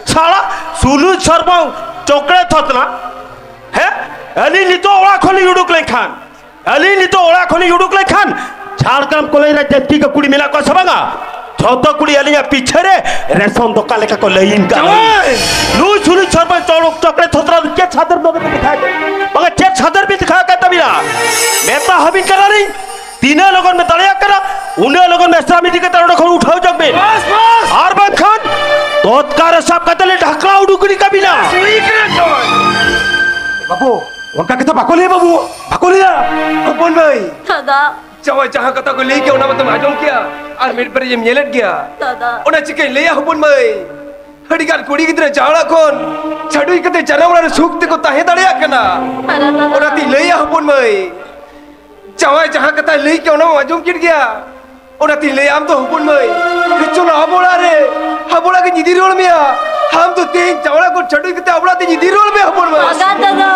ᱥᱟᱲᱟ ᱥᱩᱞᱩᱡ ᱥᱚᱨᱵᱚᱝ ᱪᱚᱠᱲᱮ ᱛᱷᱚᱛᱱᱟ᱾ ᱦᱮᱸ? ᱟᱹᱞᱤᱧ ᱱᱤᱛᱚᱜ ᱚᱲᱟᱜ ᱠᱷᱚᱱ ᱞᱤᱧ ᱩᱰᱩᱠ ᱞᱮᱱᱠᱷᱟᱱ, ᱟᱹᱞᱤᱧ ᱱᱤᱛᱚᱜ ᱚᱲᱟᱜ ᱠᱷᱚᱱ ᱞᱤᱧ ᱩᱰᱩᱠ ᱞᱮᱱᱠᱷᱟᱱ, ᱡᱷᱟᱲᱜᱨᱟᱢ ᱠᱚᱞᱮᱡᱽ ᱨᱮ ᱡᱟᱹᱛᱤ ᱠᱚ ᱠᱩᱲᱤ ᱢᱮᱱᱟᱜ ᱠᱚᱣᱟ ᱥᱮ ᱵᱟᱝᱟ? ᱡᱷᱚᱛᱚ ᱠᱩᱲᱤ ᱟᱹᱞᱤᱧᱟᱜ ᱯᱤᱪᱷᱟᱹ ᱨᱮ ᱨᱮᱥᱚᱱ ᱫᱚᱠᱟᱱ ᱞᱮᱠᱟ ᱠᱚ ᱞᱟᱹᱭᱤᱱ ᱠᱟᱱᱟ᱾ ᱡᱟᱶᱟᱭ! ᱱᱩᱭ ᱥᱩᱞᱩᱡ ᱥᱚᱨᱵᱚᱝ ᱪᱚᱲᱚᱠ ᱪᱚᱠᱲᱮ ᱛᱷᱚᱛᱱᱟ ᱫᱚ ᱪᱮᱫ ᱥᱟᱫᱮᱨ ᱱᱚᱰᱮ ᱯᱮ ᱫᱮᱠᱷᱟᱣ ᱠᱮᱫ? ᱵᱟᱝᱟ ᱪᱮᱫ ᱥᱟᱫᱮᱨ ᱵᱤᱱ ᱫᱮᱠᱷᱟᱣ ᱠᱮᱫ ᱛᱟᱹᱵᱤᱱᱟ? ᱢᱮᱛᱟ ᱦᱟᱹᱵᱤᱱ ᱠᱟᱱᱟᱞᱤᱧ, ᱛᱤᱱᱟᱹᱜ ᱞᱚᱜᱚᱱ ᱵᱮᱱ ᱫᱟᱲᱮᱭᱟᱜ ᱠᱟᱱᱟ, ᱩᱱᱟᱹᱜ ᱞᱚᱜᱚᱱ ᱢᱮᱥᱨᱟᱢ ᱤᱫᱤ ᱠᱟᱛᱮ ᱚᱸᱰᱮ ᱠᱷᱚᱱ ᱩᱴᱷᱟᱹᱣ ᱡᱚᱝ ᱵᱮᱱ᱾ ᱵᱟᱥ, ᱵᱟᱥ! ᱟᱨ ᱵᱟᱝᱠᱷᱟᱱ ᱛᱚᱛᱠᱟᱞ ᱨᱮ ᱥᱟᱵ ᱠᱟᱛᱮ ᱞᱮ ᱰᱷᱟᱠᱞᱟ ᱩᱰᱩᱠ ᱜᱤᱰᱤ ᱠᱟᱵᱤᱱᱟ᱾ ᱥᱩᱭ ᱠᱟᱱᱟ ᱪᱚᱭ᱾ ᱵᱟᱹᱵᱩ, ᱚᱱᱠᱟ ᱠᱟᱛᱷᱟ ᱵᱟᱠᱚ ᱞᱟᱹᱭᱟ ᱵᱟᱹᱵᱩ, ᱵᱟᱠᱚ ᱞᱟᱹᱭᱟ᱾ ᱦᱚᱯᱚᱱ ᱵᱷᱟᱹᱭ, ᱫᱟᱫᱟ᱾ ᱡᱟᱶᱟᱭ ᱡᱟᱦᱟᱸ ᱠᱟᱛᱷᱟ ᱠᱚ ᱞᱟᱹᱭ ᱠᱮᱭᱟ ᱚᱱᱟ ᱢᱟᱛᱚᱢ ᱟᱸᱡᱚᱢ ᱠᱮᱭᱟ, ᱟᱨ ᱢᱤᱫ ᱵᱟᱨᱮᱢ ᱧᱮᱞᱮᱫ ᱜᱮᱭᱟ᱾ ᱫᱟᱫᱟ᱾ ᱚᱱᱟ ᱪᱤᱠᱟᱹᱧ ᱞᱟᱹᱭᱟ ᱦᱚᱯᱚᱱ ᱵᱷᱟᱹᱭ, ᱟᱹᱰᱤ ᱜᱟᱱ ᱠᱩᱲᱤ ᱜᱤᱫᱽᱨᱟᱹ ᱡᱟᱦᱟᱸ ᱚᱲᱟᱜ ᱠᱷᱚᱱ ᱪᱷᱟᱹᱰᱩᱭ ᱠᱟᱛᱮ ᱡᱟᱱᱟᱢ ᱚᱲᱟᱜ ᱨᱮ ᱥᱩᱠ ᱛᱮᱠᱚ ᱛᱟᱦᱮᱸ ᱫᱟᱲᱮᱭᱟᱜ ᱠᱟᱱᱟ᱾ ᱟᱨ ᱫᱟᱫᱟ᱾ ᱚᱱᱟᱛᱤᱧ ᱞᱟᱹᱭᱟ ᱦᱚᱯᱚᱱ ᱵᱷᱟᱹᱭ, ᱡᱟᱶᱟᱭ ᱡᱟᱦᱟᱸ ᱠᱟᱛᱷᱟᱭ ᱞᱟᱹᱭ ᱠᱮᱫ, ᱚᱱᱟ ᱢᱟ ᱟᱸᱡᱚᱢ ᱠᱮᱫ ᱜᱮᱭᱟ᱾ ᱚᱱᱟᱛᱤᱧ ᱞᱟᱹᱭᱟ, ᱟᱢ ᱫᱚ ᱦᱚᱯᱚᱱ ᱢᱟᱹᱭ, ᱪᱚᱞᱚ ᱟᱵᱚ ᱚᱲᱟᱜ ᱨᱮ, ᱟᱵᱚ ᱚᱲᱟᱜ ᱜᱮᱧ ᱤᱫᱤ ᱨᱩᱣᱟᱹᱲ ᱢᱮᱭᱟ᱾ ᱟᱢ ᱫᱚ ᱛᱮᱦᱮᱧ ᱡᱟᱶᱟᱭ ᱠᱚ ᱪᱷᱟᱹᱰᱩᱭ ᱠᱟᱛᱮ ᱟᱵᱚ ᱚᱲᱟᱜ ᱛᱮᱧ ᱤᱫᱤ ᱨᱩᱣᱟᱹᱲ ᱢᱮᱭᱟ ᱦᱚᱯᱚᱱ ᱢᱟᱹᱭ᱾ ᱵᱟᱝᱟ ᱫᱟᱫᱟ,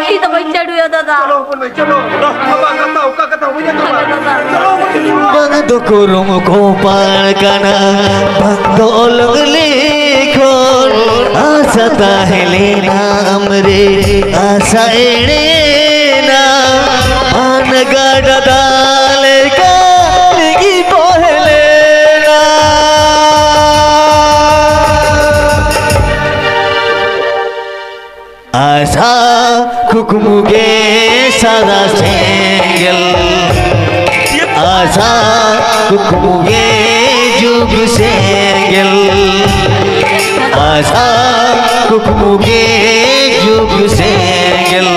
ᱤᱧ ᱫᱚ ᱵᱟᱹᱧ ᱪᱷᱟᱹᱰᱩᱭᱟ ᱫᱟᱫᱟ᱾ ᱪᱚᱞᱚ ᱦᱚᱯᱚᱱ ᱢᱟᱹᱭ, ᱪᱚᱞᱚ᱾ ᱟᱢᱟᱜ ᱠᱟᱛᱷᱟ, ᱚᱠᱟ ᱠᱟᱛᱷᱟ ᱦᱚᱸ ᱵᱟᱹᱧ ᱟᱸᱡᱚᱢᱟ᱾ ᱵᱟᱝᱟ ᱫᱟᱫᱟ᱾ ᱪᱚᱞᱚ ᱦᱚᱯᱚᱱ ᱢᱟᱹᱭ, ᱪᱚᱞᱚ᱾ ᱵᱟᱝ ᱫᱚ ᱠᱩᱨᱩᱢ ᱠᱚᱯᱟᱲ ᱠᱟᱱᱟ, ᱵᱟᱝ ᱫᱚ ᱚᱞᱚᱜ ᱞᱤᱠᱷᱚᱱ ᱟᱥᱟ ᱛᱟᱦᱮᱸ ᱞᱮᱱᱟ ᱟᱢᱨᱮ, ᱟᱥᱟ ᱮᱲᱮᱱᱟ᱾ ᱢᱟᱱ ᱜᱟᱰᱟ ᱫᱟᱜ ᱞᱮᱠᱟ ᱞᱤᱸᱜᱤ ᱵᱚᱦᱮᱞᱮᱱᱟ᱾ ᱟᱥᱟ ᱠᱩᱠᱢᱩ ᱜᱮ ᱥᱟᱫᱟ ᱥᱮᱸᱜᱮᱞ, ᱟᱥᱟ ᱠᱩᱠᱢᱩ ᱜᱮ ᱡᱩᱜᱽ ᱥᱮᱸᱜᱮᱞ, ᱟᱥᱟ ᱠᱩᱠᱢᱩ ᱜᱮ ᱡᱩᱜᱽ ᱥᱮᱸᱜᱮᱞ,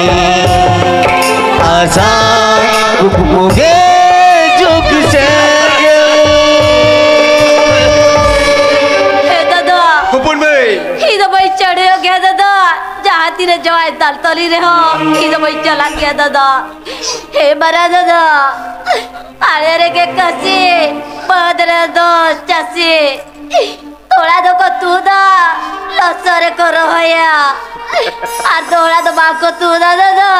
ᱟᱥᱟ ᱠᱩᱠᱢᱩ ᱜᱮ ᱡᱩᱜᱽ ᱥᱮᱸᱜᱮᱞ᱾ ᱦᱮ ᱫᱟᱫᱟ᱾ ᱦᱚᱯᱚᱱ ᱢᱟᱹᱭ᱾ ᱤᱧ ᱫᱚ ᱵᱟᱹᱧ ᱪᱟᱹᱰᱩᱭᱚᱜ ᱜᱮᱭᱟ ᱫᱟᱫᱟ᱾ ᱡᱟᱦᱟᱸ ᱛᱤᱱᱟᱹᱜ ᱡᱟᱶᱟᱭ ᱫᱟᱞ ᱛᱚᱞᱤᱧ ᱨᱮᱦᱚᱸ, ᱤᱧ ᱫᱚ ᱵᱟᱹᱧ ᱪᱟᱞᱟᱜ ᱜᱮᱭᱟ ᱫᱟᱫᱟ᱾ ᱦᱮ ᱢᱟᱨᱟᱝ ᱫᱟᱫᱟ, ᱟᱲᱮ ᱨᱮᱜᱮ ᱠᱟᱹᱥᱤ, ᱵᱟᱹᱫᱽ ᱨᱮᱫᱚ ᱪᱟᱹᱥᱤ᱾ ᱛᱚᱲᱟ ᱫᱚᱠᱚ ᱛᱩᱫᱟ, ᱞᱚᱥᱚᱫ ᱨᱮᱠᱚ ᱨᱚᱦᱚᱭᱟ᱾ ᱟᱨ ᱛᱚᱲᱟ ᱫᱚ ᱵᱟᱠᱚ ᱛᱩᱫᱟ ᱫᱟᱫᱟ᱾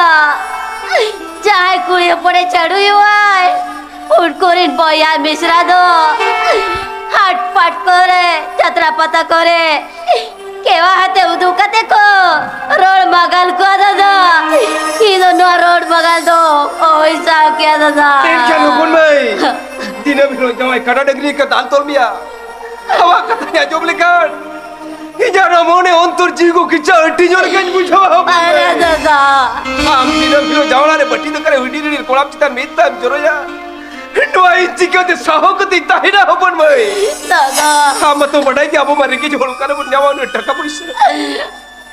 ᱡᱟᱦᱟᱸᱭ ᱠᱩᱲᱤ ᱦᱚᱯᱚᱱᱮ ᱪᱟᱹᱰᱩᱭᱚᱜᱼᱟᱭ, ᱩᱱᱠᱩ ᱨᱤᱱ ᱵᱚᱭᱦᱟ ᱢᱤᱥᱨᱟ ᱫᱚ ᱦᱟᱴ ᱯᱟᱴ ᱠᱚᱨᱮ, ᱡᱟᱛᱨᱟ ᱯᱟᱛᱟ ᱠᱚᱨᱮ ᱠᱮᱣᱟ ᱦᱟᱛᱮ ᱩᱫᱩᱜ ᱠᱟᱛᱮ ᱠᱚ ᱨᱚᱲ ᱢᱟᱜᱟᱞ ᱠᱚᱣᱟ ᱫᱟᱫᱟ᱾ ᱤᱧ ᱫᱚ ᱱᱚᱣᱟ ᱨᱚᱲ ᱢᱟᱜᱟᱞ ᱫᱚ ᱚᱦᱚᱧ ᱥᱟᱦᱟᱣ ᱠᱮᱭᱟ ᱫᱟᱫᱟ᱾ ᱢᱮᱱᱠᱷᱟᱱ ᱦᱚᱯᱚᱱ ᱢᱟᱹᱭ, ᱫᱤᱱᱟᱹᱢ ᱦᱤᱞᱳᱜ ᱡᱟᱶᱟᱭ ᱠᱟᱰᱟ ᱰᱟᱹᱝᱨᱤ ᱞᱮᱠᱟ ᱫᱟᱞ ᱛᱚᱞ ᱢᱮᱭᱟ᱾ ᱟᱢᱟᱜ ᱠᱟᱛᱷᱟᱧ ᱟᱸᱡᱚᱢ ᱞᱮᱠᱷᱟᱱ ᱤᱧᱟᱹᱜ ᱱᱚᱣᱟ ᱢᱚᱱᱮ ᱚᱱᱛᱚᱨ ᱡᱤᱣᱤ ᱠᱚ ᱠᱤᱪᱷᱟ ᱦᱟᱹᱴᱤᱧᱚᱜ ᱞᱮᱠᱟᱧ ᱵᱩᱡᱷᱟᱹᱣᱟ ᱦᱚᱯᱚᱱ ᱢᱟᱹᱭ᱾ ᱟᱨᱮ ᱫᱟᱫᱟ᱾ ᱟᱢ ᱫᱤᱱᱟᱹᱢ ᱦᱤᱞᱳᱜ ᱡᱟᱶᱟᱭ ᱨᱮ ᱵᱟᱹᱴᱤ ᱫᱟᱠᱟ ᱨᱮ ᱦᱩᱰᱤᱧ ᱦᱩᱰᱤᱧ ᱠᱚᱲᱟᱢ ᱪᱮᱛᱟᱱ ᱢᱮᱫ ᱫᱟᱜ ᱮᱢ ᱡᱚᱨᱚᱭᱟ᱾ ᱱᱚᱣᱟ ᱤᱧ ᱪᱤᱠᱟᱹᱛᱮ ᱥᱟᱦᱟᱣ ᱠᱟᱛᱮᱧ ᱛᱟᱦᱮᱱᱟ ᱦᱚᱯᱚᱱ ᱢᱟᱹᱭ? ᱫᱟᱫᱟ᱾ ᱟᱢ ᱢᱟᱛᱚ ᱵᱟᱰᱟᱭ ᱜᱮ ᱟᱵᱚ ᱢᱟ ᱨᱮᱸᱜᱮᱡ ᱦᱚᱲ, ᱚᱠᱟ ᱨᱮᱵᱚᱱ ᱧᱟᱢᱟ ᱩᱱᱟᱹᱜ ᱴᱟᱠᱟ ᱯᱩᱭᱥᱟᱹ?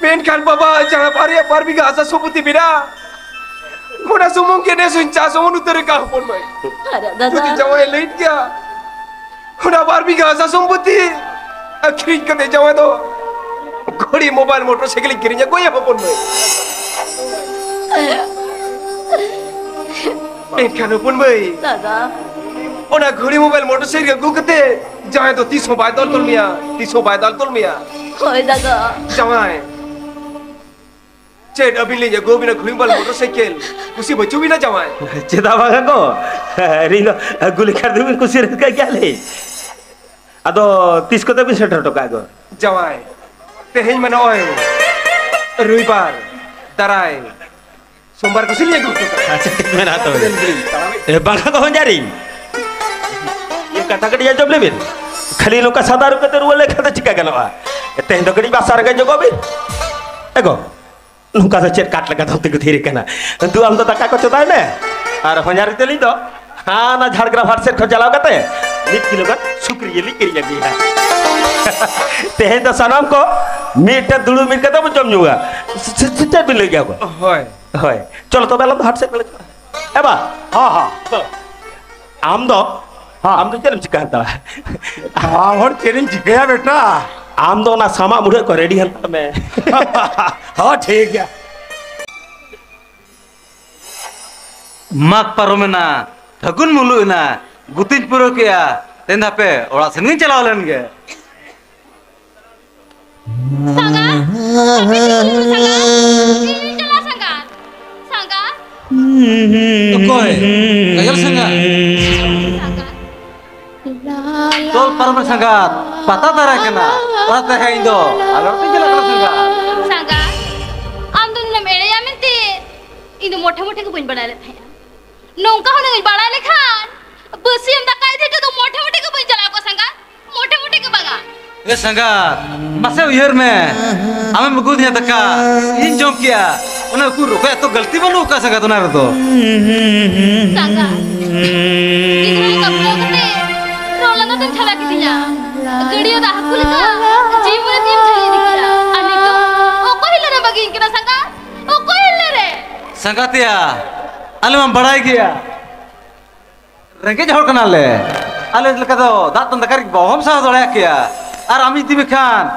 ᱢᱮᱱᱠᱷᱟᱱ ᱵᱟᱵᱟ, ᱡᱟᱦᱟᱸ ᱵᱟᱨᱭᱟ ᱵᱟᱨ ᱵᱤᱜᱷᱟᱹ ᱦᱟᱥᱟ ᱥᱚᱢᱯᱚᱛᱤ ᱢᱮᱱᱟᱜᱼᱟ, ᱚᱱᱟ ᱥᱩᱢᱩᱝ ᱜᱮ ᱱᱮᱥ ᱦᱚᱸᱧ ᱪᱟᱥ ᱚᱢᱚᱱ ᱩᱛᱟᱹᱨ ᱟᱠᱟᱫ ᱦᱚᱯᱚᱱ ᱢᱟᱹᱭ᱾ ᱟᱨᱮ ᱫᱟᱫᱟ᱾ ᱡᱩᱫᱤ ᱡᱟᱶᱟᱭ ᱞᱟᱹᱭᱮᱫ ᱜᱮᱭᱟ, ᱚᱱᱟ ᱵᱟᱨ ᱵᱤᱜᱷᱟᱹ ᱦᱟᱥᱟ ᱥᱚᱢᱯᱚᱛᱤ ᱟᱹᱠᱷᱨᱤᱧ ᱠᱟᱛᱮ ᱡᱟᱶᱟᱭ ᱫᱚ ᱜᱷᱚᱲᱤ, ᱢᱳᱵᱟᱭᱤᱞ, ᱢᱚᱴᱚᱨ ᱥᱟᱭᱠᱮᱞ ᱤᱧ ᱠᱤᱨᱤᱧ ᱟᱠᱚᱣᱟ ᱦᱚᱯᱚᱱ ᱢᱟᱹᱭ᱾ ᱮᱱᱠᱷᱟᱱ ᱦᱚᱯᱚᱱ ᱢᱟᱹᱭ, ᱫᱟᱫᱟ᱾ ᱚᱱᱟ ᱜᱷᱩᱲᱤ ᱢᱳᱵᱟᱭᱤᱞ ᱢᱚᱴᱚᱨ ᱥᱟᱭᱠᱮᱞ ᱟᱹᱜᱩ ᱠᱟᱛᱮ ᱡᱟᱶᱟᱭ ᱫᱚ ᱛᱤᱥ ᱦᱚᱸ ᱵᱟᱭ ᱫᱟᱞ ᱛᱚᱞ ᱢᱮᱭᱟ, ᱛᱤᱥ ᱦᱚᱸ ᱵᱟᱭ ᱫᱟᱞ ᱛᱚᱞ ᱢᱮᱭᱟ᱾ ᱦᱳᱭ ᱫᱟᱫᱟ᱾ ᱡᱟᱶᱟᱭ, ᱪᱮᱫ ᱟᱹᱵᱤᱱ ᱞᱤᱧ ᱟᱹᱜᱩ ᱟᱹᱵᱤᱱᱟ ᱜᱷᱩᱲᱤ ᱢᱳᱵᱟᱭᱤᱞ ᱢᱚᱴᱚᱨ ᱥᱟᱭᱠᱮᱞ? ᱠᱩᱥᱤ ᱵᱟᱹᱪᱩᱜ ᱵᱤᱱᱟ ᱡᱟᱶᱟᱭ? ᱪᱮᱫᱟᱜ ᱵᱟᱝᱟ ᱜᱚ? ᱟᱹᱞᱤᱧ ᱫᱚ ᱟᱹᱜᱩ ᱞᱮᱠᱷᱟᱱ ᱫᱚᱵᱤᱱ ᱠᱩᱥᱤ ᱨᱟᱹᱥᱠᱟᱹ ᱜᱮᱭᱟᱞᱤᱧ᱾ ᱟᱫᱚ ᱛᱤᱥ ᱠᱚᱛᱮ ᱵᱤᱱ ᱥᱮᱴᱮᱨ ᱦᱚᱴᱚ ᱠᱟᱜᱼᱟ ᱜᱚ? ᱡᱟᱶᱟᱭ, ᱛᱮᱦᱮᱧ ᱢᱟ ᱱᱚᱜᱼᱚᱭ ᱨᱚᱵᱤᱵᱟᱨ, ᱫᱟᱨᱟᱭ ᱥᱳᱢᱵᱟᱨ ᱠᱚᱥᱮᱫ ᱞᱤᱧ ᱟᱹᱜᱩ ᱦᱚᱴᱚ ᱠᱟᱜᱼᱟ᱾ ᱟᱪᱪᱷᱟ, ᱴᱷᱤᱠ ᱢᱮᱱᱟᱜᱼᱟ ᱛᱚᱵᱮ᱾ ᱮ, ᱵᱟᱝᱟ ᱜᱚ ᱦᱚᱧᱦᱟᱨᱤᱧ᱾ ᱤᱧᱟᱹᱜ ᱠᱟᱛᱷᱟ ᱠᱟᱹᱴᱤᱡ ᱟᱸᱡᱚᱢ ᱞᱮᱵᱤᱱ᱾ ᱠᱷᱟᱹᱞᱤ ᱱᱚᱝᱠᱟ ᱥᱟᱫᱟ ᱨᱩᱯ ᱠᱟᱛᱮ ᱨᱩᱣᱟᱹᱲ ᱞᱮᱱᱠᱷᱟᱱ ᱫᱚ ᱪᱤᱠᱟ ᱜᱟᱱᱚᱜᱼᱟ? ᱛᱮᱦᱮᱧ ᱫᱚ ᱠᱟᱹᱴᱤᱡ ᱵᱟᱥᱟ ᱨᱮᱸᱜᱮᱡ ᱧᱚᱜᱚᱜ ᱵᱤᱱ᱾ ᱮ ᱜᱚ, ᱱᱚᱝᱠᱟ ᱫᱚ ᱪᱮᱫ ᱠᱟᱴ ᱞᱮᱠᱟ ᱫᱚᱢ ᱛᱤᱸᱜᱩ ᱛᱷᱤᱨ ᱠᱟᱱᱟ? ᱫᱩ, ᱟᱢ ᱫᱚ ᱫᱟᱠᱟ ᱠᱚ ᱪᱚᱸᱫᱟᱭ ᱢᱮ᱾ ᱟᱨ ᱦᱚᱧᱦᱟᱨᱤᱧ ᱛᱟᱹᱞᱤᱧ ᱫᱚ ᱦᱟᱱᱟ ᱡᱷᱟᱲᱜᱨᱟᱢ ᱦᱟᱴ ᱥᱮᱫ ᱠᱷᱚᱱ ᱪᱟᱞᱟᱣ ᱠᱟᱛᱮ ᱢᱤᱫ ᱠᱤᱞᱳ ᱜᱟᱱ ᱥᱩᱠᱨᱤ ᱡᱤᱞ ᱞᱤᱧ ᱠᱤᱨᱤᱧ ᱟᱹᱜᱩᱭᱟ᱾ ᱛᱮᱦᱮᱧ ᱫᱚ ᱥᱟᱱᱟᱢ ᱠᱚ ᱢᱤᱫᱴᱮᱱ ᱫᱩᱲᱩᱵ ᱢᱤᱫ ᱠᱟᱛᱮ ᱵᱚᱱ ᱡᱚᱢ ᱧᱩᱣᱟ᱾ ᱥᱮ, ᱥᱮ, ᱥᱮ ᱪᱮᱫ ᱵᱤᱱ ᱞᱟᱹᱭ ᱜᱮᱭᱟ ᱜᱚ? ᱦᱳᱭ᱾ ᱦᱳᱭ᱾ ᱪᱚᱞᱚ ᱛᱚᱵᱮ ᱟᱞᱟᱝ ᱫᱚ ᱦᱟᱴ ᱥᱮᱫ ᱜᱮᱞᱮ ᱪᱟᱞᱟᱜᱼᱟ᱾ ᱮ ᱵᱟ᱾ ᱦᱚᱸ, ᱦᱚᱸ᱾ ᱟᱢ ᱫᱚ, ᱦᱚᱸ᱾ ᱟᱢ ᱫᱚ ᱪᱮᱫ ᱮᱢ ᱪᱤᱠᱟᱹ ᱦᱟᱛᱟᱲᱟ? ᱟᱢ ᱦᱚᱲ ᱪᱮᱫ ᱤᱧ ᱪᱤᱠᱟᱹᱭᱟ ᱵᱮᱴᱟ? ᱟᱢ ᱫᱚ ᱚᱱᱟ ᱥᱟᱢᱟᱜ ᱢᱩᱲᱦᱟᱹᱫ ᱠᱚ ᱨᱮᱰᱤ ᱦᱟᱛᱟᱲ ᱢᱮ᱾ ᱦᱚᱸ, ᱴᱷᱤᱠ ᱜᱮᱭᱟ᱾ ᱢᱟᱜᱽ ᱯᱟᱨᱚᱢᱮᱱᱟ, ᱯᱷᱟᱹᱜᱩᱱ ᱢᱩᱞᱩᱜ ᱮᱱᱟ, ᱜᱩᱛᱤᱧ ᱯᱩᱨᱟᱹᱣ ᱠᱮᱜᱼᱟ, ᱛᱮᱦᱮᱧ ᱫᱚ ᱦᱟᱯᱮ ᱚᱲᱟᱜ ᱥᱮᱱ ᱜᱤᱧ ᱪᱟᱞᱟᱣ ᱞᱮᱱ ᱜᱮ᱾ ᱥᱟᱸᱜᱟᱛ, ᱥᱟᱸᱜᱟᱛ, ᱤᱧ ᱪᱟᱞᱟᱜ ᱥᱟᱸᱜᱟᱛ, ᱥᱟᱸᱜᱟᱛ᱾ ᱚᱠᱚᱭ? ᱜᱟᱡᱚᱞ ᱥᱟᱸᱜᱟᱛ? ᱥᱟᱸᱜᱟᱛ᱾ ᱛᱚᱞ ᱯᱟᱨᱚᱢ ᱨᱮ ᱥᱟᱸᱜᱟᱛ, ᱯᱟᱛᱟ ᱫᱟᱨᱟᱭ ᱠᱟᱱᱟ, ᱚᱱᱟ ᱛᱮ ᱤᱧ ᱫᱚ ᱟᱞᱮ ᱚᱲᱟᱜ ᱛᱮᱧ ᱪᱟᱞᱟᱜ ᱠᱟᱱᱟ ᱥᱟᱸᱜᱟᱛ᱾ ᱥᱟᱸᱜᱟᱛ, ᱟᱢ ᱫᱚ ᱱᱩᱱᱟᱹᱜ ᱮᱲᱮᱭᱟ ᱢᱮᱱᱛᱮ ᱤᱧ ᱫᱚ ᱢᱚᱴᱷᱮ ᱢᱚᱴᱷᱮ ᱜᱮ ᱵᱟᱹᱧ ᱵᱟᱲᱟᱭ ᱞᱮᱫ ᱛᱟᱦᱮᱸᱜᱼᱟ᱾ ᱱᱚᱝᱠᱟ ᱦᱩᱱᱟᱹᱝ ᱤᱧ ᱵᱟᱲᱟᱭ ᱞᱮᱠᱷᱟᱱ ᱵᱟᱹᱥᱤᱭᱟᱹᱢ ᱫᱟᱠᱟ ᱤᱫᱤ ᱦᱚᱴᱚ ᱫᱚ ᱢᱚᱴᱷᱮ ᱢᱚᱴᱷᱮ ᱜᱮ ᱵᱟᱹᱧ ᱪᱟᱞᱟᱣ ᱠᱚᱜᱼᱟ ᱥᱟᱸᱜᱟᱛ, ᱢᱚᱴᱷᱮ ᱢᱚᱴᱷᱮ ᱜᱮ ᱵᱟᱝᱟ᱾ ᱮ ᱥᱟᱸᱜᱟᱛ, ᱢᱟᱥᱮ ᱩᱭᱦᱟᱹᱨ ᱢᱮ, ᱟᱢᱮᱢ ᱟᱹᱜᱩ ᱟᱹᱫᱤᱧᱟ ᱫᱟᱠᱟ, ᱤᱧ ᱡᱚᱢ ᱠᱮᱜᱼᱟ, ᱚᱱᱟ ᱩᱠᱩᱨ ᱚᱠᱚᱭᱟᱜ ᱛᱚ ᱜᱟᱹᱞᱛᱤ ᱵᱟᱹᱱᱩᱜ ᱟᱠᱟᱫ ᱥᱟᱸᱜᱟᱛ ᱚᱱᱟ ᱨᱮᱫᱚ᱾ ᱥᱟᱸᱜᱟᱛ, ᱜᱤᱫᱽᱨᱟᱹ ᱞᱮᱠᱟ ᱵᱩᱞᱟᱹᱣ ᱠᱟᱛᱮ ᱨᱚᱲ ᱞᱟᱸᱫᱟ ᱛᱮᱢ ᱪᱷᱟᱰᱟ ᱠᱤᱫᱤᱧᱟ, ᱜᱟᱹᱰᱭᱟᱹ ᱫᱟᱜ ᱦᱟᱹᱠᱩ ᱞᱮᱠᱟ ᱡᱤᱣᱤ ᱢᱚᱱᱮ ᱛᱤᱧ ᱡᱷᱟᱹᱞᱤ ᱤᱫᱤ ᱠᱮᱫᱟ, ᱟᱨ ᱱᱤᱛᱚᱜ ᱚᱠᱚᱭ ᱦᱤᱞᱳᱜ ᱨᱮᱢ ᱵᱟᱹᱜᱤᱧ ᱠᱟᱱᱟ ᱥᱟᱸᱜᱟᱛ? ᱚᱠᱚᱭ ᱦᱤᱞᱳᱜ ᱨᱮ? ᱥᱟᱸᱜᱟᱛᱮᱭᱟ, ᱟᱞᱮ ᱢᱟᱢ ᱵᱟᱲᱟᱭ ᱜᱮᱭᱟ, ᱨᱮᱸᱜᱮᱡ ᱦᱚᱲ ᱠᱟᱱᱟᱞᱮ᱾ ᱟᱞᱮ ᱞᱮᱠᱟ ᱫᱚ ᱫᱟᱜ ᱛᱮ ᱫᱟᱠᱟ ᱨᱮ ᱵᱟᱵᱚᱱ ᱥᱟᱦᱟᱣ ᱫᱟᱲᱮᱭᱟᱜ ᱠᱮᱭᱟ᱾ ᱟᱨ ᱟᱢ ᱤᱫᱤ ᱢᱮᱠᱷᱟᱱ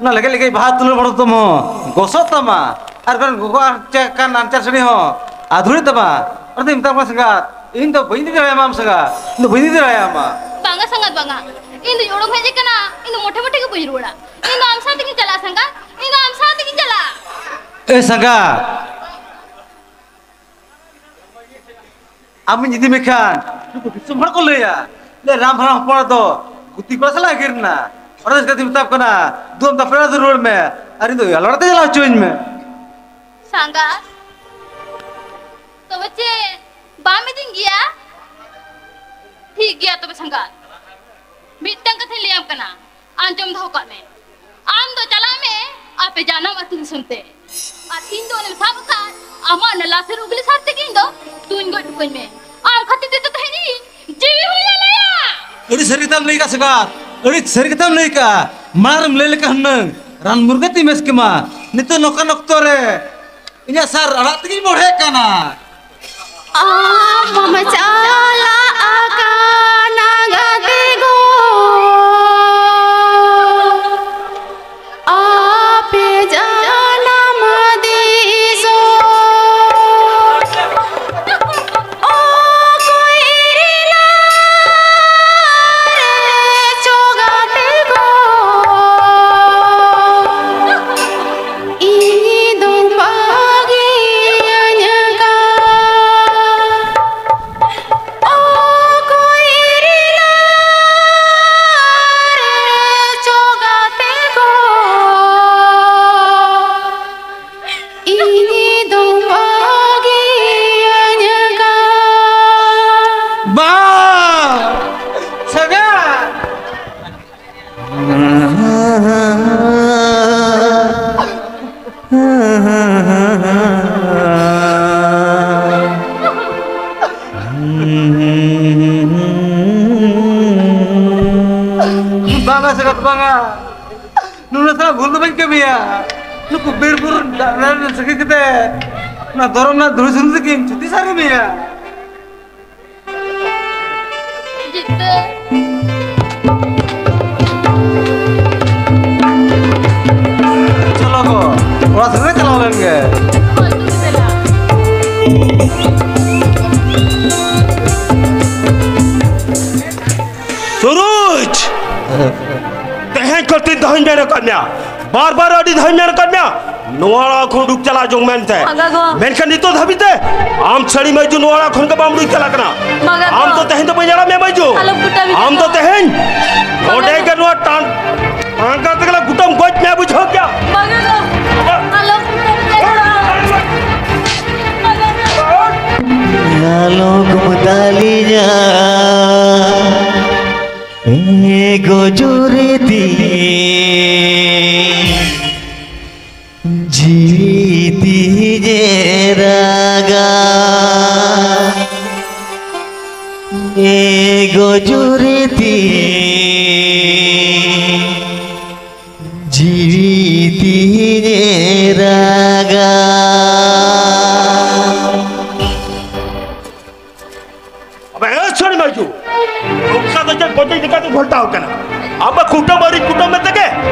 ᱚᱱᱟ ᱞᱮᱜᱮᱡ ᱞᱮᱜᱮᱡ ᱵᱟᱦᱟ ᱛᱩᱞᱟᱹ ᱵᱚᱲᱚ ᱛᱟᱢ ᱦᱚᱸ ᱜᱚᱥᱚᱜ ᱛᱟᱢᱟ, ᱟᱨ ᱵᱮᱱ ᱜᱚᱜᱚ ᱟᱨ ᱪᱮᱫ ᱠᱟᱱ ᱟᱧᱪᱟᱨ ᱥᱟᱹᱲᱤ ᱦᱚᱸ ᱟᱹᱫᱷᱩᱲᱤ ᱛᱟᱢᱟ᱾ ᱟᱫᱚᱧ ᱢᱮᱛᱟᱢ ᱠᱟᱱᱟ ᱥᱟᱸᱜᱟᱛ, ᱤᱧ ᱫᱚ ᱵᱟᱹᱧ ᱤᱫᱤ ᱫᱟᱲᱮᱭᱟᱢᱟ ᱟᱢ ᱥᱟᱸᱜᱟᱛ, ᱤᱧ ᱫᱚ ᱵᱟᱹᱧ ᱤᱫᱤ ᱫᱟᱲᱮᱭᱟᱢᱟ᱾ ᱵᱟᱝᱟ ᱥᱟᱸᱜᱟᱛ, ᱵᱟᱝᱟ, ᱤᱧ ᱫᱚᱧ ᱩᱰᱩᱝ ᱦᱮᱡ ᱟᱠᱟᱱᱟ, ᱤᱧ ᱫᱚ ᱢᱚᱴᱷᱮ ᱢᱚᱴᱷᱮ ᱜᱮ ᱵᱟᱹᱧ ᱨᱩᱣᱟᱹᱲᱟ᱾ ᱤᱧ ᱫᱚ ᱟᱢ ᱥᱟᱶ ᱛᱮᱜᱤᱧ ᱪᱟᱞᱟᱜᱼᱟ ᱥᱟᱸᱜᱟᱛ, ᱤᱧ ᱫᱚ ᱟᱢ ᱥᱟᱶ ᱛᱮᱜᱤᱧ ᱪᱟᱞᱟᱜᱼᱟ᱾ ᱮ ᱥᱟᱸᱜᱟᱛ, ᱟᱢᱤᱧ ᱤᱫᱤ ᱢᱮᱠᱷᱟᱱ ᱱᱩᱠᱩ ᱫᱤᱥᱚᱢ ᱦᱚᱲ ᱠᱚ ᱞᱟᱹᱭᱟ, ᱞᱟᱹᱭᱟ, "ᱨᱟᱢ ᱦᱟᱨᱟᱢ ᱦᱚᱯᱚᱱ ᱫᱚ ᱜᱩᱛᱤ ᱠᱚᱲᱟ ᱥᱟᱞᱟᱜ ᱮ ᱜᱤᱨ ᱮᱱᱟ, ᱚᱱᱟ ᱪᱤᱠᱟᱹᱛᱮ ᱢᱮᱛᱟᱢ ᱠᱟᱱᱟ, ᱫᱩ ᱟᱢ ᱫᱟᱯᱮ ᱨᱩᱣᱟᱹᱲ ᱢᱮ, ᱟᱨ ᱤᱧ ᱫᱚ ᱮᱭᱟᱞ ᱚᱲᱟᱜ ᱛᱮ ᱪᱟᱞᱟᱣ ᱦᱚᱪᱚᱣᱟᱹᱧ ᱢᱮ᱾" ᱥᱟᱸᱜᱟᱛ, ᱛᱚᱵᱮ ᱪᱮᱫ ᱵᱟᱢ ᱤᱫᱤᱧ ᱜᱮᱭᱟ? ᱴᱷᱤᱠ ᱜᱮᱭᱟ ᱛᱚᱵᱮ ᱥᱟᱸᱜᱟᱛ, ᱢᱤᱫᱴᱟᱝ ᱠᱟᱛᱷᱟᱧ ᱞᱟᱹᱭᱟᱢ ᱠᱟᱱᱟ, ᱟᱸᱡᱚᱢ ᱫᱚᱦᱚ ᱠᱟᱜ ᱢᱮ᱾ ᱟᱢ ᱫᱚ ᱪᱟᱞᱟᱜ ᱢᱮ ᱟᱯᱮ ᱡᱟᱱᱟᱢ ᱟᱹᱛᱩ ᱫᱤᱥᱚᱢ ᱛᱮ, ᱟᱨ ᱤᱧ ᱫᱚ ᱚᱱᱮᱢ ᱥᱟᱵ ᱟᱠᱟᱫ ᱟᱢᱟᱜ ᱚᱱᱟ ᱞᱟᱥᱮᱨ ᱩᱜᱽᱞᱤ ᱥᱟᱨ ᱛᱮᱜᱮ ᱤᱧ ᱫᱚ ᱛᱩᱧ ᱜᱚᱡ ᱦᱚᱴᱚ ᱠᱟᱹᱧ ᱢᱮ᱾ ᱟᱢ ᱠᱷᱟᱹᱛᱤᱨ ᱛᱮᱫᱚ ᱛᱮᱦᱮᱧ ᱤᱧ ᱡᱤᱣᱤ ᱦᱚᱸᱧ ᱟᱞᱟᱭᱟ᱾ ᱟᱹᱰᱤ ᱥᱟᱹᱨᱤ ᱠᱟᱛᱷᱟᱢ ᱞᱟᱹᱭ ᱠᱟᱜᱼᱟ ᱥᱟᱸᱜᱟᱛ, ᱟᱹᱰᱤ ᱥᱟᱹᱨᱤ ᱠᱟᱛᱷᱟᱢ ᱞᱟᱹᱭ ᱠᱟᱜᱼᱟ᱾ ᱢᱟᱲᱟᱝ ᱨᱮᱢ ᱞᱟᱹᱭ ᱞᱮᱠᱷᱟᱱ ᱦᱩᱱᱟᱹᱝ ᱨᱟᱱ ᱢᱩᱨᱜᱟᱹᱱ ᱛᱤᱧ ᱵᱮᱥ ᱠᱮᱢᱟ᱾ ᱱᱤᱛᱚᱜ ᱱᱚᱝᱠᱟᱱ ᱚᱠᱛᱚ ᱨᱮ ᱤᱧᱟᱹᱜ ᱥᱟᱨ ᱟᱲᱟᱜ ᱛᱮᱜᱮᱧ ᱵᱚᱲᱦᱮᱜ ᱠᱟᱱᱟ᱾ ᱟᱢ ᱢᱟᱢ ᱪᱟᱞᱟᱜ ᱠᱟᱱᱟ ᱜᱟᱛᱮ ᱜᱚ, ᱟᱯᱮ ᱡᱟᱱᱟᱢ ᱫᱤᱥᱚᱢ᱾ ᱚᱠᱚᱭ ᱨᱮᱱᱟᱜ ᱨᱮ ᱪᱚ ᱜᱟᱛᱮ ᱜᱚ, ᱤᱧ ᱫᱚ ᱵᱟᱹᱜᱤᱭᱟᱹᱧ ᱠᱟ᱾ ᱚᱠᱚᱭ ᱨᱮᱱᱟᱜ ᱨᱮ ᱪᱚ ᱜᱟᱛᱮ ᱠᱚ, ᱤᱧ ᱫᱚ ᱵᱟᱹᱜᱤᱭᱟᱹᱧ ᱠᱟ᱾ ᱵᱟ! ᱥᱟᱸᱜᱟᱛ! ᱵᱟᱝᱟ ᱥᱟᱸᱜᱟᱛ, ᱵᱟᱝᱟ᱾ ᱱᱩᱱᱟᱹᱜ ᱥᱟᱞᱟᱜ ᱵᱷᱩᱞ ᱫᱚ ᱵᱟᱹᱧ ᱠᱟᱹᱢᱤᱭᱟ᱾ ᱱᱩᱠᱩ ᱵᱤᱨ ᱵᱩᱨᱩ ᱨᱮᱱ ᱥᱟᱹᱠᱷᱤ ᱠᱟᱛᱮ ᱱᱚᱣᱟ ᱫᱷᱚᱨᱚᱢ ᱨᱮᱱᱟᱜ ᱫᱷᱩᱲᱤ ᱥᱩᱱᱩᱢ ᱛᱮᱠᱤᱱ ᱪᱷᱩᱛᱤ ᱥᱟᱹᱨᱤ ᱢᱮᱭᱟ᱾ ᱡᱤᱛᱟᱹ᱾ ᱪᱚᱞᱚ ᱜᱚ, ᱚᱲᱟᱜ ᱥᱮᱫ ᱞᱮ ᱪᱟᱞᱟᱣ ᱞᱮᱱ ᱜᱮ᱾ ᱦᱳᱭ, ᱫᱩ ᱫᱮᱞᱟ᱾ ᱤᱧ ᱢᱮᱱ ᱟᱠᱟᱫ ᱢᱮᱭᱟ, ᱵᱟᱨ ᱵᱟᱨ ᱟᱹᱰᱤ ᱫᱷᱟᱣ ᱤᱧ ᱢᱮᱱ ᱟᱠᱟᱫ ᱢᱮᱭᱟ, ᱱᱚᱣᱟ ᱚᱲᱟᱜ ᱠᱷᱚᱱ ᱩᱰᱩᱠ ᱪᱟᱞᱟᱜ ᱡᱚᱝ ᱢᱮᱱᱛᱮ᱾ ᱵᱟᱝᱟ ᱜᱚ᱾ ᱢᱮᱱᱠᱷᱟᱱ ᱱᱤᱛᱚᱜ ᱫᱷᱟᱹᱵᱤᱡ ᱛᱮ ᱟᱢ ᱪᱷᱟᱹᱲᱤ ᱢᱟᱹᱭᱡᱩ ᱱᱚᱣᱟ ᱚᱲᱟᱜ ᱠᱷᱚᱱ ᱜᱮ ᱵᱟᱢ ᱩᱰᱩᱠ ᱪᱟᱞᱟᱜ ᱠᱟᱱᱟ᱾ ᱵᱟᱝᱟ ᱜᱚ᱾ ᱟᱢ ᱫᱚ ᱛᱮᱦᱮᱧ ᱫᱚ ᱵᱟᱹᱧ ᱟᱲᱟᱜ ᱢᱮᱭᱟ ᱢᱟᱹᱭᱡᱩ᱾ ᱟᱞᱚᱢ ᱠᱩᱴᱟᱹᱢᱤᱧᱟ ᱟᱢ ᱫᱚ ᱜᱚ᱾ ᱛᱮᱦᱮᱧ ᱵᱟᱝᱟ ᱚᱸᱰᱮ ᱜᱚ᱾ ᱜᱮ ᱱᱚᱣᱟ ᱴᱟᱱ ᱴᱟᱸᱜᱟ ᱛᱮᱜᱮ ᱞᱮ ᱜᱩᱴᱟᱹᱢ ᱜᱚᱡ ᱢᱮᱭᱟ, ᱵᱩᱡᱷᱟᱹᱣ ᱠᱮᱭᱟ᱾ ᱵᱟᱝᱟ ᱜᱚ᱾ ᱟᱞᱚᱢ ᱠᱩᱴᱟᱹᱢᱤᱧᱟ ᱜᱚ᱾ ᱵᱟᱝᱟ ᱜᱚ᱾ ᱟᱞᱚᱢ ᱫᱟᱞᱤᱧᱟ, ᱮ ᱜᱚᱡᱩᱨᱤ ᱛᱤᱧ, ᱡᱤᱣᱤ ᱛᱤᱧᱮ ᱨᱟᱜᱟ᱾ ᱮ ᱜᱚᱡᱩᱨᱤ ᱛᱤᱧ, ᱡᱤᱣᱤ ᱛᱤᱧᱮ ᱨᱟᱜᱟ᱾ ᱟᱵᱮ ᱮ ᱪᱷᱟᱹᱲᱤ ᱢᱟᱹᱭᱡᱩ, ᱱᱚᱝᱠᱟ ᱫᱚ ᱪᱮᱫ ᱜᱚᱡᱮ ᱞᱮᱠᱟᱛᱮ ᱜᱷᱚᱞᱴᱟᱣ ᱠᱟᱱᱟ? ᱟᱵᱮ ᱠᱩᱴᱟᱹᱢ ᱟᱹᱨᱤ ᱠᱩᱴᱟᱹᱢ ᱢᱮᱱᱛᱮ ᱜᱮ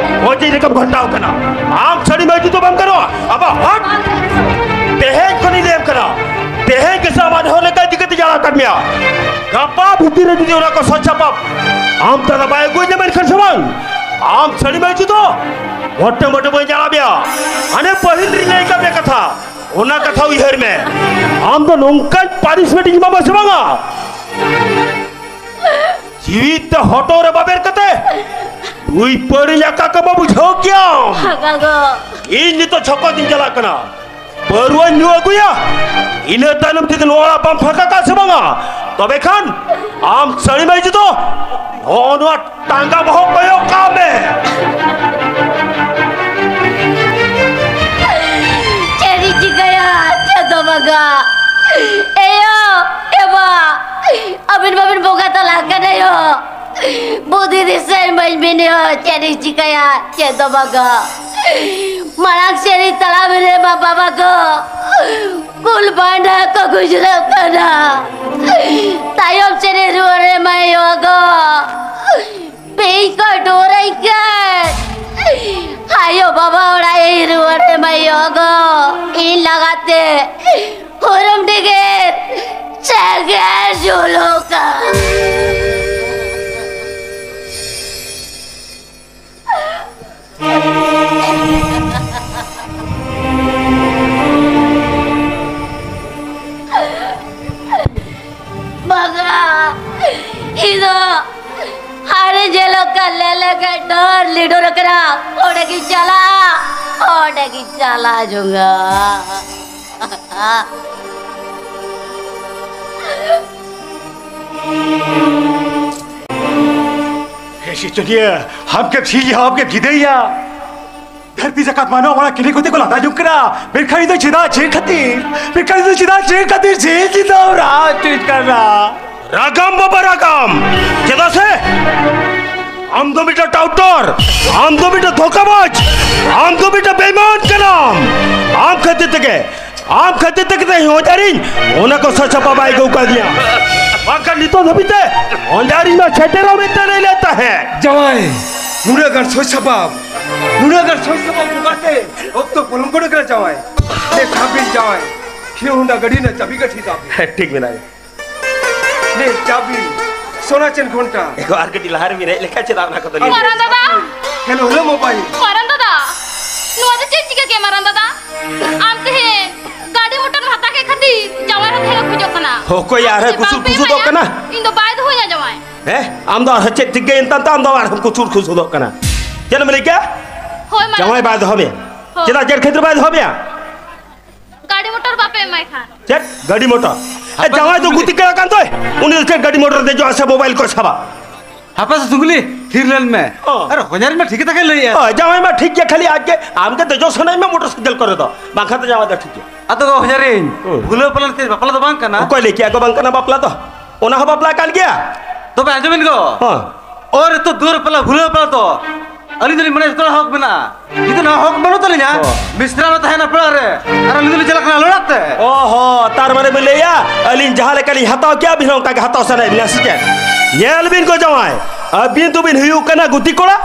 ᱜᱚᱡᱮ ᱞᱮᱠᱟᱢ ᱜᱷᱚᱞᱴᱟᱣ ᱠᱟᱱᱟ᱾ ᱟᱢ ᱪᱷᱟᱹᱲᱤ ᱢᱟᱹᱭᱡᱩ ᱫᱚ ᱵᱟᱢ ᱜᱟᱱᱚᱜᱼᱟ᱾ ᱟᱵᱮ ᱦᱚᱴ! ᱛᱮᱦᱮᱧ ᱠᱷᱚᱱᱤᱧ ᱞᱟᱹᱭᱟᱢ ᱠᱟᱱᱟ, ᱛᱮᱦᱮᱧ ᱜᱮ ᱥᱮ ᱟᱢᱟᱜ ᱦᱚᱲ ᱞᱮᱠᱟ ᱤᱫᱤ ᱠᱟᱛᱮ ᱡᱟᱲᱟ ᱟᱠᱟᱫ ᱢᱮᱭᱟ᱾ ᱜᱟᱯᱟ ᱵᱷᱤᱛᱤᱨ ᱨᱮ ᱡᱩᱫᱤ ᱚᱱᱟ ᱠᱚ ᱥᱚᱪᱟᱯᱟᱯ ᱟᱢ ᱛᱟᱞᱟ ᱵᱟᱭ ᱟᱹᱜᱩᱭᱟ ᱢᱮᱱᱠᱷᱟᱱ ᱥᱮ ᱵᱟᱝ, ᱟᱢ ᱪᱷᱟᱹᱲᱤ ᱢᱟᱹᱭᱡᱩ ᱫᱚ ᱢᱚᱴᱮ ᱢᱚᱴᱮ ᱵᱟᱹᱧ ᱡᱟᱲᱟ ᱢᱮᱭᱟ᱾ ᱦᱟᱱᱮ ᱯᱟᱹᱦᱤᱞ ᱨᱤᱧ ᱞᱟᱹᱭ ᱟᱠᱟᱫ ᱢᱮᱭᱟ ᱠᱟᱛᱷᱟ, ᱚᱱᱟ ᱠᱟᱛᱷᱟ ᱩᱭᱦᱟᱹᱨ ᱢᱮ᱾ ᱟᱢ ᱫᱚ ᱱᱚᱝᱠᱟᱱ ᱯᱟᱱᱤᱥᱢᱮᱱᱴ ᱤᱧ ᱮᱢᱟᱢᱟ ᱥᱮ ᱵᱟᱝᱟ? ᱡᱤᱣᱤ ᱛᱮ ᱦᱚᱴᱚᱜ ᱨᱮ ᱵᱟᱵᱮᱨ ᱠᱟᱛᱮ ᱫᱩᱭ ᱯᱟᱹᱲᱤ ᱞᱮᱠᱟ ᱠᱚ ᱵᱩᱡᱷᱟᱹᱣ ᱠᱮᱭᱟᱢ᱾ ᱦᱟᱜᱟ ᱜᱚ᱾ ᱤᱧ ᱱᱤᱛᱚᱜ ᱪᱷᱚᱠᱚ ᱫᱤᱧ ᱪᱟᱞᱟᱜ ᱠᱟᱱᱟ, ᱯᱟᱹᱨᱣᱟᱹᱧ ᱧᱩ ᱟᱹᱜᱩᱭᱟ, ᱤᱱᱟᱹ ᱛᱟᱭᱱᱚᱢ ᱡᱩᱫᱤ ᱱᱚᱣᱟ ᱚᱲᱟᱜ ᱵᱟᱢ ᱯᱷᱟᱸᱠᱟ ᱠᱟᱜ ᱥᱮ ᱵᱟᱝᱟ, ᱛᱚᱵᱮ ᱠᱷᱟᱱ ᱟᱢ ᱥᱟᱹᱲᱤ ᱢᱟᱹᱭᱡᱩ ᱫᱚ ᱱᱚᱜᱼᱚ ᱱᱚᱣᱟ ᱴᱟᱸᱜᱟ ᱵᱚᱦᱚᱜ ᱠᱚᱭᱚᱜ ᱠᱟᱜ ᱢᱮ᱾ ᱪᱮᱫ ᱤᱧ ᱪᱤᱠᱟᱹᱭᱟ? ᱪᱮᱫ ᱦᱚᱸ ᱵᱟᱝᱟ᱾ ᱮᱭᱳ, ᱮ ᱵᱟ, ᱟᱹᱵᱤᱱ ᱢᱟᱵᱤᱱ ᱵᱚᱸᱜᱟ ᱛᱟᱞᱟ ᱠᱟᱱᱟ ᱭᱳ᱾ ᱵᱩᱫᱷᱤ ᱫᱤᱥᱟᱹ ᱤᱢᱟᱹᱧ ᱵᱤᱱ ᱭᱳ, ᱪᱮᱫ ᱤᱧ ᱪᱤᱠᱟᱹᱭᱟ? ᱪᱮᱫ ᱦᱚᱸ ᱵᱟᱝᱟ᱾ ᱢᱟᱲᱟᱝ ᱥᱮᱫ ᱤᱧ ᱛᱟᱲᱟᱢ ᱨᱮ ᱢᱟ ᱵᱟᱵᱟ ᱠᱚ ᱠᱩᱞ ᱵᱟᱱᱰᱟ ᱠᱚ ᱜᱩᱡᱨᱟᱹᱜ ᱠᱟᱱᱟ᱾ ᱛᱟᱭᱚᱢ ᱥᱮᱫ ᱤᱧ ᱨᱩᱣᱟᱹᱲ ᱨᱮ ᱢᱟ ᱭᱳ ᱜᱚ ᱵᱤᱧ ᱠᱚ ᱰᱚᱨᱟᱹᱧ ᱠᱟᱱ᱾ ᱟᱭᱳ ᱵᱟᱵᱟ ᱚᱲᱟᱜ ᱤᱧ ᱨᱩᱣᱟᱹᱲ ᱨᱮ ᱢᱟ ᱭᱳ ᱜᱚ ᱤᱧ ᱞᱟᱜᱟᱛᱮ ᱦᱩᱨᱩᱢ ᱰᱤᱜᱤᱨ ᱥᱮᱸᱜᱮᱞ ᱡᱩᱞᱩᱜᱼᱟ᱾ ᱵᱟᱝᱟ, ᱤᱧ ᱫᱚ ᱦᱟᱱᱮ ᱧᱮᱞᱚᱜ ᱠᱟᱱ ᱞᱮᱞᱮ ᱜᱮ ᱰᱚᱨ ᱞᱤᱰᱚᱨ ᱟᱠᱟᱱᱟ᱾ ᱚᱸᱰᱮ ᱜᱤᱧ ᱪᱟᱞᱟᱜᱼᱟ, ᱚᱸᱰᱮ ᱜᱤᱧ ᱪᱟᱞᱟᱣ ᱡᱚᱝᱟ᱾ ᱦᱮᱸ, ᱥᱤᱪᱚᱱᱤᱭᱟᱹ, ᱟᱢ ᱜᱮᱢ ᱥᱤᱧᱟ, ᱟᱢ ᱜᱮᱢ ᱧᱤᱫᱟᱹᱭᱟ᱾ ᱫᱷᱟᱹᱨᱛᱤ ᱡᱟᱠᱟᱛ ᱢᱟᱱᱣᱟ ᱢᱟᱲᱟᱝ ᱠᱤᱱᱤ ᱠᱚᱛᱮ ᱠᱚ ᱞᱟᱸᱫᱟ ᱡᱚᱝ ᱠᱟᱱᱟ᱾ ᱢᱮᱱᱠᱷᱟᱱ ᱤᱧ ᱫᱚ ᱪᱮᱫᱟᱜ, ᱪᱮᱫ ᱠᱷᱟᱹᱛᱤᱨ? ᱢᱮᱱᱠᱷᱟᱱ ᱤᱧ ᱫᱚ ᱪᱮᱫᱟᱜ, ᱪᱮᱫ ᱠᱷᱟᱹᱛᱤᱨ, ᱪᱮᱫ ᱪᱤᱱᱛᱟᱹ ᱵᱷᱟᱵᱽᱱᱟ ᱦᱚᱪᱚᱧ ᱠᱟᱱᱟ? ᱨᱟᱜᱟᱢ ᱵᱟᱵᱟ, ᱨᱟᱜᱟᱢ᱾ ᱪᱮᱫᱟᱜ ᱥᱮ ᱟᱢ ᱫᱚ ᱢᱤᱫᱴᱟᱝ ᱴᱟᱣᱴᱚᱨ, ᱟᱢ ᱫᱚ ᱢᱤᱫᱴᱟᱝ ᱫᱷᱳᱠᱟᱵᱟᱡᱽ, ᱟᱢ ᱫᱚ ᱢᱤᱫᱴᱟᱝ ᱵᱮᱭᱤᱢᱟᱱ ᱠᱟᱱᱟᱢ᱾ ᱟᱢ ᱠᱷᱟᱹᱛᱤᱨ ᱛᱮᱜᱮ, ᱟᱢ ᱠᱷᱟᱹᱛᱤᱨ ᱛᱮᱜᱮ ᱛᱮᱦᱮᱧ ᱦᱚᱧᱦᱟᱨᱤᱧ ᱚᱱᱟ ᱠᱚ ᱥᱚᱡᱷᱟᱯᱟ ᱵᱟᱭ ᱟᱹᱜᱩ ᱠᱟᱫᱤᱧᱟ᱾ ᱵᱟᱝᱠᱷᱟᱱ ᱱᱤᱛᱚᱜ ᱫᱷᱟᱹᱵᱤᱡ ᱛᱮ ᱦᱚᱧᱦᱟᱨᱤᱧ ᱢᱟ ᱥᱮᱴᱮᱨᱚᱜ ᱢᱮᱱᱛᱮ ᱞᱟᱹᱭ ᱞᱮᱫ ᱛᱟᱦᱮᱸᱫ᱾ ᱡᱟᱶᱟᱭ, ᱱᱩᱱᱟᱹᱜ ᱜᱟᱱ ᱥᱚᱡᱷᱟᱯᱟ, ᱱᱩᱱᱟᱹᱜ ᱜᱟᱱ ᱥᱚᱡᱷᱟᱯᱟ ᱵᱚᱸᱜᱟ ᱛᱮ ᱚᱠᱛᱚ ᱯᱚᱞᱚᱢ ᱜᱚᱫ ᱠᱟᱱᱟ ᱡᱟᱶᱟᱭ᱾ ᱫᱮ ᱥᱟᱵᱤᱱ ᱡᱟᱶᱟᱭ, ᱦᱤᱨᱳ ᱦᱳᱱᱰᱟ ᱜᱟᱹᱰᱤ ᱨᱮᱱᱟᱜ ᱪᱟᱵᱤ ᱠᱟᱹᱴᱷᱤ ᱥᱟᱵ᱾ ᱦᱮᱸ, ᱴᱷᱤᱠ ᱢᱮᱱᱟᱜᱼᱟ᱾ ᱱᱮ ᱪᱟᱵᱤ, ᱥᱳᱱᱟ ᱪᱮᱱ ᱜᱷᱚᱱᱴᱟ᱾ ᱮᱜᱳ ᱟᱨ ᱠᱟᱹᱴᱤᱡ ᱞᱟᱦᱟ ᱨᱮ ᱵᱤᱱ ᱦᱮᱡ ᱞᱮᱠᱷᱟᱱ ᱪᱮᱫᱟᱜ ᱚᱱᱟ ᱠᱚᱫᱚ ᱞᱤᱧ ᱢᱟᱨᱟᱝ ᱫᱟᱫᱟ᱾ Hello, hello mobile. ᱢᱟᱨᱟᱝ ᱫᱟᱫᱟ, ᱱᱚᱣᱟ ᱫᱚ ᱪᱮᱫ ᱪᱤᱠᱟᱹ ᱠᱮᱫ ᱢᱟᱨᱟᱝ ᱫᱟᱫᱟ? ᱟᱢ ᱛᱮᱦᱮᱧ ᱜᱟᱹᱰᱤ ᱢᱚᱴᱚᱨ ᱮᱢ ᱦᱟᱛᱟᱣ ᱠᱮᱫ ᱠᱷᱟᱹᱛᱤᱨ ᱡᱟᱶᱟᱭ ᱦᱚᱸ ᱛᱟᱦᱮᱸ ᱠᱷᱚᱡᱚᱜ ᱠᱟᱱᱟ᱾ ᱚᱠᱚᱭ ᱟᱨᱦᱚᱸ ᱟᱢ ᱡᱩᱫᱤ ᱠᱩᱥᱩᱨ ᱵᱟᱢ ᱠᱩᱥᱩᱫᱚᱜ ᱮᱢᱟᱭᱟ, ᱠᱟᱱᱟ? ᱤᱧ ᱫᱚ ᱵᱟᱭ ᱫᱚᱦᱚᱧᱟ ᱡᱟᱶᱟᱭ᱾ ᱦᱮᱸ? ᱟᱢ ᱫᱚ ᱟᱨᱦᱚᱸ ᱪᱮᱫ ᱪᱤᱠᱟᱹᱭᱮᱱ ᱛᱟᱢ ᱛᱮ ᱟᱢ ᱫᱚ ᱟᱨᱦᱚᱸᱢ ᱠᱩᱥᱩᱨ ᱠᱩᱥᱩᱫᱚᱜ ᱠᱟᱱᱟ? ᱪᱮᱫ ᱮᱢ ᱞᱟᱹᱭ ᱠᱮᱜᱼᱟ? ᱦᱳᱭ, ᱢᱟᱨᱟᱝ ᱡᱟᱶᱟᱭ ᱫᱟᱫᱟ᱾ ᱵᱟᱭ ᱫᱚᱦᱚ ᱢᱮᱭᱟ? ᱦᱳᱭ᱾ ᱪᱮᱫᱟᱜ, ᱪᱮᱫ ᱠᱷᱟᱹᱛᱤᱨ ᱵᱟᱭ ᱫᱚᱦᱚ ᱢᱮᱭᱟ? ᱜᱟᱹᱰᱤ ᱢᱚᱴᱚᱨ ᱵᱟᱯᱮ ᱮᱢᱟᱭ ᱠᱷᱟᱱ᱾ ᱪᱮᱫ? ᱜᱟᱹᱰᱤ ᱢᱚᱴᱚᱨ? ᱮ, ᱟᱯᱮ ᱡᱟᱶᱟᱭ ᱫᱚ ᱫᱚ ᱜᱩᱛᱤ ᱠᱚᱲᱟ ᱠᱟᱱ ᱫᱚᱭ᱾ ᱩᱱᱤ ᱫᱚ ᱪᱮᱫ ᱜᱟᱹᱰᱤ ᱢᱚᱴᱚᱨ ᱫᱮᱡᱚᱜᱼᱟ ᱥᱮ ᱢᱳᱵᱟᱭᱤᱞ ᱠᱚ ᱥᱟᱵᱟ? ᱦᱟᱯᱮ ᱥᱮ ᱥᱩᱜᱩᱞᱤ, ᱛᱷᱤᱨ ᱞᱮᱱ ᱢᱮ᱾ ᱚ᱾ ᱟᱨ ᱦᱚᱧᱦᱟᱨᱤᱧ ᱢᱟ ᱴᱷᱤᱠ ᱠᱟᱛᱷᱟ ᱜᱮ ᱞᱟᱹᱭᱮᱫᱼᱟ᱾ ᱚ, ᱡᱟᱶᱟᱭ ᱢᱟ ᱴᱷᱤᱠ ᱜᱮᱭᱟ, ᱠᱷᱟᱹᱞᱤ ᱟᱡ ᱜᱮ, ᱟᱢ ᱜᱮ ᱫᱮᱡᱚᱜ ᱥᱟᱱᱟᱭᱮᱫ ᱢᱮ ᱢᱚᱴᱚᱨ ᱥᱟᱭᱠᱮᱞ ᱠᱚᱨᱮ ᱫᱚ, ᱵᱟᱝᱠᱷᱟᱱ ᱫᱚ ᱡᱟᱶᱟᱭ ᱫᱚ ᱴᱷᱤᱠ ᱜᱮᱭᱟ᱾ ᱟᱫᱚ ᱜᱚ ᱦᱚᱧᱦᱟᱨᱤᱧ, ᱦᱩᱸ᱾ ᱵᱷᱩᱞᱟᱹᱣ ᱯᱟᱞᱮᱱ ᱛᱮ ᱵᱟᱯᱞᱟ ᱫᱚ ᱵᱟᱝ ᱠᱟᱱᱟ᱾ ᱚᱠᱚᱭ ᱞᱟᱹᱭ ᱠᱮᱜᱼᱟ ᱠᱚ ᱵᱟᱝ ᱠᱟᱱᱟ ᱵᱟᱯᱞᱟ ᱫᱚ? ᱚᱱᱟ ᱦᱚᱸ ᱵᱟᱯᱞᱟ ᱠᱟᱱ ᱜᱮᱭᱟ᱾ ᱛᱚᱵᱮ ᱟᱸᱡᱚᱢ ᱵᱤᱱ ᱜᱚ᱾ ᱦᱚᱸ᱾ ᱚᱨ ᱤᱛᱩᱫ ᱫᱩᱣᱟᱹᱨ ᱵᱟᱯᱞᱟ, ᱵᱷᱩᱞᱟᱹᱣ ᱵᱟᱯᱞᱟ ᱫᱚ ᱟᱹᱞᱤᱧ ᱫᱚᱞᱤᱧ ᱢᱚᱱᱮᱭᱟ ᱡᱚᱛᱚ ᱦᱚᱲᱟᱜ ᱦᱚᱠ ᱢᱮᱱᱟᱜᱼᱟ᱾ ᱡᱩᱫᱤ ᱱᱚᱣᱟ ᱦᱚᱠ ᱵᱟᱹᱱᱩᱜ ᱛᱟᱹᱞᱤᱧᱟ, ᱦᱚᱸ᱾ ᱢᱤᱥᱨᱟ ᱢᱟ ᱛᱟᱦᱮᱱᱟ ᱯᱟᱲᱟ ᱨᱮ, ᱟᱨ ᱟᱹᱞᱤᱧ ᱫᱚᱞᱤᱧ ᱪᱟᱞᱟᱜ ᱠᱟᱱᱟ ᱞᱚᱲᱟᱜ ᱛᱮ᱾ ᱚ ᱦᱚᱸ, ᱛᱟᱨ ᱢᱟᱱᱮ ᱵᱤᱱ ᱞᱟᱹᱭᱟ ᱟᱹᱞᱤᱧ ᱡᱟᱦᱟᱸ ᱞᱮᱠᱟᱞᱤᱧ ᱦᱟᱛᱟᱣ ᱠᱮᱜᱼᱟ, ᱟᱹᱵᱤᱱ ᱦᱚᱸ ᱚᱱᱠᱟ ᱜᱮ ᱦᱟᱛᱟᱣ ᱥᱟᱱᱟᱭᱮᱫ ᱵᱤᱱᱟ ᱥᱮ ᱪᱮᱫ? ᱧᱮᱞ ᱵᱤᱱ ᱜᱚ ᱡᱟᱶᱟᱭ, ᱟᱹᱵᱤᱱ ᱫᱚᱵᱤᱱ ᱦᱩᱭᱩᱜ ᱠᱟᱱᱟ ᱜᱩᱛᱤ ᱠᱚᱲᱟ,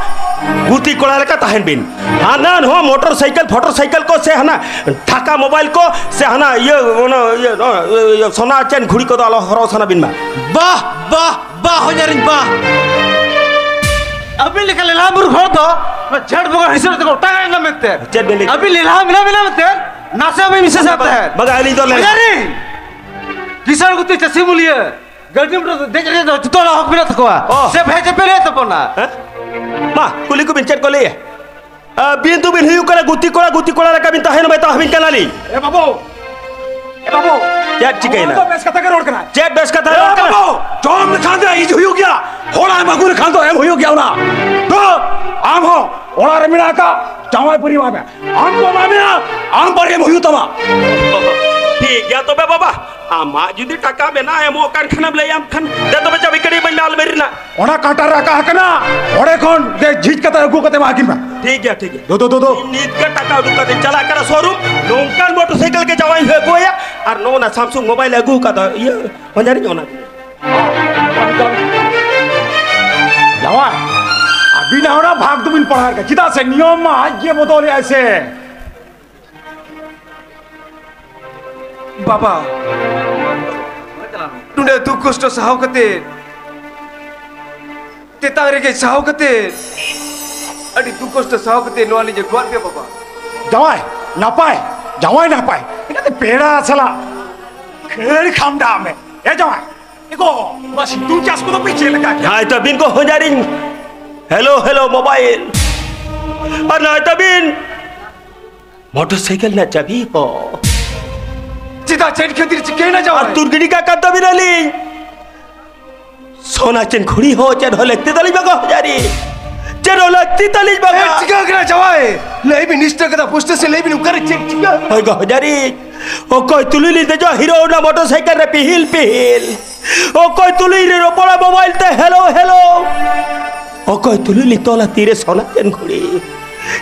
ᱜᱩᱛᱤ ᱠᱚᱲᱟ ᱞᱮᱠᱟ ᱛᱟᱦᱮᱱ ᱵᱤᱱ᱾ ᱦᱟᱱᱟ ᱱᱚᱣᱟ ᱢᱚᱴᱚᱨ ᱥᱟᱭᱠᱮᱞ, ᱯᱷᱚᱴᱚᱨ ᱥᱟᱭᱠᱮᱞ ᱠᱚ ᱥᱮ ᱦᱟᱱᱟ ᱴᱷᱟᱠᱟ ᱢᱳᱵᱟᱭᱤᱞ ᱠᱚ ᱥᱮ ᱦᱟᱱᱟ ᱤᱭᱟᱹ, ᱚᱱᱟ ᱤᱭᱟᱹ, ᱚᱱᱟ ᱤᱭᱟᱹ, ᱥᱚᱱᱟ ᱪᱮᱱ ᱜᱷᱩᱲᱤ ᱠᱚᱫᱚ ᱟᱞᱚ ᱦᱚᱨᱚᱜ ᱥᱟᱱᱟ ᱵᱤᱱ ᱢᱟ᱾ ᱵᱟᱦ, ᱵᱟᱦ, ᱵᱟᱦ, ᱦᱚᱧᱦᱟᱨᱤᱧ, ᱵᱟᱦ᱾ ᱟᱹᱵᱤᱱ ᱞᱮᱠᱟ ᱞᱮᱞᱦᱟ ᱢᱩᱨᱩᱠ ᱦᱚᱲ ᱫᱚ ᱱᱚᱣᱟ ᱡᱷᱮᱸᱴ ᱵᱚᱸᱜᱟ ᱦᱤᱥᱟᱹᱵ ᱛᱮᱠᱚ ᱚᱴᱟᱝ ᱮᱱᱟ ᱢᱮᱱᱛᱮ᱾ ᱪᱮᱫ ᱵᱤᱱ ᱞᱟᱹᱭ ᱟᱹᱵᱤᱱ ᱞᱮᱞᱦᱟ ᱢᱮᱱᱟᱜ ᱵᱤᱱᱟ ᱢᱮᱱᱛᱮ ᱱᱟᱥᱮ ᱦᱚᱸ ᱵᱤᱱ ᱵᱤᱥᱟᱹᱥ ᱛᱟᱦᱮᱸᱫ᱾ ᱵᱟᱝᱟ, ᱟᱹᱞᱤᱧ ᱫᱚ ᱞᱮᱞᱦᱟ ᱵᱟᱝᱟ ᱨᱮ᱾ ᱠᱤᱥᱟᱹᱬ ᱜᱩᱛᱤ ᱪᱟᱹᱥᱤ ᱢᱩᱞᱤᱭᱟᱹ ᱜᱟᱹᱰᱤ ᱢᱚᱴᱚᱨ ᱫᱮᱡ ᱨᱮ ᱫᱚ ᱡᱚᱛᱚ ᱦᱚᱲᱟᱜ ᱦᱚᱠ ᱢᱮᱱᱟᱜ ᱛᱟᱠᱚᱣᱟ᱾ ᱚ᱾ ᱥᱮ ᱵᱷᱮᱡᱟ ᱯᱮ ᱞᱟᱹᱭ ᱛᱟᱵᱚᱱᱟ᱾ ᱦᱮᱸ? ᱢᱟ, ᱠᱩᱞᱤ ᱠᱚᱵᱤᱱ, ᱪᱮᱫ ᱠᱚ ᱞᱟᱹᱭᱟ? ᱟᱹᱵᱤᱱ ᱫᱚᱵᱤᱱ ᱦᱩᱭᱩᱜ ᱠᱟᱱᱟ ᱜᱩᱛᱤ ᱠᱚᱲᱟ, ᱜᱩᱛᱤ ᱠᱚᱲᱟ ᱞᱮᱠᱟ ᱵᱤᱱ ᱛᱟᱦᱮᱱ ᱢᱮᱛᱟ ᱦᱟᱵᱤᱱ ᱠᱟᱱᱟᱞᱤᱧ᱾ ᱮ ᱵᱟᱹᱵᱩ, ᱮ ᱵᱟᱹᱵᱩ, ᱪᱮᱫ ᱪᱤᱠᱟᱹᱭᱮᱱᱟ? ᱱᱚᱣᱟ ᱫᱚ ᱵᱮᱥ ᱠᱟᱛᱷᱟ ᱜᱮ ᱨᱚᱲ ᱠᱟᱱᱟ᱾ ᱪᱮᱫ ᱵᱮᱥ ᱠᱟᱛᱷᱟ ᱮ ᱨᱚᱲ ᱠᱟᱱᱟ? ᱵᱟᱹᱵᱩ, ᱡᱚᱢ ᱞᱮᱠᱷᱟᱱ ᱫᱚ ᱤᱡ ᱦᱩᱭᱩᱜ ᱜᱮᱭᱟ, ᱦᱚᱲᱟᱜ ᱮᱢ ᱟᱹᱜᱩ ᱞᱮᱠᱷᱟᱱ ᱫᱚ ᱮᱢ ᱦᱩᱭᱩᱜ ᱜᱮᱭᱟ ᱚᱱᱟ᱾ ᱫᱚ, ᱟᱢ ᱦᱚᱸ ᱚᱲᱟᱜ ᱨᱮ ᱢᱮᱱᱟᱜ ᱟᱠᱟᱫ ᱡᱟᱶᱟᱭ ᱯᱟᱹᱨᱤ ᱮᱢᱟᱭ ᱢᱮ᱾ ᱟᱢ ᱠᱚ ᱮᱢᱟᱭ ᱢᱮᱭᱟ, ᱟᱢ ᱵᱟᱲᱜᱮ ᱮᱢ ᱦᱩᱭᱩᱜ ᱛᱟᱢᱟ᱾ ᱴᱷᱤᱠ ᱜᱮᱭᱟ ᱛᱚᱵᱮ ᱵᱟᱵᱟ, ᱟᱢᱟᱜ ᱡᱩᱫᱤ ᱴᱟᱠᱟ ᱢᱮᱱᱟᱜᱼᱟ, ᱮᱢᱚᱜ ᱠᱟᱱ ᱠᱷᱟᱱᱮᱢ ᱞᱟᱹᱭᱟᱢ ᱠᱷᱟᱱ, ᱫᱮ ᱛᱚᱵᱮ ᱪᱟᱵᱤ ᱠᱟᱹᱰᱤ ᱤᱢᱟᱹᱧ ᱢᱮ ᱟᱞᱢᱟᱨᱤ ᱨᱮᱱᱟᱜ᱾ ᱚᱱᱟ ᱠᱟᱴᱟ ᱨᱮ ᱟᱠᱟ ᱟᱠᱟᱱᱟ, ᱚᱸᱰᱮ ᱠᱷᱚᱱ ᱜᱮ ᱡᱷᱤᱡ ᱠᱟᱛᱮ ᱟᱹᱜᱩ ᱠᱟᱛᱮ ᱮᱢᱟ ᱠᱤᱱ ᱢᱮ᱾ ᱴᱷᱤᱠ ᱜᱮᱭᱟ, ᱴᱷᱤᱠ ᱜᱮᱭᱟ᱾ ᱫᱚ, ᱫᱚ, ᱫᱚ, ᱫᱚ᱾ ᱤᱧ ᱱᱤᱛ ᱜᱮ ᱴᱟᱠᱟ ᱩᱰᱩᱠ ᱠᱟᱛᱮᱧ ᱪᱟᱞᱟᱜ ᱠᱟᱱᱟ ᱥᱳᱨᱩᱢ, ᱱᱚᱝᱠᱟᱱ ᱢᱚᱴᱚᱨ ᱥᱟᱭᱠᱮᱞ ᱜᱮ ᱡᱟᱶᱟᱭ ᱦᱚᱸᱭ ᱟᱹᱜᱩᱣᱟᱭᱟ, ᱟᱨ ᱱᱚᱜᱼᱚ ᱱᱟ ᱥᱟᱢᱥᱩᱝ ᱢᱳᱵᱟᱭᱤᱞ ᱮ ᱟᱹᱜᱩ ᱠᱟᱫᱟ, ᱤᱭᱟᱹ, ᱦᱚᱧᱦᱟᱨᱤᱧ ᱚᱱᱟ᱾ ᱡᱟᱶᱟᱭ, ᱟᱹᱵᱤᱱᱟᱜ ᱚᱱᱟ ᱵᱷᱟᱜᱽ ᱫᱚᱵᱤᱱ ᱯᱟᱲᱦᱟᱣ ᱠᱟᱫᱟ, ᱪᱮᱫᱟᱜ ᱥᱮ ᱱᱤᱭᱚᱢ ᱢᱟ ᱟᱡ ᱜᱮ ᱵᱚᱫᱚᱞᱮᱜᱼᱟᱭ ᱥᱮ᱾ ᱵᱟᱵᱟ, ᱱᱩᱱᱟᱹᱜ ᱫᱩᱠ ᱠᱚᱥᱴᱚ ᱥᱟᱦᱟᱣ ᱠᱟᱛᱮ, ᱛᱮᱛᱟᱝ ᱨᱮᱸᱜᱮᱡ ᱥᱟᱦᱟᱣ ᱠᱟᱛᱮ, ᱟᱹᱰᱤ ᱫᱩᱠ ᱠᱚᱥᱴᱚ ᱥᱟᱦᱟᱣ ᱠᱟᱛᱮ ᱱᱚᱣᱟ ᱞᱤᱧ ᱟᱹᱜᱩᱣᱟᱫ ᱯᱮᱭᱟ ᱵᱟᱵᱟ᱾ ᱡᱟᱶᱟᱭ, ᱱᱟᱯᱟᱭ, ᱡᱟᱶᱟᱭ ᱱᱟᱯᱟᱭ, ᱤᱱᱟᱹᱛᱮ ᱯᱮᱲᱟ ᱥᱟᱞᱟᱜ ᱠᱷᱟᱹᱲ ᱠᱷᱟᱢᱰᱟᱣ ᱢᱮ᱾ ᱮ ᱡᱟᱶᱟᱭ, ᱮ ᱜᱚ, ᱱᱚᱣᱟ ᱥᱤᱛᱩᱝ ᱪᱟᱥ ᱠᱚᱫᱚ ᱯᱮ ᱪᱮᱫ ᱞᱮᱠᱟ ᱠᱮᱫᱟ? ᱡᱟᱦᱟᱸᱭ ᱛᱟᱹᱵᱤᱱ ᱠᱚ ᱦᱚᱧᱦᱟᱨᱤᱧ, ᱦᱮᱞᱳ, ᱦᱮᱞᱳ, ᱢᱳᱵᱟᱭᱤᱞ, ᱟᱨ ᱱᱚᱜᱼᱚᱭ ᱛᱟᱹᱵᱤᱱ ᱢᱚᱴᱚᱨ ᱥᱟᱭᱠᱮᱞ ᱨᱮᱱᱟᱜ ᱪᱟᱹᱵᱤ ᱦᱚᱸ᱾ ᱪᱮᱫᱟᱜ, ᱪᱮᱫ ᱠᱷᱟᱹᱛᱤᱨ ᱪᱤᱠᱟᱹᱭᱮᱱᱟ ᱡᱟᱶᱟᱭ? ᱟᱨ ᱛᱩᱨ ᱜᱤᱰᱤ ᱠᱟᱜ ᱠᱟᱱ ᱛᱟᱹᱵᱤᱱᱟᱞᱤᱧ ᱥᱚᱱᱟ ᱪᱮᱱ ᱜᱷᱩᱲᱤ ᱦᱚᱸ᱾ ᱪᱮᱫ ᱦᱚᱸ ᱞᱟᱹᱠᱛᱤ ᱛᱟᱹᱞᱤᱧ ᱵᱟᱝᱟ ᱦᱚᱧᱦᱟᱨᱤᱧ, ᱪᱮᱫ ᱦᱚᱸ ᱞᱟᱹᱠᱛᱤ ᱛᱟᱹᱞᱤᱧ ᱵᱟᱝᱟ᱾ ᱪᱮᱫ ᱪᱤᱠᱟᱹ ᱠᱟᱱᱟ ᱡᱟᱶᱟᱭ? ᱞᱟᱹᱭ ᱵᱤᱱ ᱱᱤᱥᱴᱟᱹ ᱠᱟᱛᱷᱟ ᱯᱩᱥᱴᱟᱹ ᱥᱮ ᱞᱟᱹᱭ ᱵᱤᱱ ᱚᱠᱟᱨᱮ ᱪᱮᱫ ᱪᱤᱠᱟᱹ ᱠᱟᱱᱟ? ᱦᱳᱭ ᱜᱚ ᱦᱚᱧᱦᱟᱨᱤᱧ, ᱚᱠᱚᱭ ᱛᱩᱞᱩᱡ ᱞᱤᱧ ᱫᱮᱡᱚᱜᱼᱟ ᱦᱤᱨᱳ ᱚᱱᱟ ᱢᱚᱴᱚᱨ ᱥᱟᱭᱠᱮᱞ ᱨᱮ ᱯᱤᱦᱤᱞ ᱯᱤᱦᱤᱞ? ᱚᱠᱚᱭ ᱛᱩᱞᱩᱡ ᱞᱤᱧ ᱨᱚᱯᱚᱲᱟ ᱢᱳᱵᱟᱭᱤᱞ ᱛᱮ ᱦᱮᱞᱳ ᱦᱮᱞᱳ? ᱚᱠᱚᱭ ᱛᱩᱞᱩᱡ ᱞᱤᱧ ᱛᱚᱞᱟ ᱛᱤᱨᱮ ᱥᱚᱱᱟ ᱪᱮᱱ ᱜᱷᱩᱲᱤ?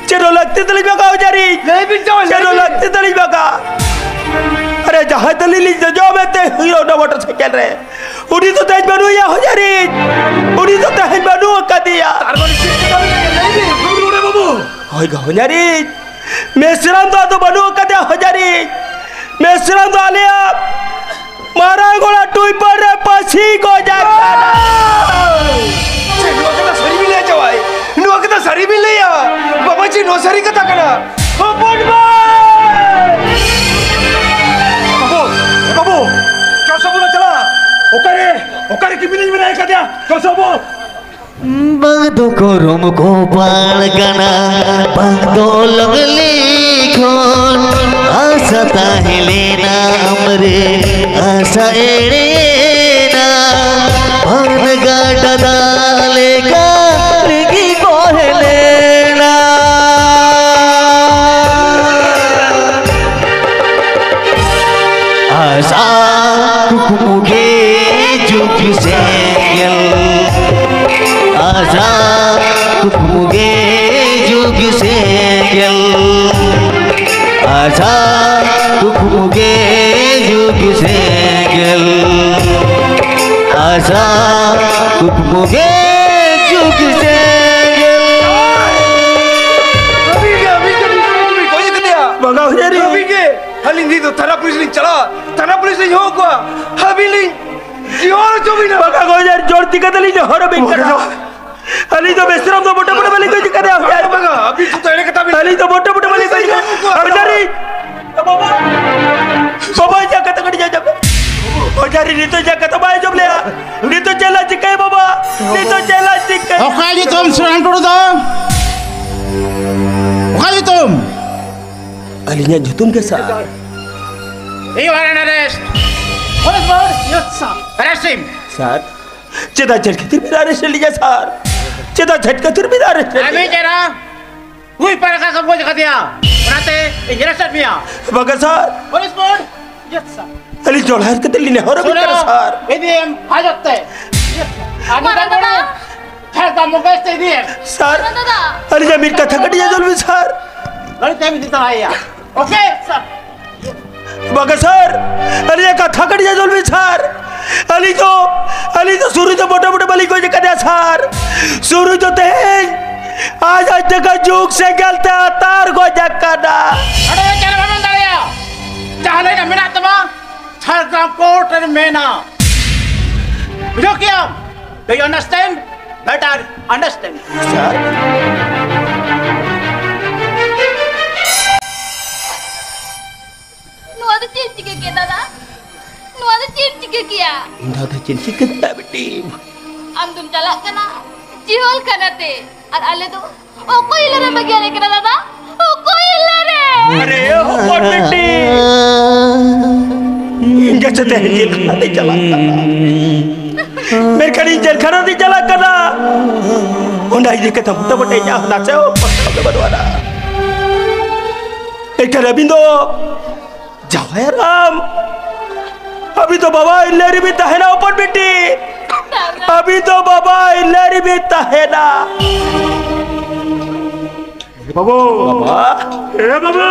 ᱪᱮᱫ ᱦᱚᱸ ᱞᱟᱹᱠᱛᱤ ᱛᱟᱹᱞᱤᱧ ᱵᱟᱝᱟ ᱦᱚᱧᱦᱟᱨᱤᱧ᱾ ᱞᱟᱹᱭ ᱵᱤᱱ ᱡᱟᱶᱟᱭ, ᱪᱮᱫ ᱦᱚᱸ ᱞᱟᱹᱭ ᱵᱤᱱ᱾ ᱞᱟᱹᱠᱛᱤ ᱛᱟᱹᱞᱤᱧ ᱵᱟᱝᱟ᱾ ᱟᱨᱮ ᱡᱟᱦᱟᱸᱭ ᱛᱟᱹᱞᱤᱧ ᱞᱤᱧ ᱫᱮᱡᱚᱜᱼᱟ ᱢᱮᱱᱛᱮ ᱦᱤᱨᱳ ᱚᱱᱟ ᱢᱚᱴᱚᱨ ᱥᱟᱭᱠᱮᱞ ᱨᱮ, ᱩᱱᱤ ᱫᱚ ᱛᱮᱦᱮᱧ ᱵᱟᱹᱱᱩᱜ ᱮᱭᱟ ᱦᱚᱧᱦᱟᱨᱤᱧ, ᱩᱱᱤ ᱫᱚ ᱛᱮᱦᱮᱧ ᱵᱟᱹᱱᱩᱜ ᱟᱠᱟᱫᱮᱭᱟ᱾ ᱛᱟᱨ ᱢᱟᱱᱮ ᱪᱮᱫ ᱠᱟᱛᱷᱟ ᱵᱤᱱ ᱞᱟᱹᱭ ᱠᱮᱫᱟ? ᱞᱟᱹᱭ ᱵᱤᱱ, ᱵᱟᱹᱵᱩ ᱨᱮ ᱵᱟᱹᱵᱩ᱾ ᱦᱳᱭ ᱜᱚ ᱦᱚᱧᱦᱟᱨᱤᱧ, ᱢᱮᱥᱨᱟᱢ ᱫᱚ ᱟᱫᱚ ᱵᱟᱹᱱᱩᱜ ᱟᱠᱟᱫᱮᱭᱟ ᱦᱚᱧᱦᱟᱨᱤᱧ, ᱢᱮᱥᱨᱟᱢ ᱫᱚ ᱟᱞᱮᱭᱟᱜ ᱢᱟᱨᱟᱝ ᱜᱚᱲᱟ ᱴᱩᱭᱯᱟᱨ ᱨᱮ ᱯᱟᱹᱥᱤ ᱜᱚᱡ ᱟᱠᱟᱱᱟ᱾ ᱪᱮᱫ ᱱᱚᱣᱟ ᱠᱟᱛᱷᱟ ᱥᱟᱹᱨᱤ ᱵᱤᱱ ᱞᱟᱹᱭ ᱪᱟᱵᱟᱭ? ᱥᱟᱹᱨᱤ ᱠᱟᱛᱷᱟ ᱠᱟᱱᱟ᱾ ᱦᱚᱯᱚᱱ ᱵᱟᱹᱭ! ᱵᱟᱹᱵᱩ, ᱵᱟᱹᱵᱩ, ᱪᱚᱞ ᱥᱮ ᱵᱚᱱ ᱪᱟᱞᱟᱜᱼᱟ᱾ ᱚᱠᱟᱨᱮ, ᱚᱠᱟᱨᱮ ᱠᱤᱢᱤᱱᱤᱧ ᱢᱮᱱᱟᱭ ᱠᱟᱫᱮᱭᱟ? ᱪᱚᱞ ᱥᱮ ᱵᱚᱱ᱾ ᱵᱟᱝ ᱫᱚ ᱠᱚᱨᱚᱢ ᱠᱚ ᱯᱟᱲ ᱠᱟᱱᱟ, ᱵᱟᱝ ᱫᱚ ᱞᱚᱜᱽᱞᱤ ᱠᱷᱚᱱ ᱟᱥᱟ ᱛᱟᱦᱮᱸ ᱞᱮᱱᱟ ᱟᱢᱨᱮ, ᱟᱥᱟ ᱮᱲᱮᱱᱟ᱾ ᱵᱟᱱ ᱜᱟᱰᱟ ᱫᱟᱜ ᱞᱮᱠᱟ ᱞᱤᱸᱜᱤ ᱵᱚᱦᱮᱞᱮᱱᱟ᱾ ᱟᱥᱟ ᱠᱩᱠᱢᱩ ᱜᱮ ᱡᱩᱜᱽ ᱥᱮᱸᱜᱮᱞ, ᱟᱥᱟ ᱠᱩᱠᱢᱩ ᱜᱮ ᱡᱩᱜᱽ ᱥᱮᱸᱜᱮᱞ, ᱟᱥᱟ ᱠᱩᱠᱢᱩ ᱜᱮ ᱡᱩᱜᱽ ᱥᱮᱸᱜᱮᱞ, ᱟᱥᱟ ᱠᱩᱠᱢᱩ ᱜᱮ ᱡᱩᱜᱽ ᱥᱮᱸᱜᱮᱞ᱾ ᱟᱹᱵᱤᱱ ᱜᱮ, ᱟᱹᱵᱤᱱ ᱜᱮ, ᱟᱹᱵᱤᱱ ᱜᱮ, ᱟᱹᱵᱤᱱ ᱜᱮ᱾ ᱵᱟᱝᱟ, ᱦᱩᱭ ᱟᱹᱵᱤᱱ ᱜᱮ᱾ ᱟᱹᱞᱤᱧ, ᱟᱹᱞᱤᱧ ᱫᱚ ᱛᱷᱟᱱᱟ ᱯᱩᱞᱤᱥ ᱞᱤᱧ ᱪᱟᱞᱟᱜᱼᱟ, ᱛᱷᱟᱱᱟ ᱯᱩᱞᱤᱥ ᱞᱤᱧ ᱦᱚᱦᱚ ᱠᱚᱣᱟ, ᱟᱹᱵᱤᱱ ᱞᱤᱧ ᱡᱤᱦᱚᱞ ᱦᱚᱪᱚ ᱵᱤᱱᱟ᱾ ᱵᱟᱝᱟ ᱜᱚᱡᱟᱨ, ᱡᱳᱨ ᱪᱤᱠᱟᱹ ᱛᱮᱞᱤᱧ ᱱᱮᱦᱚᱨ ᱟᱹᱵᱤᱱ ᱠᱟᱱᱟ? ᱵᱟᱝᱟ᱾ ᱟᱹᱞᱤᱧ ᱫᱚ ᱵᱮᱥᱨᱟᱢ ᱫᱚ ᱢᱚᱴᱟ ᱢᱚᱴᱟ ᱵᱟᱹᱞᱤᱧ ᱜᱚᱡ ᱠᱟᱫᱮᱭᱟ᱾ ᱵᱟᱝᱟ, ᱵᱟᱝᱟ, ᱟᱹᱵᱤᱱ ᱥᱩᱫᱷᱩ ᱮᱲᱮ ᱠᱟᱛᱷᱟ ᱵᱤᱱ ᱟᱹᱞᱤᱧ ᱫᱚ ᱢᱚᱴᱟ ᱢᱚᱴᱟ ᱵᱟᱹᱞᱤᱧ ᱜᱚᱡ ᱠᱟᱫᱮᱭᱟ᱾ ᱟᱹᱵᱤᱱ ᱫᱟᱨᱤ᱾ ᱵᱟᱵᱟ, ᱵᱟᱵᱟ, ᱡᱟ ᱠᱟᱛᱷᱟ ᱠᱟᱹᱴᱤᱡ ᱟᱸᱡᱚᱢ ᱢᱮ᱾ ᱜᱚᱡᱟᱨᱤ ᱱᱤᱛᱚᱜ ᱡᱟ ᱠᱟᱛᱷᱟ ᱵᱟᱭ ᱟᱸᱡᱚᱢ ᱞᱮᱭᱟ᱾ ᱱᱤᱛᱚᱜ ᱪᱮᱫ ᱞᱟᱝ ᱪᱤᱠᱟᱹᱭᱟ ᱵᱟᱵᱟ? ᱱᱤᱛᱚᱜ ᱪᱮᱫ ᱞᱟᱝ ᱪᱤᱠᱟᱹᱭᱟ? ᱚᱠᱟ ᱧᱩᱛᱩᱢ ᱥᱩᱨᱟᱱ ᱴᱩᱰᱩ ᱫᱚ? ᱚᱠᱟ ᱧᱩᱛᱩᱢ? ᱟᱹᱞᱤᱧᱟᱜ ᱧᱩᱛᱩᱢ ᱜᱮ ᱥᱟᱨ᱾ You are under arrest. Yes, sir. Arrest him. ᱥᱟᱨ, ᱪᱮᱫᱟᱜ ᱪᱮᱫ ᱠᱷᱟᱹᱛᱤᱨ ᱵᱤᱱ ᱟᱨᱮᱥᱴ ᱞᱤᱧᱟ ᱥᱟᱨ? ᱪᱮᱫᱟᱜ ᱪᱮᱫ ᱠᱷᱟᱹᱛᱤᱨ ᱵᱤᱱ ᱟᱨᱮᱥᱴ ᱟᱹᱵᱤᱱ ᱞᱤᱧᱟ? ᱪᱮᱫ ᱦᱩᱭ ᱯᱟᱨᱠᱟ ᱠᱚ ᱵᱚᱡ ᱠᱟᱫᱮᱭᱟ, ᱚᱱᱟᱛᱮ ᱤᱧ ᱟᱨᱮᱥᱴ ᱢᱮᱭᱟ᱾ ᱵᱟᱝᱟ ᱥᱟᱨ᱾ Police board. Yes, sir. ᱟᱹᱞᱤᱧ ᱡᱚᱲᱦᱟᱭ ᱠᱟᱛᱮ ᱞᱤᱧ ᱱᱮᱦᱚᱨ ᱟᱹᱵᱤᱱ ᱠᱟᱱᱟ ᱥᱟᱨ᱾ ᱤᱫᱤᱭᱮᱢ ᱦᱟᱡᱚᱛ ᱛᱮ᱾ ᱟᱨ ᱢᱟᱨᱟᱝ ᱱᱚᱰᱮ ᱫᱟᱫᱟ᱾ ᱯᱷᱮᱨ ᱫᱟ ᱢᱩᱠᱮᱥ ᱛᱮ ᱤᱫᱤᱭᱮᱢ᱾ ᱥᱟᱨ, ᱢᱟᱨᱟᱝ ᱫᱟᱫᱟ᱾ ᱟᱹᱞᱤᱧᱟᱜ ᱢᱤᱫ ᱠᱟᱛᱷᱟ ᱠᱟᱹᱴᱤᱡ ᱟᱸᱡᱚᱢ ᱵᱤᱱ ᱥᱟᱨ᱾ ᱜᱟᱹᱲᱤ ᱛᱮᱢ ᱤᱫᱤ ᱛᱟᱨᱟᱭᱮᱭᱟ᱾ ᱳᱠᱮ, ᱥᱟᱨ᱾ ᱵᱟᱝᱟ ᱥᱟᱨ, ᱟᱹᱞᱤᱧᱟᱜ ᱠᱟᱛᱷᱟ ᱠᱟᱹᱴᱤᱡ ᱟᱸᱡᱚᱢ ᱵᱤᱱ ᱥᱟᱨ᱾ ᱟᱹᱞᱤᱧ ᱫᱚ, ᱟᱹᱞᱤᱧ ᱫᱚ ᱥᱩᱨᱩᱡ ᱫᱚ ᱢᱚᱴᱟ ᱢᱚᱴᱟ ᱵᱟᱹᱞᱤᱧ ᱜᱚᱡ ᱟᱠᱟᱫᱮᱭᱟ ᱥᱟᱨ᱾ ᱥᱩᱨᱩᱡ ᱫᱚ ᱛᱮᱦᱮᱧ ᱟᱡ ᱟᱡ ᱛᱮᱜᱮ ᱡᱩᱜᱽ ᱥᱮᱸᱜᱮᱞ ᱛᱮ ᱟᱛᱟᱨ ᱜᱚᱡ ᱟᱠᱟᱱᱟ᱾ ᱚᱸᱰᱮ ᱫᱚ ᱪᱮᱫ ᱦᱚᱸ ᱵᱟᱵᱮᱱ ᱫᱟᱲᱮᱭᱟᱜᱼᱟ᱾ ᱡᱟᱦᱟᱸ ᱞᱟᱹᱭ ᱨᱮᱱᱟᱜ ᱢᱮᱱᱟᱜ ᱛᱟᱢᱟ, ᱡᱷᱟᱲᱜᱨᱟᱢ ᱠᱳᱨᱴ ᱨᱮ ᱢᱮᱱᱟ᱾ ᱵᱩᱡᱷᱟᱹᱣ ᱠᱮᱭᱟᱢ? Do you understand? Better understand. ᱥᱟᱨ, ᱪᱤᱠᱟᱹ ᱠᱮᱫᱟ ᱫᱟᱫᱟ? ᱱᱚᱣᱟ ᱫᱚ ᱪᱮᱫ ᱮᱢ ᱪᱤᱠᱟᱹ ᱠᱮᱭᱟ? ᱤᱧ ᱫᱚ ᱟᱫᱚ ᱪᱮᱫ ᱪᱤᱠᱟᱹ ᱫᱟᱲᱮᱭᱟᱜᱼᱟ ᱵᱤᱴᱤ? ᱟᱢ ᱫᱚᱢ ᱪᱟᱞᱟᱜ ᱠᱟᱱᱟ ᱡᱤᱦᱚᱞ ᱠᱟᱱᱟ ᱛᱮ, ᱟᱨ ᱟᱞᱮ ᱫᱚ ᱚᱠᱚᱭ ᱤᱞᱟᱹ ᱨᱮ ᱵᱟᱹᱜᱤ ᱟᱞᱮ ᱠᱟᱱᱟ ᱫᱟᱫᱟ? ᱚᱠᱚᱭ ᱤᱞᱟᱹ ᱨᱮ? ᱟᱨᱮ ᱦᱚᱯᱚᱱ ᱵᱤᱴᱤ, ᱤᱧ ᱜᱮ ᱪᱮᱫ ᱛᱮᱦᱮᱧ ᱡᱮᱞ ᱠᱷᱟᱱᱟ ᱛᱮᱧ ᱪᱟᱞᱟᱜ ᱠᱟᱱᱟ, ᱢᱮᱱᱠᱷᱟᱱ ᱤᱧ ᱡᱮᱞ ᱠᱷᱟᱱᱟ ᱛᱮᱧ ᱪᱟᱞᱟᱜ ᱠᱟᱱᱟ᱾ ᱚᱱᱟ ᱤᱫᱤ ᱠᱟᱛᱮ ᱦᱩᱴᱟᱹ ᱵᱟᱹᱴᱟᱹ ᱤᱧᱟᱹᱜ ᱱᱟᱥᱮ ᱦᱚᱸ ᱯᱟᱹᱛᱭᱟᱹᱣ ᱜᱮ ᱵᱟᱹᱱᱩᱜ ᱟᱱᱟ᱾ ᱮᱱᱠᱷᱟᱱ ᱟᱹᱵᱤᱱ ᱫᱚ ᱡᱟᱶᱟᱭ ᱦᱟᱲᱟᱢ, ᱟᱹᱵᱤᱱ ᱫᱚ ᱵᱟᱵᱟ ᱤᱞᱟᱹ ᱨᱮᱵᱤᱱ ᱛᱟᱦᱮᱱᱟ ᱦᱚᱯᱚᱱ ᱵᱤᱴᱤ, ᱟᱹᱵᱤᱱ ᱫᱚ ᱵᱟᱵᱟ ᱤᱞᱟᱹ ᱨᱮᱵᱤᱱ ᱛᱟᱦᱮᱱᱟ᱾ ᱵᱟᱹᱵᱩ, ᱵᱟᱵᱟ᱾ ᱮ ᱵᱟᱹᱵᱩ,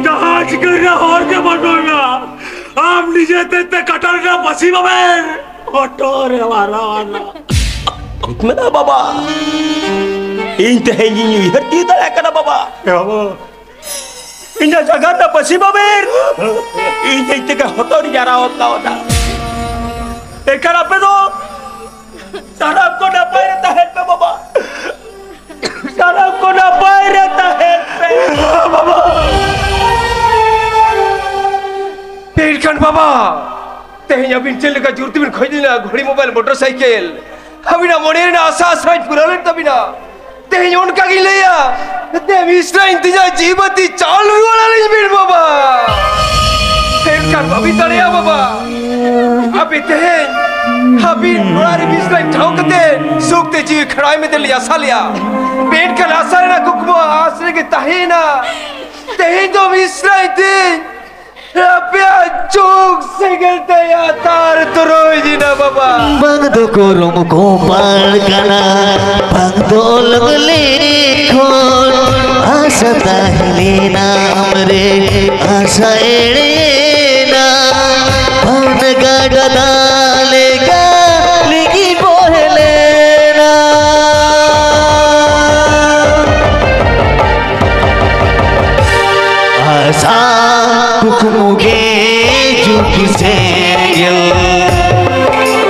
ᱡᱟᱦᱟᱸ ᱪᱤᱠᱟᱹ ᱨᱮᱱᱟᱜ ᱦᱚᱨ ᱜᱮ ᱵᱟᱹᱱᱩᱜᱼᱟ᱾ ᱟᱢ ᱱᱤᱡᱮ ᱛᱮ ᱛᱮ ᱠᱟᱴᱟ ᱨᱮᱱᱟᱜ ᱯᱟᱹᱥᱤ ᱵᱟᱵᱮᱨ ᱦᱚᱴᱚᱜ ᱨᱮ ᱢᱟᱨᱟᱣ ᱟᱱᱟ᱾ ᱴᱷᱤᱠ ᱢᱮᱱᱟᱜᱼᱟ ᱵᱟᱵᱟ, ᱤᱧ ᱛᱮᱦᱮᱧ ᱤᱧ ᱩᱭᱦᱟᱹᱨ ᱛᱤᱭᱳᱜ ᱫᱟᱲᱮᱭᱟᱜ ᱠᱟᱱᱟ ᱵᱟᱵᱟ᱾ ᱮ ᱵᱟᱹᱵᱩ, ᱤᱧᱟᱹᱜ ᱡᱟᱸᱜᱟ ᱨᱮᱱᱟᱜ ᱯᱟᱹᱥᱤ ᱵᱟᱵᱮᱨ ᱤᱧ ᱤᱧ ᱛᱮᱜᱮ ᱦᱚᱴᱚᱜ ᱨᱤᱧ ᱟᱨᱟᱣ ᱠᱟᱣᱫᱟ᱾ ᱮᱱᱠᱷᱟᱱ ᱟᱯᱮ ᱫᱚ ᱥᱟᱱᱟᱢ ᱠᱚ ᱱᱟᱯᱟᱭ ᱨᱮ ᱛᱟᱦᱮᱱ ᱯᱮ ᱵᱟᱵᱟ, ᱥᱟᱱᱟᱢ ᱠᱚ ᱱᱟᱯᱟᱭ ᱨᱮ ᱛᱟᱦᱮᱱ ᱯᱮ ᱵᱟᱵᱟ᱾ ᱮᱱᱠᱷᱟᱱ ᱵᱟᱵᱟ, ᱛᱮᱦᱮᱧ ᱟᱹᱵᱤᱱ ᱪᱮᱫ ᱞᱮᱠᱟ ᱡᱳᱨ ᱛᱮᱵᱤᱱ ᱠᱷᱚᱡ ᱞᱮᱱᱟ ᱜᱷᱚᱲᱤ, ᱢᱳᱵᱟᱭᱤᱞ, ᱢᱚᱴᱚᱨ ᱥᱟᱭᱠᱮᱞ, ᱟᱹᱵᱤᱱᱟᱜ ᱢᱚᱱᱮ ᱨᱮᱱᱟᱜ ᱟᱥᱟ ᱟᱥᱨᱟᱭ ᱯᱩᱨᱟᱹᱣ ᱞᱮᱱ ᱛᱟᱹᱵᱤᱱᱟ᱾ ᱛᱮᱦᱮᱧ ᱚᱱᱠᱟ ᱜᱤᱧ ᱞᱟᱹᱭᱟ, ᱛᱮ ᱢᱤᱥᱨᱟᱧ ᱛᱤᱧᱟ ᱡᱤᱣᱤ ᱵᱟᱹᱛᱤ ᱪᱟᱞ ᱨᱩᱣᱟᱹᱲ ᱟᱹᱞᱤᱧ ᱵᱤᱱ ᱵᱟᱵᱟ᱾ ᱮᱱᱠᱷᱟᱱ ᱵᱟᱹᱵᱤᱱ ᱫᱟᱲᱮᱭᱟᱜᱼᱟ ᱵᱟᱵᱟ᱾ ᱟᱯᱮ ᱛᱮᱦᱮᱧ ᱟᱹᱵᱤᱱ ᱚᱲᱟᱜ ᱨᱮ ᱢᱤᱥᱨᱟᱧ ᱴᱷᱟᱶ ᱠᱟᱛᱮ ᱥᱩᱠ ᱛᱮ ᱡᱤᱣᱤ ᱠᱷᱟᱲᱟᱭ ᱢᱮᱱᱛᱮ ᱞᱤᱧ ᱟᱥᱟ ᱞᱮᱜᱼᱟ᱾ ᱢᱮᱱᱠᱷᱟᱱ ᱟᱥᱟ ᱨᱮᱱᱟᱜ ᱠᱩᱠᱢᱩ ᱟᱥ ᱨᱮᱜᱮ ᱛᱟᱦᱮᱸᱭᱮᱱᱟ᱾ ᱛᱮᱦᱮᱧ ᱫᱚ ᱢᱤᱥᱨᱟᱧ ᱛᱤᱧ ᱟᱯᱮᱭᱟᱜ ᱪᱩᱠ ᱥᱮᱸᱜᱮᱞ ᱛᱮ ᱟᱛᱟᱨ ᱛᱩᱨᱩᱭ ᱫᱤᱱᱟ ᱵᱟᱵᱟ᱾ ᱵᱟᱝ ᱫᱚ ᱠᱚᱨᱚᱢ ᱠᱚᱯᱟᱲ ᱠᱟᱱᱟ, ᱵᱟᱝ ᱫᱚ ᱞᱚᱜᱞᱮ ᱠᱷᱚᱱ ᱟᱥᱟ ᱛᱟᱦᱮᱸ ᱞᱮᱱᱟ ᱟᱢᱨᱮ, ᱟᱥᱟ ᱮᱲᱮᱱᱟ᱾ ᱵᱟᱱ ᱜᱟᱰᱟ ᱫᱟᱜ ᱞᱮᱠᱟ ᱞᱤᱸᱜᱤ ᱵᱚᱦᱮ ᱞᱮᱱᱟ᱾ ᱟᱥᱟ ᱠᱩᱠᱢᱩ ᱜᱮ ᱡᱩᱜᱤ ᱥᱮᱸᱜᱮᱞ,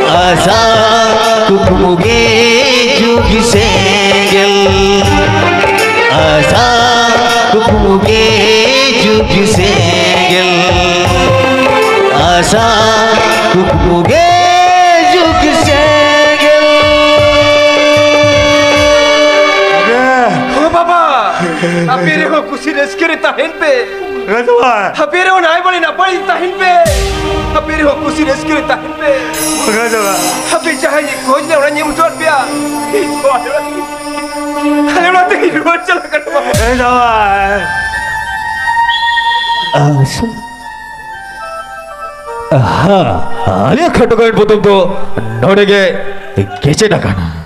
ᱟᱥᱟ ᱠᱩᱠᱢᱩ ᱜᱮ ᱡᱩᱜᱤ ᱥᱮᱸᱜᱮᱞ, ᱟᱥᱟ ᱠᱩᱠᱢᱩ ᱜᱮ ᱡᱩᱜᱤ ᱥᱮᱸᱜᱮᱞ᱾ ᱥᱟ ᱠᱩᱠᱢᱩ ᱜᱮ ᱡᱩᱜᱽ ᱥᱮᱸᱜᱮᱞ᱾ ᱳ ᱵᱟᱵᱟ, ᱟᱯᱮ ᱨᱮᱦᱚᱸ ᱠᱩᱥᱤ ᱨᱟᱹᱥᱠᱟᱹ ᱨᱮ ᱛᱟᱦᱮᱱ ᱯᱮ᱾ ᱨᱟᱡᱟᱣᱟ᱾ ᱟᱯᱮ ᱨᱮᱦᱚᱸ ᱱᱟᱭ ᱵᱟᱲᱮ ᱱᱟᱯᱟᱭ ᱛᱟᱦᱮᱱ ᱯᱮ᱾ ᱟᱯᱮ ᱨᱮᱦᱚᱸ ᱠᱩᱥᱤ ᱨᱟᱹᱥᱠᱟᱹ ᱨᱮ ᱛᱟᱦᱮᱱ ᱯᱮ᱾ ᱨᱟᱡᱟᱣᱟ᱾ ᱟᱯᱮ ᱡᱟᱦᱟᱸᱭ ᱠᱷᱚᱡᱽ ᱞᱮ ᱚᱱᱟ ᱧᱮᱞ ᱦᱚᱪᱚ ᱯᱮᱭᱟ᱾ ᱤᱧ ᱫᱚ ᱟᱞᱮ ᱚᱲᱟᱜ ᱛᱮᱜᱮ, ᱟᱞᱮ ᱚᱲᱟᱜ ᱛᱮᱜᱮ ᱨᱩᱣᱟᱹᱲ ᱪᱟᱞᱟᱜ ᱠᱟᱱᱟ᱾ ᱨᱟᱡᱟᱣᱟ᱾ ᱟᱥᱚᱞ ᱦᱟ, ᱟᱞᱮᱭᱟᱜ ᱠᱷᱟᱴᱚ ᱜᱟᱭᱟᱱ ᱯᱚᱛᱚᱵ ᱫᱚ ᱱᱚᱰᱮ ᱜᱮ ᱠᱮᱪᱮᱫ ᱟᱠᱟᱱᱟ᱾